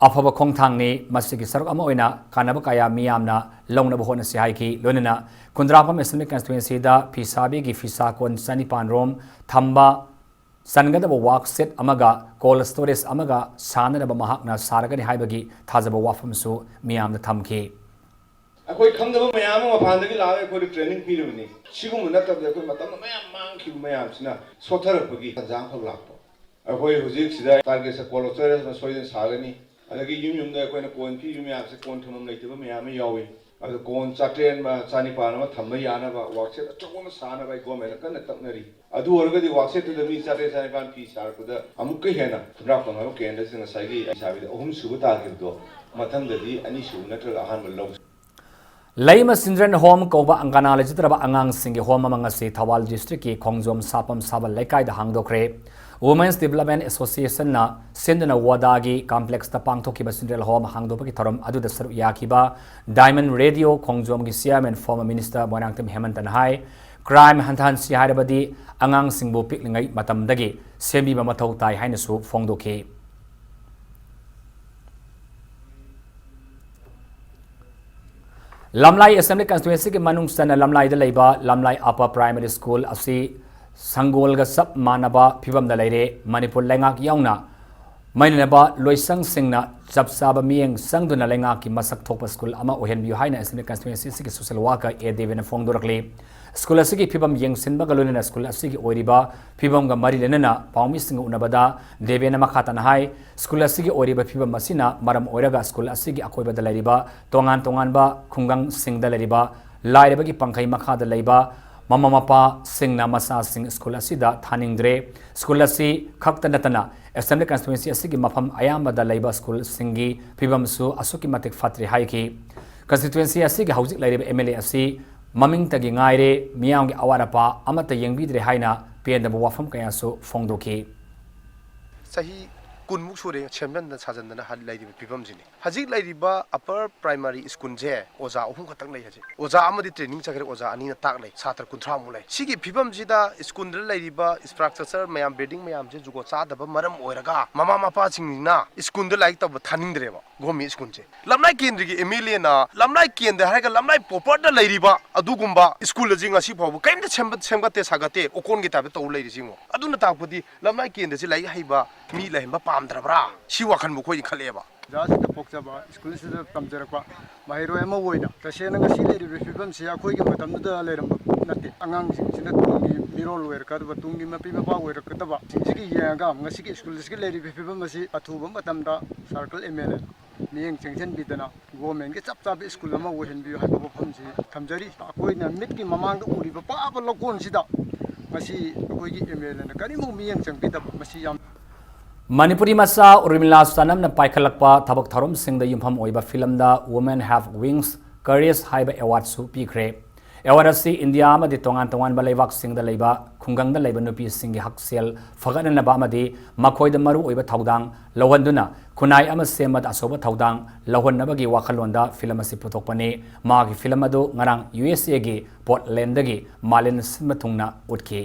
ꯑꯐꯕ ꯈꯣꯡꯊꯥꯡꯅꯤ꯫ ꯃꯁꯤꯒꯤ ꯁꯔꯨꯛ ꯑꯃ ꯑꯣꯏꯅ ꯀꯥꯟꯅꯕ ꯀꯌꯥ ꯃꯤꯌꯥꯝꯅ ꯂꯧꯅꯕ ꯍꯣꯠꯅꯁꯤ ꯍꯥꯏꯈꯤ꯫ ꯂꯣꯏꯅꯅ ꯈꯨꯟꯗ꯭ꯔꯥꯛꯄꯝ Assembly Constituencyꯗ ꯐꯤꯁꯥꯕꯤꯒꯤ ꯐꯤꯁꯥ ꯀꯣꯟ ꯆꯅꯤꯄꯥꯟ ꯔꯣꯝ ꯊꯝꯕ, ꯆꯟꯒꯗꯕ work shed ꯑꯃꯒ cold storage ꯑꯃꯒ ꯁꯥꯅꯅꯕ ꯃꯍꯥꯛꯅ ꯁꯥꯔꯒꯅꯤ ꯍꯥꯏꯕꯒꯤ ꯊꯥꯖꯕ ꯋꯥꯐꯝꯁꯨ ꯃꯤꯌꯥꯝꯗ ꯊꯝꯈꯤ꯫ ꯑꯩꯈꯣꯏ ꯈꯪꯗꯕ ꯃꯌꯥꯝ ꯑꯃ ꯃꯄꯥꯟꯗꯒꯤ ꯂꯥꯛꯑꯒ ꯑꯩꯈꯣꯏꯗ training ꯄꯤꯔꯕꯅꯤ꯫ ꯁꯤꯒꯨꯝꯕ ꯅꯠꯇꯕꯗ ꯑꯩꯈꯣꯏ ꯃꯇꯝ ꯃꯌꯥꯝ ꯃꯥꯡꯈꯤꯕ ꯃꯌꯥꯝꯁꯤꯅ ꯁꯣꯠꯊꯔꯛꯄꯒꯤ ꯇꯥꯟꯖꯥ ꯑꯃꯈꯛ ꯂꯥꯛꯄ꯫ ꯑꯩꯈꯣꯏ ꯍꯧꯖꯤꯛ ꯁꯤꯗ targetꯁꯦ cold storage ꯑꯃ ꯁꯣꯏꯗꯅ ꯁꯥꯒꯅꯤ꯫ ꯑꯗꯒꯤ ꯌꯨꯝ ꯌꯨꯝꯗ ꯑꯩꯈꯣꯏꯅ ꯀꯣꯟ ꯄꯤꯔꯤꯕ ꯃꯌꯥꯝꯁꯦ ꯀꯣꯟ ꯊꯝꯐꯝ ꯂꯩꯇꯕ ꯃꯌꯥꯝ ꯑꯃ ꯌꯥꯎꯏ꯫ ꯑꯗꯨ ꯀꯣꯟ ꯆꯥꯇ꯭ꯔꯦꯠ ꯑꯃ, ꯆꯅꯤꯄꯥꯟ ꯑꯃ ꯊꯝꯕ ꯌꯥꯅꯕ work shed ꯑꯆꯧꯕ ꯑꯃ ꯁꯥꯅꯕ ꯑꯩ governmentꯅ ꯀꯟꯅ ꯇꯛꯅꯔꯤ꯫ ꯑꯗꯨ ꯑꯣꯏꯔꯒꯗꯤ work shedꯇꯨꯗ ꯃꯤ ꯆꯥꯇ꯭ꯔꯦꯠ ꯆꯅꯤꯄꯥꯟ ꯐꯤ ꯁꯥꯔꯛꯄꯗ ꯑꯃꯨꯛꯀ ꯍꯦꯟꯅ ꯈꯨꯟꯗ꯭ꯔꯥꯛꯄꯝ ꯍꯥꯏꯕ ꯀꯦꯟꯗ꯭ꯔꯁꯤꯗ ꯉꯁꯥꯏꯒꯤ ꯑꯩ ꯁꯥꯕꯤꯗ ꯑꯍꯨꯝ ꯁꯨꯕ ꯇꯥꯈꯤꯕꯗꯣ ꯃꯊꯪꯗꯗꯤ ꯑꯅꯤ ꯁꯨꯕ ꯅꯠꯇ꯭ꯔꯒ ꯑꯍꯥꯟꯕ ꯂꯧ꯫ ꯂꯩꯃ Children Home ꯀꯧꯕ ꯑꯪꯒꯅꯥ ꯂꯩꯖꯗ꯭ꯔꯕ ꯑꯉꯥꯡꯁꯤꯡꯒꯤ home ꯑꯃ ꯉꯁꯤ ꯊꯧꯕꯥꯜ districtꯀꯤ ꯈꯣꯡꯖꯣꯝ ꯁꯥꯄꯝ ꯁꯥꯕꯜ ꯂꯩꯀꯥꯏꯗ ꯍꯥꯡꯗꯣꯛꯈ꯭ꯔꯦ꯫ Women's Development Associationꯅ ꯁꯤꯟꯗꯨꯅ ꯋꯥꯗꯥꯒꯤ complexꯇ ꯄꯥꯡꯊꯣꯛꯈꯤꯕ Children Home ꯍꯥꯡꯗꯣꯛꯄꯒꯤ ꯊꯧꯔꯝ ꯑꯗꯨꯗ ꯁꯔꯨꯛ ꯌꯥꯈꯤꯕ Diamond Radio ꯈꯣꯡꯖꯣꯝꯒꯤ chairman former minister Moirangthem ꯍꯦꯃꯟꯇꯅ ꯍꯥꯏ, crime ꯍꯟꯊꯍꯟꯁꯤ ꯍꯥꯏꯔꯕꯗꯤ ꯑꯉꯥꯡꯁꯤꯡꯕꯨ ꯄꯤꯛꯂꯤꯉꯩ ꯃꯇꯝꯗꯒꯤ ꯁꯦꯝꯕꯤꯕ ꯃꯊꯧ ꯇꯥꯏ ꯍꯥꯏꯅꯁꯨ ꯐꯣꯡꯗꯣꯛꯈꯤ꯫ ꯂꯝꯂꯥꯏ Assembly Constituency ꯒꯤ ꯃꯅꯨꯡ ꯆꯟꯅ ꯂꯝꯂꯥꯏꯗ ꯂꯩꯕ ꯂꯝꯂꯥꯏ Upper Primary School ꯑꯁꯤ ꯁꯪꯒꯣꯜꯒ ꯆꯞ ꯃꯥꯟꯅꯕ ꯐꯤꯕꯝꯗ ꯂꯩꯔꯦ꯫ ꯃꯅꯤꯄꯨꯔ ꯂꯩꯉꯥꯛ ꯌꯥꯎꯅ ꯃꯩꯅꯅꯕ ꯂꯣꯏꯁꯪꯁꯤꯡꯅ ꯆꯞ ꯆꯥꯕ ꯃꯤꯠꯌꯦꯡ ꯆꯪꯗꯨꯅ ꯂꯩꯉꯥꯛꯀꯤ ꯃꯁꯛ ꯊꯣꯛꯄ school ꯑꯃ ꯑꯣꯏꯍꯟꯕꯤꯌꯨ ꯍꯥꯏꯅ Assembly Constituency ꯑꯁꯤꯒꯤ social worker ꯑꯦ ꯗꯦꯕꯦꯅ ꯐꯣꯡꯗꯣꯔꯛꯂꯤ꯫ School ꯑꯁꯤꯒꯤ ꯐꯤꯕꯝ ꯌꯦꯡꯁꯤꯟꯕꯒ ꯂꯣꯏꯅꯅ school ꯑꯁꯤꯒꯤ ꯑꯣꯏꯔꯤꯕ ꯐꯤꯕꯝꯒ ꯃꯔꯤ ꯂꯩꯅꯅ ꯄꯥꯎꯃꯤꯁꯤꯡꯒ ꯎꯅꯕꯗ ꯗꯦꯕꯦꯅ ꯃꯈꯥ ꯇꯥꯅ ꯍꯥꯏ, school ꯑꯁꯤꯒꯤ ꯑꯣꯏꯔꯤꯕ ꯐꯤꯕꯝ ꯑꯁꯤꯅ ꯃꯔꯝ ꯑꯣꯏꯔꯒ school ꯑꯁꯤꯒꯤ ꯑꯀꯣꯏꯕꯗ ꯂꯩꯔꯤꯕ ꯇꯣꯉꯥꯟ ꯇꯣꯉꯥꯟꯕ ꯈꯨꯡꯒꯪꯁꯤꯡꯗ ꯂꯩꯔꯤꯕ ꯂꯥꯏꯔꯕꯒꯤ ꯄꯪꯈꯩ ꯃꯈꯥꯗ ꯂꯩꯕ ꯃꯃꯥ ꯃꯄꯥꯁꯤꯡꯅ ꯃꯆꯥꯁꯤꯡ school ꯑꯁꯤꯗ ꯊꯥꯅꯤꯡꯗ꯭ꯔꯦ꯫ School ꯑꯁꯤ ꯈꯛꯇ ꯅꯠꯇꯅ Assembly Constituency ꯑꯁꯤꯒꯤ ꯃꯐꯝ ꯑꯌꯥꯝꯕꯗ ꯂꯩꯕ school ꯁꯤꯡꯒꯤ ꯐꯤꯕꯝꯁꯨ ꯑꯁꯨꯛꯀꯤ ꯃꯇꯤꯛ ꯐꯠꯇ꯭ꯔꯦ ꯍꯥꯏꯈꯤ꯫ Constituency ꯑꯁꯤꯒꯤ ꯍꯧꯖꯤꯛ ꯂꯩꯔꯤꯕ MLA ꯑꯁꯤ ꯃꯃꯤꯡꯇꯒꯤ ꯉꯥꯏꯔꯦ, ꯃꯤꯌꯥꯝꯒꯤ ꯑꯋꯥꯠ ꯑꯄꯥ ꯑꯃꯠꯇ ꯌꯦꯡꯕꯤꯗ꯭ꯔꯦ ꯍꯥꯏꯅ ꯄꯦꯟꯗꯕ ꯋꯥꯐꯝ ꯀꯌꯥꯁꯨ ꯐꯣꯡꯗꯣꯛꯈꯤ꯫ ꯆꯍꯤ ꯀꯨꯟꯃꯨꯛ ꯁꯨꯔꯦ ꯁꯦꯝꯖꯤꯟꯗꯅ ꯁꯥꯖꯟꯗꯅ ꯍ-, ꯂꯩꯔꯤꯕ ꯐꯤꯕꯝꯁꯤꯅꯤ꯫ ꯍꯧꯖꯤꯛ ꯂꯩꯔꯤꯕ Upper Primary School ꯁꯦ ꯑꯣꯖꯥ ꯑꯍꯨꯝ ꯈꯛꯇꯪ ꯂꯩ ꯍꯧꯖꯤꯛ꯫ ꯑꯣꯖꯥ ꯑꯃꯗꯤ training ꯆꯠꯈ꯭ꯔꯦ, ꯑꯣꯖꯥ ꯑꯅꯤꯅ ꯇꯥꯛ ꯂꯩ, ꯁꯥꯇ꯭ꯔ ꯀꯨꯟꯊ꯭ꯔꯥ ꯃꯨꯛ ꯂꯩ꯫ ꯁꯤꯒꯤ ꯐꯤꯕꯝꯁꯤꯗ school ꯗ ꯂꯩꯔꯤꯕ infrastructure ꯃꯌꯥꯝ, building ꯃꯌꯥꯝꯁꯦ ꯖꯨꯒꯣꯠ ꯆꯥꯗꯕ ꯃꯔꯝ ꯑꯣꯏꯔꯒ ꯃꯃꯥ ꯃꯄꯥꯁꯤꯡꯁꯤꯅ school ꯗ ꯂꯥꯏꯔꯤꯛ ꯇꯝꯕ ꯊꯥꯅꯤꯡꯗ꯭ꯔꯦꯕ꯫ Government School ꯁꯦ ꯂꯝꯂꯥꯏ ꯀꯦꯟꯗ꯭ꯔꯒꯤ MLA ꯅ ꯂꯝꯂꯥꯏ ꯀꯦꯟꯗ꯭ꯔ ꯍꯥꯏꯔꯒ ꯂꯝꯂꯥꯏ proper ꯗ ꯂꯩꯔꯤꯕ ꯑꯗꯨꯒꯨꯝꯕ school ꯑꯁꯤ ꯉꯁꯤ ꯐꯥꯎꯕ ꯀꯔꯤꯝꯇ ꯁꯦꯝꯒꯠ-, ꯁꯦꯝꯒꯠꯇꯦ ꯁꯥꯒꯠꯇꯦ, ꯑꯣꯀꯣꯟꯒꯤ type ꯇ ꯇꯧ ꯂꯩꯔꯤꯁꯤ ꯌꯦꯡꯉꯣ꯫ ꯑꯗꯨꯅ ꯇꯥꯛꯄꯗꯤ ꯂꯝꯂꯥꯏ ꯀꯦꯟꯗ꯭ꯔꯁꯤ ꯂꯥꯏꯔꯤꯛ ꯍꯩꯕ ꯃꯤ ꯂꯩꯍꯟꯕ ꯄꯥꯝꯗ꯭ꯔꯕ꯭ꯔꯥ? ꯁꯤ ꯋꯥꯈꯜꯕꯨ ꯑꯩꯈꯣꯏꯅ ꯈꯜꯂꯛꯑꯦꯕ꯫ ꯑꯣꯖꯥꯁꯤꯡꯗ ꯄꯣꯛꯆꯕ, school ꯁꯤꯗ ꯇꯝꯖꯔꯛꯄ ꯃꯍꯩꯔꯣꯏ ꯑꯃ ꯑꯣꯏꯅ ꯇꯁꯦꯡꯅ ꯉꯁꯤ ꯂꯩꯔꯤꯕ ꯐꯤꯕꯝꯁꯤ ꯑꯩꯈꯣꯏꯒꯤ ꯃꯇꯝꯗꯨꯗ ꯂꯩꯔꯝꯕ ꯅꯠꯇꯦ꯫ ꯑꯉꯥꯡꯁꯤꯡꯁꯤꯅ ꯇꯨꯡꯒꯤ ꯃꯤꯔꯣꯜ ꯑꯣꯏꯔꯛꯀꯗꯕ, ꯇꯨꯡꯒꯤ ꯃꯄꯤ ꯃꯄꯥ ꯑꯣꯏꯔꯛꯀꯗꯕ ꯁꯤꯡꯁꯤꯒꯤ ꯌꯦꯡꯉꯒ ꯉꯁꯤꯒꯤ school ꯑꯁꯤꯒꯤ ꯂꯩꯔꯤꯕ ꯐꯤꯕꯝ ꯑꯁꯤ ꯑꯊꯨꯕ ꯃꯇꯝꯗ circle MLA ꯅ ꯃꯤꯠꯌꯦꯡ ꯆꯪꯁꯤꯟꯕꯤꯗꯅ government ꯀꯤ ꯆꯞ ꯆꯥꯕ school ꯑꯃ ꯑꯣꯏꯍꯟꯕꯤꯌꯨ ꯍꯥꯏꯕ ꯋꯥꯐꯝꯁꯤ ꯊꯝꯖꯔꯤ꯫ ꯑꯩꯈꯣꯏꯅ ꯃꯤꯠꯀꯤ ꯃꯃꯥꯡꯗ ꯎꯔꯤꯕ ꯄꯥꯕ ꯂꯧꯀꯣꯟꯁꯤꯗ ꯉꯁꯤ ꯑꯩꯈꯣꯏꯒꯤ MLA ꯅ ꯀꯔꯤꯃꯨꯛ ꯃꯤꯠꯌꯦꯡ ꯆꯪꯕꯤꯗꯕ, ꯃꯁꯤ ꯌꯥꯝ ꯃꯅꯤꯄꯨꯔꯤ ꯃꯆꯥ ꯎꯔꯃꯤꯂꯥ ꯁꯅꯝꯅ ꯄꯥꯏꯈꯠꯂꯛꯄ ꯊꯕꯛ ꯊꯧꯔꯝꯁꯤꯡꯗ ꯌꯨꯝꯐꯝ ꯑꯣꯏꯕ ꯐꯤꯂꯝꯗ Women Have Wings, Courage ꯍꯥꯏꯕ award ꯁꯨ ꯄꯤꯈ꯭ꯔꯦ꯫ Award ꯑꯁꯤ ꯏꯟꯗꯤꯌꯥ ꯑꯃꯗꯤ ꯇꯣꯉꯥꯟ ꯇꯣꯉꯥꯟꯕ ꯂꯩꯕꯥꯛꯁꯤꯡꯗ ꯂꯩꯕ ꯈꯨꯡꯒꯪꯗ ꯂꯩꯕ ꯅꯨꯄꯤꯁꯤꯡꯒꯤ ꯍꯛꯁꯦꯜ ꯐꯒꯠꯅꯅꯕ ꯑꯃꯗꯤ ꯃꯈꯣꯏꯗ ꯃꯔꯨ ꯑꯣꯏꯕ ꯊꯧꯗꯥꯡ ꯂꯧꯍꯟꯗꯨꯅ ꯈꯨꯟꯅꯥꯏ ꯑꯃ ꯁꯦꯝꯕꯗ ꯑꯆꯧꯕ ꯊꯧꯗꯥꯡ ꯂꯧꯍꯟꯅꯕꯒꯤ ꯋꯥꯈꯜꯂꯣꯟꯗ ꯐꯤꯂꯝ ꯑꯁꯤ ꯄꯨꯊꯣꯛꯄꯅꯤ꯫ ꯃꯍꯥꯛꯀꯤ ꯐꯤꯂꯝ ꯑꯗꯨ ꯉꯔꯥꯡ USA ꯒꯤ Portland ꯗꯒꯤ ꯃꯥꯂꯦꯝ ꯁꯤꯟꯕ ꯊꯨꯡꯅ ꯎꯠꯈꯤ꯫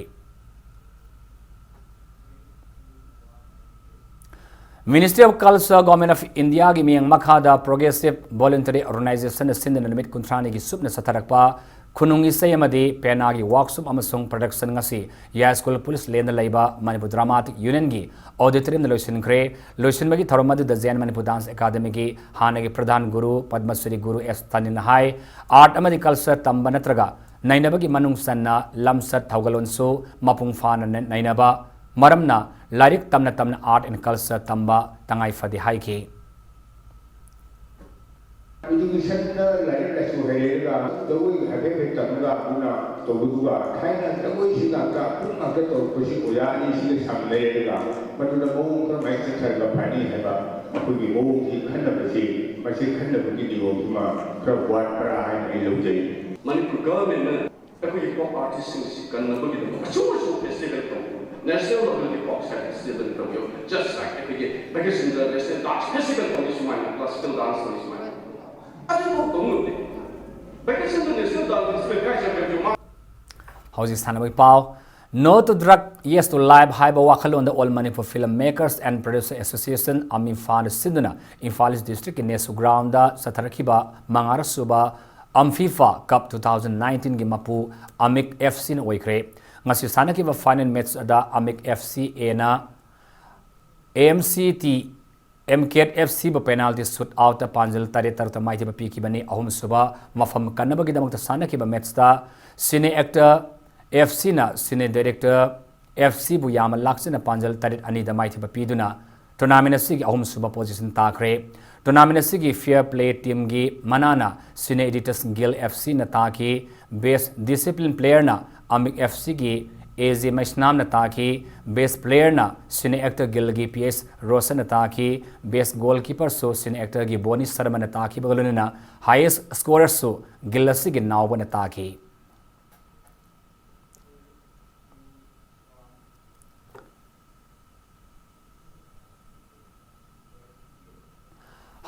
Ministry of Culture, Government of India ꯒꯤ ꯃꯤꯠꯌꯦꯡ ꯃꯈꯥꯗ Progressive Voluntary Organization ꯅ ꯁꯤꯟꯗꯨꯅ ꯅꯨꯃꯤꯠ ꯀꯨꯟꯊ꯭ꯔꯥꯅꯤꯒꯤ ꯁꯨꯞꯅ ꯆꯠꯊꯔꯛꯄ ꯈꯨꯅꯨꯡ ꯏꯁꯩ ꯑꯃꯗꯤ ꯄꯦꯅꯥꯒꯤ workshop ꯑꯃꯁꯨꯡ production ꯉꯁꯤ ꯌꯥꯏꯁ꯭ꯀꯨꯜ ꯄꯨꯂꯤꯁ ꯂꯦꯟꯗ ꯂꯩꯕ ꯃꯅꯤꯄꯨꯔ ꯗ꯭ꯔꯃꯥꯇꯤꯛ ꯌꯨꯅꯤꯌꯟꯒꯤ auditorium ꯗ ꯂꯣꯏꯁꯤꯟꯈ꯭ꯔꯦ꯫ ꯂꯣꯏꯁꯤꯟꯕꯒꯤ ꯊꯧꯔꯝ ꯑꯗꯨꯗ ꯖꯌꯟ ꯃꯅꯤꯄꯨꯔ dance academy ꯒꯤ ꯍꯥꯟꯅꯒꯤ ꯄ꯭ꯔꯙꯥꯟ ꯒꯨꯔꯨ ꯄꯗꯃꯁ꯭ꯔꯤ ꯒꯨꯔꯨ ꯑꯦꯁ ꯇꯥꯅꯤꯜꯅ ꯍꯥꯏ, art ꯑꯃꯗꯤ culture ꯇꯝꯕ ꯅꯠꯇ꯭ꯔꯒ ꯅꯩꯅꯕꯒꯤ ꯃꯅꯨꯡ ꯆꯟꯅ ꯂꯝꯆꯠ ꯊꯧꯒꯜꯂꯣꯟꯁꯨ ꯃꯄꯨꯡ ꯐꯥꯅ ꯅ-, ꯅꯩꯅꯕ, ꯃꯔꯝꯅ ꯂꯥꯏꯔꯤꯛ ꯇꯝꯅ ꯇꯝꯅ art and culture ꯇꯝꯕ ꯇꯉꯥꯏ ꯐꯗꯦ ꯍꯥꯏꯈꯤ꯫ Education ꯗ ꯂꯥꯏꯔꯤꯛ ꯂꯥꯏꯁꯨ ꯍꯩꯔꯒ ꯖꯒꯣꯏ ꯍꯥꯏꯐꯦꯠ ꯍꯥꯏꯐꯦꯠ ꯇꯝꯃꯒ ꯑꯗꯨꯅ ꯇꯧꯕꯗꯨꯒ ꯊꯥꯏꯅ ꯖꯒꯣꯏꯁꯤ ꯉꯥꯛꯇ ꯄꯨꯡ ꯉꯥꯛꯇ ꯇꯧꯔꯛꯄꯁꯤ ꯑꯣꯖꯥ ꯑꯅꯤꯁꯤꯒ ꯁꯝꯅꯩ ꯑꯗꯨꯒ ꯃꯗꯨꯗ ꯃꯑꯣꯡ ꯀꯔꯝꯍꯥꯏꯅ ꯆꯠꯊꯔꯒ ꯐꯅꯤ ꯍꯥꯏꯕ ꯑꯩꯈꯣꯏꯒꯤ ꯃꯑꯣꯡꯁꯤ ꯈꯟꯅꯕꯁꯤ, ꯃꯁꯤ ꯈꯟꯅꯕꯒꯤ ꯅꯤꯌꯣꯝꯁꯤꯃ ꯈꯔ ꯋꯥꯠꯄ꯭ꯔꯥ ꯍꯥꯏꯅ ꯑꯩ ꯂꯧꯖꯩ꯫ ꯃꯅꯤꯄꯨꯔ ꯒꯚꯔꯟꯃꯦꯟꯠꯅ ꯑꯩꯈꯣꯏꯒꯤ ꯄꯣꯞ ꯑꯥꯔꯇꯤꯁꯁꯤꯡꯁꯤ ꯀꯟꯅꯕꯒꯤꯗꯃꯛ ꯑꯆꯧ ꯑꯆꯧꯕ ꯐꯦꯁꯇꯤꯚꯦꯜ ꯇꯧꯕ, ꯅꯦꯁꯅꯦꯜ ꯂꯦꯚꯦꯜꯒꯤ ꯄꯣꯞ ꯐꯦꯁꯇꯤꯚꯦꯜ ꯇꯧꯕ, just like ꯑꯩꯈꯣꯏꯒꯤ ꯚꯦꯀꯦꯁꯟꯗ ꯅꯦꯁꯅꯦꯜ ꯗꯥꯟꯁ ꯐꯦꯁꯇꯤꯚꯦꯜ ꯇꯧꯕ ꯁꯨꯃꯥꯏꯅ, ꯀ꯭ꯂꯥꯁꯤꯀꯦꯜ ꯗꯥꯟꯁ ꯇꯧꯕ ꯁꯨꯃꯥꯏꯅ, ꯑꯗꯨꯐꯥꯎ ꯇꯧꯕ ꯉꯝꯗꯦ꯫ ꯚꯦꯀꯦꯁꯟꯗ ꯅꯦꯁꯅꯦꯜ ꯗꯥꯟꯁ ꯐꯦꯁꯇꯤꯚꯦꯜ ꯀꯥꯏ ꯆꯠꯈ꯭ꯔꯒꯦ? ꯃꯥ ꯍꯧꯖꯤꯛ ꯁꯥꯟꯅꯕꯒꯤ ꯄꯥꯎ꯫ No to Drug, Yes to Life ꯍꯥꯏꯕ ꯋꯥꯈꯜꯂꯣꯟꯗ All Manipur Film Makers and Producer Association, ꯑꯃꯤꯐꯥꯅ ꯁꯤꯟꯗꯨꯅ ꯏꯝꯐꯥꯜ ꯏꯁ ꯗꯤꯁꯇ꯭ꯔꯤꯛꯀꯤ ꯅꯦꯁꯨ ꯒ꯭ꯔꯥꯎꯟꯗ ꯆꯠꯊꯔꯛꯈꯤꯕ ꯃꯉꯥꯔꯛ ꯁꯨꯕ ꯑꯝꯐꯤꯐꯥ ꯀꯞ two thousand nineteen ꯒꯤ ꯃꯄꯨ ꯑꯃꯤꯛ ꯑꯦꯐ ꯁꯤꯅ ꯑꯣꯏꯈ꯭ꯔꯦ꯫ ꯉꯁꯤ ꯁꯥꯟꯅꯈꯤꯕ ꯐꯥꯏꯅꯦꯜ ꯃꯦꯠꯆ ꯑꯗ ꯑꯃꯤꯛ ꯑꯦꯐ ꯁꯤ ꯑꯦꯅ A M C T M K F ꯁꯤꯕꯨ ꯄꯦꯅꯥꯜꯇꯤ ꯁꯨꯠ ꯑꯥꯎꯠꯇ ꯄꯥꯟꯖꯜ ꯇꯔꯦꯠ ꯇꯔꯨꯛꯇ ꯃꯥꯏꯊꯤꯕ ꯄꯤꯈꯤꯕꯅꯤ꯫ ꯑꯍꯨꯝꯁꯨꯕ ꯃꯐꯝ ꯀꯟꯅꯕꯒꯤꯗꯃꯛꯇ ꯁꯥꯟꯅꯈꯤꯕ ꯃꯦꯠꯆꯇ ꯁꯤꯅꯦ ꯑꯦꯛꯇꯔ ꯑꯦꯐ ꯁꯤꯅ ꯁꯤꯅꯦ ꯗꯥꯏꯔꯦꯛꯇꯔ ꯑꯦꯐ ꯁꯤꯕꯨ ꯌꯥꯝꯅ ꯂꯥꯛꯆꯅ ꯄꯥꯟꯖꯜ ꯇꯔꯦꯠ ꯑꯅꯤꯗ ꯃꯥꯏꯊꯤꯕ ꯄꯤꯗꯨꯅ ꯇꯣꯔꯅꯥꯃꯦꯟꯠ ꯑꯁꯤꯒꯤ ꯑꯍꯨꯝꯁꯨꯕ ꯄꯣꯖꯤꯁꯟ ꯇꯥꯈ꯭ꯔꯦ꯫ ꯇꯣꯔꯅꯥꯃꯦꯟꯠ ꯑꯁꯤꯒꯤ ꯐꯤꯌꯔ ꯄ꯭ꯂꯦ ꯇꯤꯝꯒꯤ ꯃꯅꯥꯅ ꯁꯤꯅꯦ ꯑꯦꯗꯤꯇꯔꯁ ꯒꯤꯜ ꯑꯦꯐ ꯁꯤꯅ ꯇꯥꯈꯤ꯫ ꯕꯦꯁ ꯗꯤꯁꯤꯄ꯭ꯂꯤꯟ ꯄ꯭ꯂꯦꯌꯔꯅ ꯑꯃꯤꯛ ꯑꯦꯐ ꯁꯤꯒꯤ ꯑꯦ ꯖꯦ ꯃꯩꯁꯅꯥꯝꯅ ꯇꯥꯈꯤ꯫ ꯕꯦꯁ ꯄ꯭ꯂꯦꯌꯔꯅ ꯁꯤꯅꯦ ꯑꯦꯛꯇꯔ ꯒꯤꯜꯒꯤ ꯄꯤ ꯑꯦꯁ ꯔꯣꯁꯟꯅ ꯇꯥꯈꯤ꯫ ꯕꯦꯁ ꯒꯣꯜꯀꯤꯄꯔꯁꯨ ꯁꯤꯅꯦ ꯑꯦꯛꯇꯔꯒꯤ ꯕꯣꯅꯤ ꯁꯔꯃꯅ ꯇꯥꯈꯤꯕꯒ ꯂꯣꯏꯅꯅ ꯍꯥꯏꯌꯦꯁ ꯁ꯭ꯀꯣꯔꯔꯁꯨ ꯒꯤꯜ ꯑꯁꯤꯒꯤ ꯅꯥꯎꯕꯅ ꯇꯥꯈꯤ꯫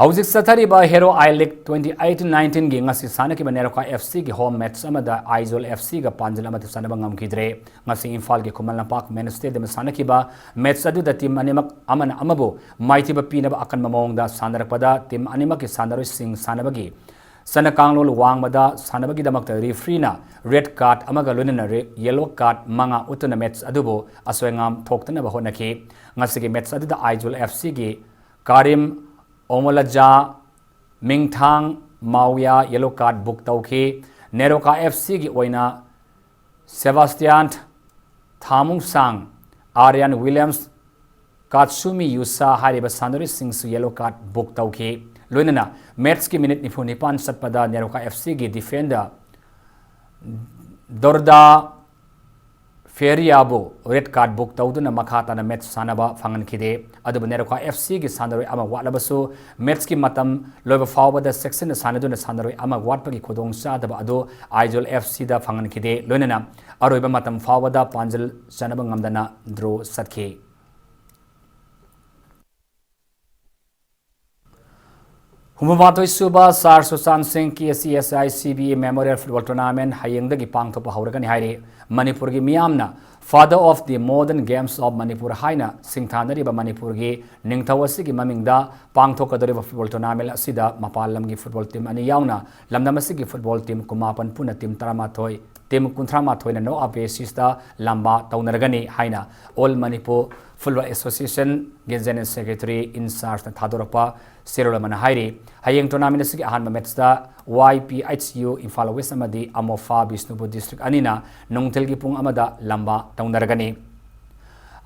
ꯍꯧꯖꯤꯛ ꯆꯠꯊꯔꯤꯕ ꯍꯦꯔꯣ ꯑꯥꯏ ꯂꯤꯒ twenty eighteen nineteen ꯒꯤ ꯉꯁꯤ ꯁꯥꯟꯅꯈꯤꯕ ꯅꯦꯔꯣꯀꯥ F C ꯒꯤ ꯍꯣꯝ ꯃꯦꯠꯆ ꯑꯃꯗ ꯑꯥꯏꯖꯣꯜ F C ꯒ ꯄꯥꯟꯖꯜ ꯑꯃꯠꯇ ꯆꯟꯅꯕ ꯉꯝꯈꯤꯗ꯭ꯔꯦ꯫ ꯉꯁꯤ ꯏꯝꯐꯥꯜꯒꯤ ꯈꯨꯃꯟ ꯂꯝꯄꯥꯛ ꯃꯦꯟ ꯁ꯭ꯇꯦꯗꯤꯌꯝꯗ ꯁꯥꯟꯅꯈꯤꯕ ꯃꯦꯠꯆ ꯑꯗꯨꯗ ꯇꯤꯝ ꯑꯅꯤꯃꯛ ꯑꯃꯅ ꯑꯃꯕꯨ ꯃꯥꯏꯊꯤꯕ ꯄꯤꯅꯕ ꯑꯀꯟꯕ ꯃꯑꯣꯡꯗ ꯁꯥꯟꯅꯔꯛꯄꯗ ꯇꯤꯝ ꯑꯅꯤꯃꯛꯀꯤ ꯁꯥꯟꯅꯔꯣꯏꯁꯤꯡ ꯁꯥꯟꯅꯕꯒꯤ ꯆꯠꯅ ꯀꯥꯡꯂꯣꯟ ꯋꯥꯡꯃꯗ ꯁꯥꯟꯅꯕꯒꯤꯗꯃꯛꯇ ꯔꯤꯐ꯭ꯔꯤꯅ ꯔꯦꯗ ꯀꯥꯔꯗ ꯑꯃꯒ ꯂꯣꯏꯅꯅ ꯔꯦ-, ꯌꯦꯂꯣ ꯀꯥꯔꯗ ꯃꯉꯥ ꯎꯠꯇꯨꯅ ꯃꯦꯠꯆ ꯑꯗꯨꯕꯨ ꯑꯁꯣꯏ ꯑꯉꯥꯝ ꯊꯣꯛꯇꯅꯕ ꯍꯣꯠꯅꯈꯤ꯫ ꯉꯁꯤꯒꯤ ꯃꯦꯠꯆ ꯑꯗꯨꯗ ꯑꯥꯏꯖꯣꯜ F C ꯒꯤ ꯀꯥꯔꯤꯝ ꯑꯣꯃꯣꯂꯥꯖꯥ ꯃꯤꯡꯊꯥꯡ ꯃꯥꯎꯌꯥ ꯌꯦꯂꯣ ꯀꯥꯔꯗ ꯕꯨꯛ ꯇꯧꯈꯤ꯫ ꯅꯦꯔꯣꯀꯥ F C ꯒꯤ ꯑꯣꯏꯅ ꯁꯦꯕꯥꯁꯇꯤꯌꯥꯟ ꯊꯥꯃꯨꯡꯁꯥꯡ, ꯑꯥꯔꯌꯥꯟ ꯋꯤꯂꯤꯌꯝꯁ, ꯀꯥꯠꯁꯨꯃꯤ ꯌꯨꯁꯥ ꯍꯥꯏꯔꯤꯕ ꯁꯥꯟꯅꯔꯣꯏꯁꯤꯡꯁꯨ ꯌꯦꯂꯣ ꯀꯥꯔꯗ ꯕꯨꯛ ꯇꯧꯈꯤ꯫ ꯂꯣꯏꯅꯅ ꯃꯦꯠꯆꯀꯤ ꯃꯤꯅꯤꯠ ꯅꯤꯐꯨ ꯅꯤꯄꯥꯟ ꯆꯠꯄꯗ ꯅꯦꯔꯣꯀꯥ F C ꯒꯤ ꯗꯤꯐꯦꯟꯗꯔ ꯗꯣꯔꯗꯥ ꯐꯦꯔꯤꯌꯥꯕꯨ ꯔꯦꯗ ꯀꯥꯔꯗ ꯕꯨꯛ ꯇꯧꯗꯨꯅ ꯃꯈꯥ ꯇꯥꯅ ꯃꯦꯠꯆ ꯁꯥꯟꯅꯕ ꯐꯪꯍꯟꯈꯤꯗꯦ꯫ ꯑꯗꯨꯕꯨ ꯅꯦꯔꯣꯀꯥ F C ꯒꯤ ꯁꯥꯟꯅꯔꯣꯏ ꯑꯃ ꯋꯥꯠꯂꯕꯁꯨ ꯃꯦꯠꯆꯀꯤ ꯃꯇꯝ ꯂꯣꯏꯕ ꯐꯥꯎꯕꯗ ꯆꯦꯛꯁꯤꯟꯅ ꯁꯥꯟꯅꯗꯨꯅ ꯁꯥꯟꯅꯔꯣꯏ ꯑꯃ ꯋꯥꯠꯄꯒꯤ ꯈꯨꯗꯣꯡꯆꯥꯗꯕ ꯑꯗꯨ ꯑꯥꯏꯖꯣꯜ F C ꯗ ꯐꯪꯍꯟꯈꯤꯗꯦ꯫ ꯂꯣꯏꯅꯅ ꯑꯔꯣꯏꯕ ꯃꯇꯝ ꯐꯥꯎꯕꯗ ꯄꯥꯟꯖꯜ ꯆꯟꯅꯕ ꯉꯝꯗꯅ ꯗ꯭ꯔꯣ ꯆꯠꯈꯤ꯫ ꯍꯨꯝꯐꯨꯃꯥꯊꯣꯏ ꯁꯨꯕ ꯁꯥꯔ ꯁꯨꯁꯥꯟ ꯁꯤꯡ K C S I C B A Memorial Football Tournament ꯍꯌꯦꯡꯗꯒꯤ ꯄꯥꯡꯊꯣꯛꯄ ꯍꯧꯔꯒꯅꯤ ꯍꯥꯏꯔꯤ꯫ ꯃꯅꯤꯄꯨꯔꯒꯤ ꯃꯤꯌꯥꯝꯅ Father of the Modern Games of Manipur ꯍꯥꯏꯅ ꯁꯤꯡꯊꯥꯅꯔꯤꯕ ꯃꯅꯤꯄꯨꯔꯒꯤ ꯅꯤꯡꯊꯧ ꯑꯁꯤꯒꯤ ꯃꯃꯤꯡꯗ ꯄꯥꯡꯊꯣꯛꯀꯗꯧꯔꯤꯕ football tournament ꯑꯁꯤꯗ ꯃꯄꯥꯟ ꯂꯝꯒꯤ football team ꯑꯅꯤ ꯌꯥꯎꯅ ꯂꯝꯗꯝ ꯑꯁꯤꯒꯤ football team ꯀꯨꯟꯃꯥꯄꯟ ꯄꯨꯟꯅ team ꯇꯔꯥꯃꯥꯊꯣꯏ, team ꯀꯨꯟꯊ꯭ꯔꯥ ꯃꯥꯊꯣꯏꯅ knock out basisꯇ ꯂꯝꯕꯥ ꯇꯧꯅꯔꯒꯅꯤ ꯍꯥꯏꯅ All Manipur Football Association ꯒꯤ General Secretary in chargeꯅ ꯊꯥꯗꯣꯔꯛꯄ ꯆꯦꯔꯣꯜ ꯑꯃꯅ ꯍꯥꯏꯔꯤ꯫ ꯍꯌꯦꯡ tournament ꯑꯁꯤꯒꯤ ꯑꯍꯥꯟꯕ ꯃꯦꯠꯆꯇ Y P H U Imphal west ꯑꯃꯗꯤ ꯑꯃꯣꯐꯥ ꯕꯤꯁꯅꯨꯄꯨꯔ district ꯑꯅꯤꯅ ꯅꯨꯡꯊꯤꯜꯒꯤ ꯄꯨꯡ ꯑꯃꯗ ꯂꯝꯕꯥ ꯇꯧꯅꯔꯒꯅꯤ꯫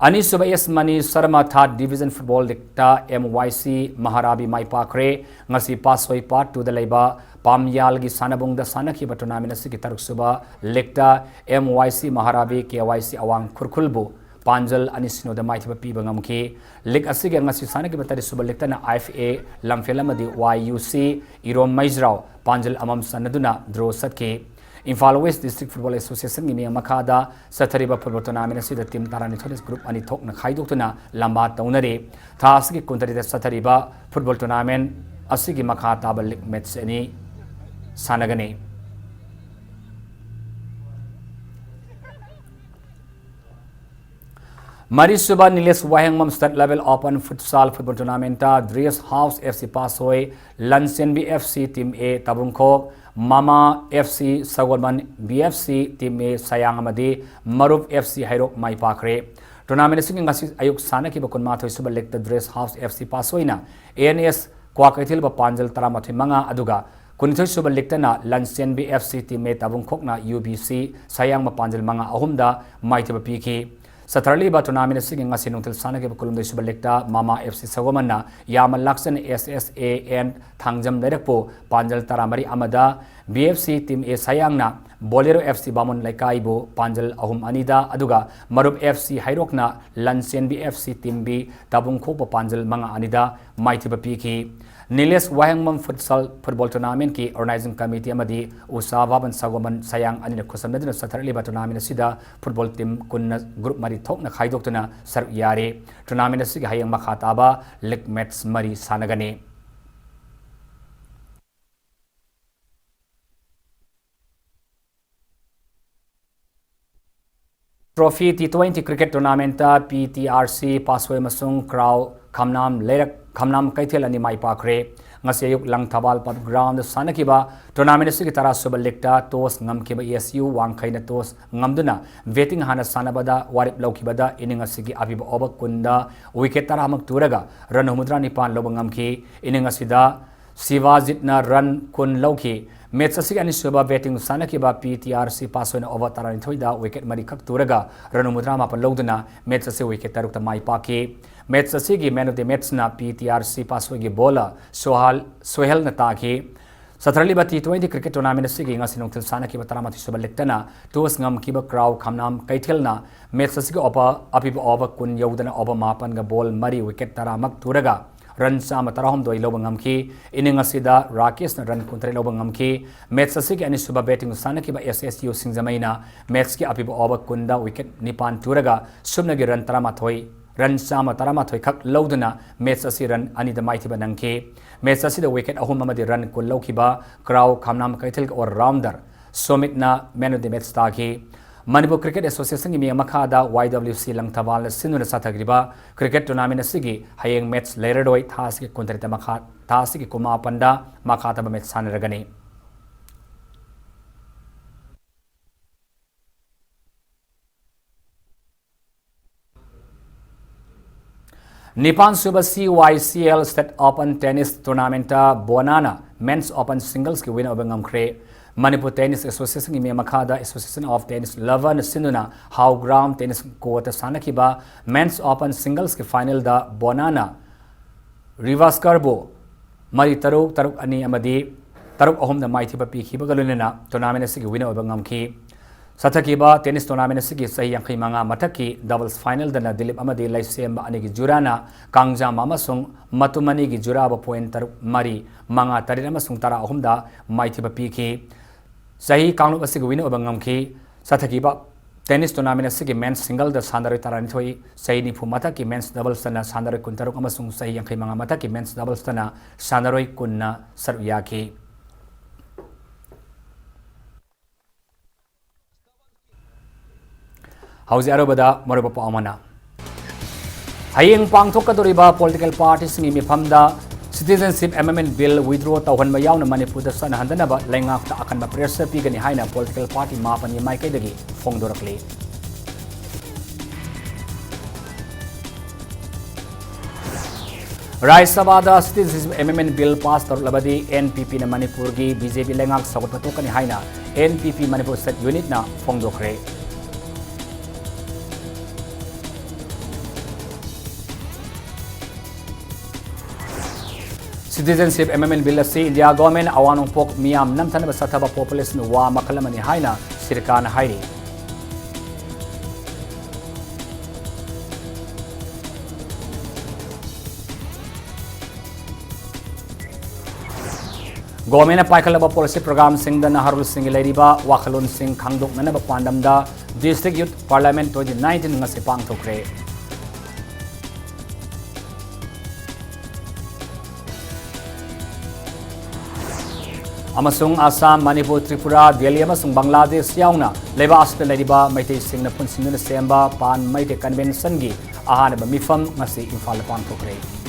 ꯑꯅꯤꯁꯨꯕ S Mani Sharma third division football leagueꯇ M Y C ꯃꯍꯥꯔꯥꯕꯤ ꯃꯥꯏ ꯄꯥꯛꯈ꯭ꯔꯦ꯫ ꯉꯁꯤ ꯄꯥꯁꯣꯏ part twoꯗ ꯂꯩꯕ ꯄꯥꯝꯌꯥꯜꯒꯤ ꯁꯥꯟꯅꯕꯨꯡꯗ ꯁꯥꯟꯅꯈꯤꯕ tournament ꯑꯁꯤꯒꯤ ꯇꯔꯨꯛꯁꯨꯕ leagueꯇ M Y C ꯃꯍꯥꯔꯥꯕꯤ K Y C ꯑꯋꯥꯡ ꯈꯨꯔꯈꯨꯜꯕꯨ ꯄꯥꯟꯖꯜ ꯑꯅꯤ ꯁꯤꯅꯣꯗ ꯃꯥꯏꯊꯤꯕ ꯄꯤꯕ ꯉꯝꯈꯤ꯫ League ꯑꯁꯤꯒꯤ ꯉꯁꯤ ꯁꯥꯟꯅꯈꯤꯕ ꯇꯔꯦꯠꯁꯨꯕ leagueꯇꯅ I F A ꯂꯝꯐꯦꯜ ꯑꯃꯗꯤ Y U C ꯏꯔꯣꯝ ꯃꯩꯖ꯭ꯔꯥꯎ ꯄꯥꯟꯖꯜ ꯑꯃꯃꯝ ꯆꯟꯅꯗꯨꯅ draw ꯆꯠꯈꯤ꯫ ꯏꯝꯐꯥꯜ ꯋꯦꯁ ꯗꯤꯁꯇ꯭ꯔꯤꯛ ꯐꯨꯠꯕꯣꯜ ꯑꯦꯁꯣꯁꯤꯌꯦꯁꯟꯒꯤ ꯃꯤꯠꯌꯦꯡ ꯃꯈꯥꯗ ꯆꯠꯊꯔꯤꯕ ꯐꯨꯠꯕꯣꯜ ꯇꯣꯔꯅꯥꯃꯦꯟ ꯑꯁꯤꯗ ꯇꯤꯝ ꯇꯔꯥꯅꯤꯊꯣꯏꯅ ꯒ꯭ꯔꯨꯞ ꯑꯅꯤ ꯊꯣꯛꯅ ꯈꯥꯏꯗꯣꯛꯇꯨꯅ ꯂꯝꯕꯥ ꯇꯧꯅꯔꯤ꯫ ꯊꯥ ꯑꯁꯤꯒꯤ ꯀꯨꯟꯇꯔꯦꯠꯇ ꯆꯠꯊꯔꯤꯕ ꯐꯨꯠꯕꯣꯜ ꯇꯣꯔꯅꯥꯃꯦꯟ ꯑꯁꯤꯒꯤ ꯃꯈꯥ ꯇꯥꯕ ꯂꯤꯒ ꯃꯦꯠꯆ ꯑꯅꯤ ꯁꯥꯟꯅꯒꯅꯤ꯫ ꯃꯔꯤꯁꯨꯕ Nilesh Wahengbam state level open futsal football ꯇꯣꯔꯅꯥꯃꯦꯟꯇ ꯗ꯭ꯔꯦꯁ ꯍꯥꯎꯁ ꯑꯦꯐ ꯁꯤ ꯄꯥꯁꯣꯏ, ꯂꯟꯆꯦꯟꯕꯤ ꯑꯦꯐ ꯁꯤ ꯇꯤꯝ ꯑꯦ ꯇꯥꯕꯨꯡꯈꯣꯛ, ꯃꯃꯥ F C Sagolband, B F C team A ꯁꯌꯥꯡ ꯑꯃꯗꯤ ꯃꯔꯨꯞ ꯑꯦꯐ ꯁꯤ ꯍꯩꯔꯣꯛ ꯃꯥꯏ ꯄꯥꯛꯈ꯭ꯔꯦ꯫ ꯇꯣꯔꯅꯥꯃꯦꯟ ꯑꯁꯤꯒꯤ ꯉꯁꯤ ꯑꯌꯨꯛ ꯁꯥꯟꯅꯈꯤꯕ ꯀꯨꯟꯃꯥꯊꯣꯏ ꯁꯨꯕ ꯂꯤꯒꯇ ꯗ꯭ꯔꯦꯁ ꯍꯥꯎꯁ ꯑꯦꯐ ꯁꯤ ꯄꯥꯁꯣꯏꯅ ꯑꯦ ꯑꯦꯟ ꯑꯦꯁ ꯀ꯭ꯋꯥꯀꯩꯊꯦꯜꯕꯨ ꯄꯥꯟꯖꯜ ꯇꯔꯥꯃꯥꯊꯣꯏ ꯃꯉꯥ, ꯑꯗꯨꯒ ꯀꯨꯟꯅꯤꯊꯣꯏ ꯁꯨꯕ ꯂꯤꯒꯇꯅ ꯂꯟꯆꯦꯟꯕꯤ ꯑꯦꯐ ꯁꯤ ꯇꯤꯝ ꯑꯦ ꯇꯥꯕꯨꯡꯈꯣꯛꯅ ꯌꯨ ꯕꯤ ꯁꯤ ꯁꯌꯥꯡꯕ ꯄꯥꯟꯖꯜ ꯃꯉꯥ ꯑꯍꯨꯝꯗ ꯃꯥꯏꯊꯤꯕ ꯄꯤꯈꯤ꯫ ꯆꯠꯊꯔꯛꯂꯤꯕ ꯇꯣꯔꯅꯥꯃꯦꯟ ꯑꯁꯤꯒꯤ ꯉꯁꯤ ꯅꯨꯡꯊꯤꯜ ꯁꯥꯟꯅꯈꯤꯕ ꯀꯨꯟꯍꯨꯝꯗꯣꯏ ꯁꯨꯕ ꯂꯤꯒꯇ ꯃꯃꯥ ꯑꯦꯐ ꯁꯤ ꯁꯒꯣꯜꯕꯟꯅ ꯌꯥꯝꯕ ꯂꯥꯛꯆꯟ ꯑꯦꯁ ꯑꯦꯁ ꯑꯦ ꯑꯦꯟ ꯊꯥꯡꯖꯝ ꯂꯩꯔꯛꯄꯨ ꯄꯥꯟꯖꯜ ꯇꯔꯥꯃꯔꯤ ꯑꯃꯗ, ꯕꯤ ꯑꯦꯐ ꯁꯤ ꯇꯤꯝ ꯑꯦ ꯁꯌꯥꯡꯅ ꯕꯣꯂꯦꯔꯣ ꯑꯦꯐ ꯁꯤ ꯕꯥꯃꯣꯟ ꯂꯩꯀꯥꯏꯕꯨ ꯄꯥꯟꯖꯜ ꯑꯍꯨꯝ ꯑꯅꯤꯗ, ꯑꯗꯨꯒ ꯃꯔꯨꯞ ꯑꯦꯐ ꯁꯤ ꯍꯩꯔꯣꯛꯅ Lanchenbi F C team B ꯇꯥꯕꯨꯡꯈꯣꯛꯄꯨ ꯄꯥꯟꯖꯜ ꯃꯉꯥ ꯑꯅꯤꯗ ꯃꯥꯏꯊꯤꯕ ꯄꯤꯈꯤ꯫ ꯅꯤꯂꯦꯁ ꯋꯥꯍꯦꯡꯕꯝ ꯐꯨꯠꯁꯥꯜ ꯐꯨꯠꯕꯣꯜ ꯇꯣꯔꯅꯥꯃꯦꯟꯀꯤ ꯑꯣꯔꯒꯅꯥꯏꯖꯤꯡ ꯀꯃꯤꯇꯤ ꯑꯃꯗꯤ ꯎꯁꯥ ꯚꯥꯕꯟ ꯁꯒꯣꯜꯕꯟ ꯁꯌꯥꯡ ꯑꯅꯤꯅ ꯈꯨꯠꯁꯝꯅꯗꯨꯅ ꯆꯠꯊꯔꯛꯂꯤꯕ ꯇꯣꯔꯅꯥꯃꯦꯟ ꯑꯁꯤꯗ ꯐꯨꯠꯕꯣꯜ ꯇꯤꯝ ꯀꯨꯟꯅ ꯒ꯭ꯔꯨꯞ ꯃꯔꯤ ꯊꯣꯛꯅ ꯈꯥꯏꯗꯣꯛꯇꯨꯅ ꯁꯔꯨꯛ ꯌꯥꯔꯤ꯫ ꯇꯣꯔꯅꯥꯃꯦꯟ ꯑꯁꯤꯒꯤ ꯍꯌꯦꯡ ꯃꯈꯥ ꯇꯥꯕ ꯂꯤꯒ ꯃꯦꯠꯆ ꯃꯔꯤ ꯁꯥꯟꯅꯒꯅꯤ꯫ ꯇ꯭ꯔꯣꯐꯤ ꯇꯤ ꯇ꯭ꯋꯦꯟꯇꯤ ꯀ꯭ꯔꯤꯀꯦꯠ ꯇꯣꯔꯅꯥꯃꯦꯟꯇ ꯄꯤ ꯇꯤ ꯑꯥꯔ ꯁꯤ ꯄꯥꯁꯣꯏ ꯑꯃꯁꯨꯡ ꯀ꯭ꯔꯥꯎ ꯈꯝꯅꯥꯝ ꯂꯩꯔꯛ, ꯈꯝꯅꯥꯝ ꯀꯩꯊꯦꯜ ꯑꯅꯤ ꯃꯥꯏ ꯄꯥꯛꯈ꯭ꯔꯦ꯫ ꯉꯁꯤ ꯑꯌꯨꯛ ꯂꯪꯊꯕꯥꯜ ꯄꯕ꯭ꯂꯤꯛ ꯒ꯭ꯔꯥꯎꯟꯗ ꯁꯥꯟꯅꯈꯤꯕ ꯇꯣꯔꯅꯥꯃꯦꯟ ꯑꯁꯤꯒꯤ ꯇꯔꯥꯁꯨꯕ ꯂꯤꯒꯇ ꯇꯣꯁ ꯉꯝꯈꯤꯕ ꯑꯦꯁ ꯌꯨ ꯋꯥꯡꯈꯩꯅ ꯇꯣꯁ ꯉꯝꯗꯨꯅ ꯕꯦꯇꯤꯡ ꯍꯥꯟꯅ ꯁꯥꯟꯅꯕꯗ ꯋꯥꯔꯦꯞ ꯂꯧꯈꯤꯕꯗ ꯏꯅꯤꯡ ꯑꯁꯤꯒꯤ ꯑꯄꯤꯕ ꯑꯣꯚꯔ ꯀꯨꯟꯗ ꯋꯤꯀꯦꯠ ꯇꯔꯥꯃꯛ ꯇꯨꯔꯒ ꯔꯟ ꯍꯨꯝꯐꯨꯇꯔꯥ ꯅꯤꯄꯥꯟ ꯂꯧꯕ ꯉꯝꯈꯤ꯫ ꯏꯅꯤꯡ ꯑꯁꯤꯗ ꯁꯤꯕꯥꯖꯤꯠꯅ ꯔꯟ ꯀꯨꯟ ꯂꯧꯈꯤ꯫ ꯃꯦꯠꯆ ꯑꯁꯤꯒꯤ ꯑꯅꯤꯁꯨꯕ ꯕꯦꯇꯤꯡ ꯁꯥꯟꯅꯈꯤꯕ ꯄꯤ ꯇꯤ ꯑꯥꯔ ꯁꯤ ꯄꯥꯁꯣꯏꯅ ꯑꯣꯚꯔ ꯇꯔꯥꯅꯤꯊꯣꯏꯗ ꯋꯤꯀꯦꯠ ꯃꯔꯤꯈꯛ ꯇꯨꯔꯒ ꯔꯟ ꯍꯨꯝꯐꯨꯇꯔꯥ ꯃꯥꯄꯟ ꯂꯧꯗꯨꯅ ꯃꯦꯠꯆ ꯑꯁꯤ ꯋꯤꯀꯦꯠ ꯇꯔꯨꯛꯇ ꯃꯥꯏ ꯄꯥꯛꯈꯤ꯫ ꯃꯦꯠꯆ ꯑꯁꯤꯒꯤ ꯃꯦꯟ ꯑꯣꯐ ꯗꯤ ꯃꯦꯠꯆꯅ ꯄꯤ ꯇꯤ ꯑꯥꯔ ꯁꯤ ꯄꯥꯁꯣꯏꯒꯤ ꯕꯣꯜ ꯁꯣꯍꯥꯜ, ꯁꯣꯍꯦꯜꯅ ꯇꯥꯈꯤ꯫ ꯆꯠꯊꯔꯛꯂꯤꯕ ꯇꯤ ꯇ꯭ꯋꯦꯟꯇꯤ ꯀ꯭ꯔꯤꯀꯦꯠ ꯇꯣꯔꯅꯥꯃꯦꯟ ꯑꯁꯤꯒꯤ ꯉꯁꯤ ꯅꯨꯡꯊꯤꯜ ꯁꯥꯟꯅꯈꯤꯕ ꯇꯔꯥꯃꯥꯊꯣꯏ ꯁꯨꯕ ꯂꯤꯒꯇꯅ ꯇꯣꯁ ꯉꯝꯈꯤꯕ ꯀ꯭ꯔꯥꯎ ꯈꯝꯅꯥꯝ ꯀꯩꯊꯦꯜꯅ ꯃꯦꯠꯆ ꯑꯁꯤꯒꯤ ꯑꯣꯚꯔ, ꯑꯄꯤꯕ ꯑꯣꯚꯔ ꯀꯨꯟ ꯌꯧꯗꯅ ꯑꯣꯚꯔ ꯃꯥꯄꯟꯒ ꯕꯣꯜ ꯃꯔꯤ ꯋꯤꯀꯦꯠ ꯇꯔꯥꯃꯛ ꯇꯨꯔꯒ run ꯆꯥꯝꯃ ꯇꯔꯥꯍꯨꯝꯗꯣꯏ ꯂꯧꯕ ꯉꯝꯈꯤ꯫ Inning ꯑꯁꯤꯗ ꯔꯥꯀꯦꯁꯅ run ꯀꯨꯟꯇꯔꯦꯠ ꯂꯧꯕ ꯉꯝꯈꯤ꯫ Match ꯑꯁꯤꯒꯤ ꯑꯅꯤꯁꯨꯕ batting ꯁꯥꯟꯅꯈꯤꯕ S S U ꯁꯤꯡꯖꯃꯩꯅ match ꯀꯤ ꯑꯄꯤꯕ over ꯀꯨꯟꯗ wicket ꯅꯤꯄꯥꯟ ꯇꯨꯔꯒ ꯁꯨꯞꯅꯒꯤ run ꯇꯔꯥꯃꯥꯊꯣꯏ, run ꯆꯥꯝꯃ ꯇꯔꯥꯃꯥꯊꯣꯏ ꯈꯛ ꯂꯧꯗꯨꯅ match ꯑꯁꯤ run ꯑꯅꯤꯗ ꯃꯥꯏꯊꯤꯕ ꯅꯪꯈꯤ꯫ Match ꯑꯁꯤꯗ wicket ꯑꯍꯨꯝ ꯑꯃꯗꯤ run ꯀꯨꯟ ꯂꯧꯈꯤꯕ ꯀ꯭ꯔꯥꯎ ꯈꯥꯝꯅꯥꯝ ꯀꯩꯊꯦꯜꯒꯤ all-rounder ꯁꯣꯃꯤꯠꯅ man of the match ꯇꯥꯈꯤ꯫ ꯃꯅꯤꯄꯨꯔ Cricket Association ꯒꯤ ꯃꯤꯠꯌꯦꯡ ꯃꯈꯥꯗ Y W C ꯂꯪꯊꯕꯥꯜꯅ ꯁꯤꯟꯗꯨꯅ ꯆꯠꯊꯈ꯭ꯔꯤꯕ cricket tournament ꯑꯁꯤꯒꯤ ꯍꯌꯦꯡ match ꯂꯩꯔꯔꯣꯏ꯫ ꯊꯥ ꯑꯁꯤꯒꯤ ꯀꯨꯟꯇꯔꯦꯠꯇ ꯃꯈꯥ, ꯊꯥ ꯑꯁꯤꯒꯤ ꯀꯨꯟꯃꯥꯄꯟꯗ ꯃꯈꯥ ꯇꯥꯕ match ꯁꯥꯟꯅꯔꯒꯅꯤ꯫ ꯅꯤꯄꯥꯟ ꯁꯨꯕ C Y C L State Open Tennis Tournament ꯕꯣꯅꯥꯅ Men's Open Singles ꯀꯤ winner ꯑꯣꯏꯕ ꯉꯝꯈ꯭ꯔꯦ꯫ ꯃꯅꯤꯄꯨꯔ Tennis Association ꯒꯤ ꯃꯤꯠꯌꯦꯡ ꯃꯈꯥꯗ Association of Tennis Lover ꯅ ꯁꯤꯟꯗꯨꯅ Howground Tennis Court ꯇ ꯁꯥꯟꯅꯈꯤꯕ Men's Open Singles ꯀꯤ final ꯗ ꯕꯣꯅꯥꯅ ꯔꯤꯚꯥꯁꯀꯔꯕꯨ ꯃꯔꯤ ꯇꯔꯨꯛ, ꯇꯔꯨꯛ ꯑꯅꯤ ꯑꯃꯗꯤ ꯇꯔꯨꯛ ꯑꯍꯨꯝꯗ ꯃꯥꯏꯊꯤꯕ ꯄꯤꯈꯤꯕꯒ ꯂꯣꯏꯅꯅ tournament ꯑꯁꯤꯒꯤ winner ꯑꯣꯏꯕ ꯉꯝꯈꯤ꯫ ꯆꯠꯊꯈꯤꯕ tennis tournament ꯑꯁꯤꯒꯤ ꯆꯍꯤ ꯌꯥꯡꯈꯩ ꯃꯉꯥ ꯃꯊꯛꯀꯤ doubles final ꯗꯅ ꯗꯤꯂꯤꯞ ꯑꯃꯗꯤ ꯂꯩꯁꯦꯝꯕ ꯑꯅꯤꯒꯤ ꯖꯨꯔꯥꯅ ꯀꯥꯡꯖꯥꯝꯕ ꯑꯃꯁꯨꯡ ꯃꯇꯨꯝ ꯑꯅꯤꯒꯤ ꯖꯨꯔꯥꯕꯨ point ꯇꯔꯨꯛ ꯃꯔꯤ, ꯃꯉꯥ ꯇꯔꯦꯠ ꯑꯃꯁꯨꯡ ꯇꯔꯥ ꯑꯍꯨꯝꯗ ꯃꯥꯏꯊꯤꯕ ꯄꯤꯈꯤ꯫ ꯆꯍꯤ ꯀꯥꯡꯂꯨꯞ ꯑꯁꯤꯒꯤ winner ꯑꯣꯏꯕ ꯉꯝꯈꯤ꯫ ꯆꯠꯊꯈꯤꯕ tennis tournament ꯑꯁꯤꯒꯤ men's single ꯗ ꯁꯥꯟꯅꯔꯣꯏ ꯇꯔꯥꯅꯤꯊꯣꯏ, ꯆꯍꯤ ꯅꯤꯐꯨ ꯃꯊꯛꯀꯤ men's doubles ꯇꯅ ꯁꯥꯟꯅꯔꯣꯏ ꯀꯨꯟꯇꯔꯨꯛ ꯑꯃꯁꯨꯡ ꯆꯍꯤ ꯌꯥꯡꯈꯩ ꯃꯉꯥ ꯃꯊꯛꯀꯤ men's doubles ꯇꯅ ꯁꯥꯟꯅꯔꯣꯏ ꯀꯨꯟꯅ ꯁꯔꯨꯛ ꯌꯥꯈꯤ꯫ ꯍꯧꯖꯤꯛ ꯑꯔꯣꯏꯕꯗ ꯃꯔꯨꯑꯣꯏꯕ ꯄꯥꯎ ꯑꯃꯅ, ꯍꯌꯦꯡ ꯄꯥꯡꯊꯣꯛꯀꯗꯧꯔꯤꯕ political party ꯁꯤꯡꯒꯤ ꯃꯤꯐꯝꯗ Citizenship Amendment Bill withdraw ꯇꯧꯍꯟꯕ ꯌꯥꯎꯅ ꯃꯅꯤꯄꯨꯔꯗ ꯆꯠꯅꯍꯟꯗꯅꯕ ꯂꯩꯉꯥꯛꯇ ꯑꯀꯟꯕ pressure ꯄꯤꯒꯅꯤ ꯍꯥꯏꯅ political party ꯃꯥꯄꯟꯒꯤ ꯃꯥꯏꯀꯩꯗꯒꯤ ꯐꯣꯡꯗꯣꯔꯛꯂꯤ꯫ ꯔꯥꯖ꯭ꯌ ꯁꯚꯥꯗ Citizenship Amendment Bill pass ꯇꯧꯔꯛꯂꯕꯗꯤ N P P ꯅ ꯃꯅꯤꯄꯨꯔꯒꯤ B J P ꯂꯩꯉꯥꯛ ꯁꯧꯒꯠꯄ ꯊꯣꯛꯀꯅꯤ ꯍꯥꯏꯅ N P P Manipur State Unit ꯅ ꯐꯣꯡꯗꯣꯛꯈ꯭ꯔꯦ꯫ Citizenship Amendment Bill ꯑꯁꯤ India Government ꯑꯋꯥ ꯅꯣꯡꯄꯣꯛ ꯃꯤꯌꯥꯝ ꯅꯝꯊꯅꯕ ꯆꯠꯊꯕ populist ꯋꯥ ꯃꯈꯜ ꯑꯃꯅꯤ ꯍꯥꯏꯅ ꯁꯤꯔꯀꯥꯔꯅ ꯍꯥꯏꯔꯤ꯫ ꯒꯣꯔꯃꯦꯟꯅ ꯄꯥꯏꯈꯠꯂꯕ ꯄꯣꯂꯤꯁꯤ ꯄ꯭ꯔꯣꯒ꯭ꯔꯥꯝꯁꯤꯡꯗ ꯅꯍꯥꯔꯣꯜꯁꯤꯡꯒꯤ ꯂꯩꯔꯤꯕ ꯋꯥꯈꯜꯂꯣꯟꯁꯤꯡ ꯈꯪꯗꯣꯛꯅꯅꯕ ꯄꯥꯟꯗꯝꯗ District Youth Parliament twenty nineteen ꯉꯁꯤ ꯄꯥꯡꯊꯣꯛꯈ꯭ꯔꯦ꯫ ꯑꯃꯁꯨꯡ ꯑꯁꯥꯝ, ꯃꯅꯤꯄꯨꯔ, ꯇ꯭ꯔꯤꯄꯨꯔꯥ, ꯗꯦꯜꯂꯤ ꯑꯃꯁꯨꯡ ꯕꯪꯒ꯭ꯂꯥꯗꯦꯁ ꯌꯥꯎꯅ ꯂꯩꯕꯥꯛ ꯑꯁꯤꯗ ꯂꯩꯔꯤꯕ ꯃꯩꯇꯩꯁꯤꯡꯅ ꯄꯨꯟꯁꯤꯟꯗꯨꯅ ꯁꯦꯝꯕ ꯄꯥꯟ ꯃꯩꯇꯩ ꯀꯟꯚꯦꯟꯁꯟꯒꯤ ꯑꯍꯥꯟꯕ ꯃꯤꯐꯝ ꯉꯁꯤ ꯏꯝꯐꯥꯜꯗ ꯄꯥꯡꯊꯣꯛꯈ꯭ꯔꯦ꯫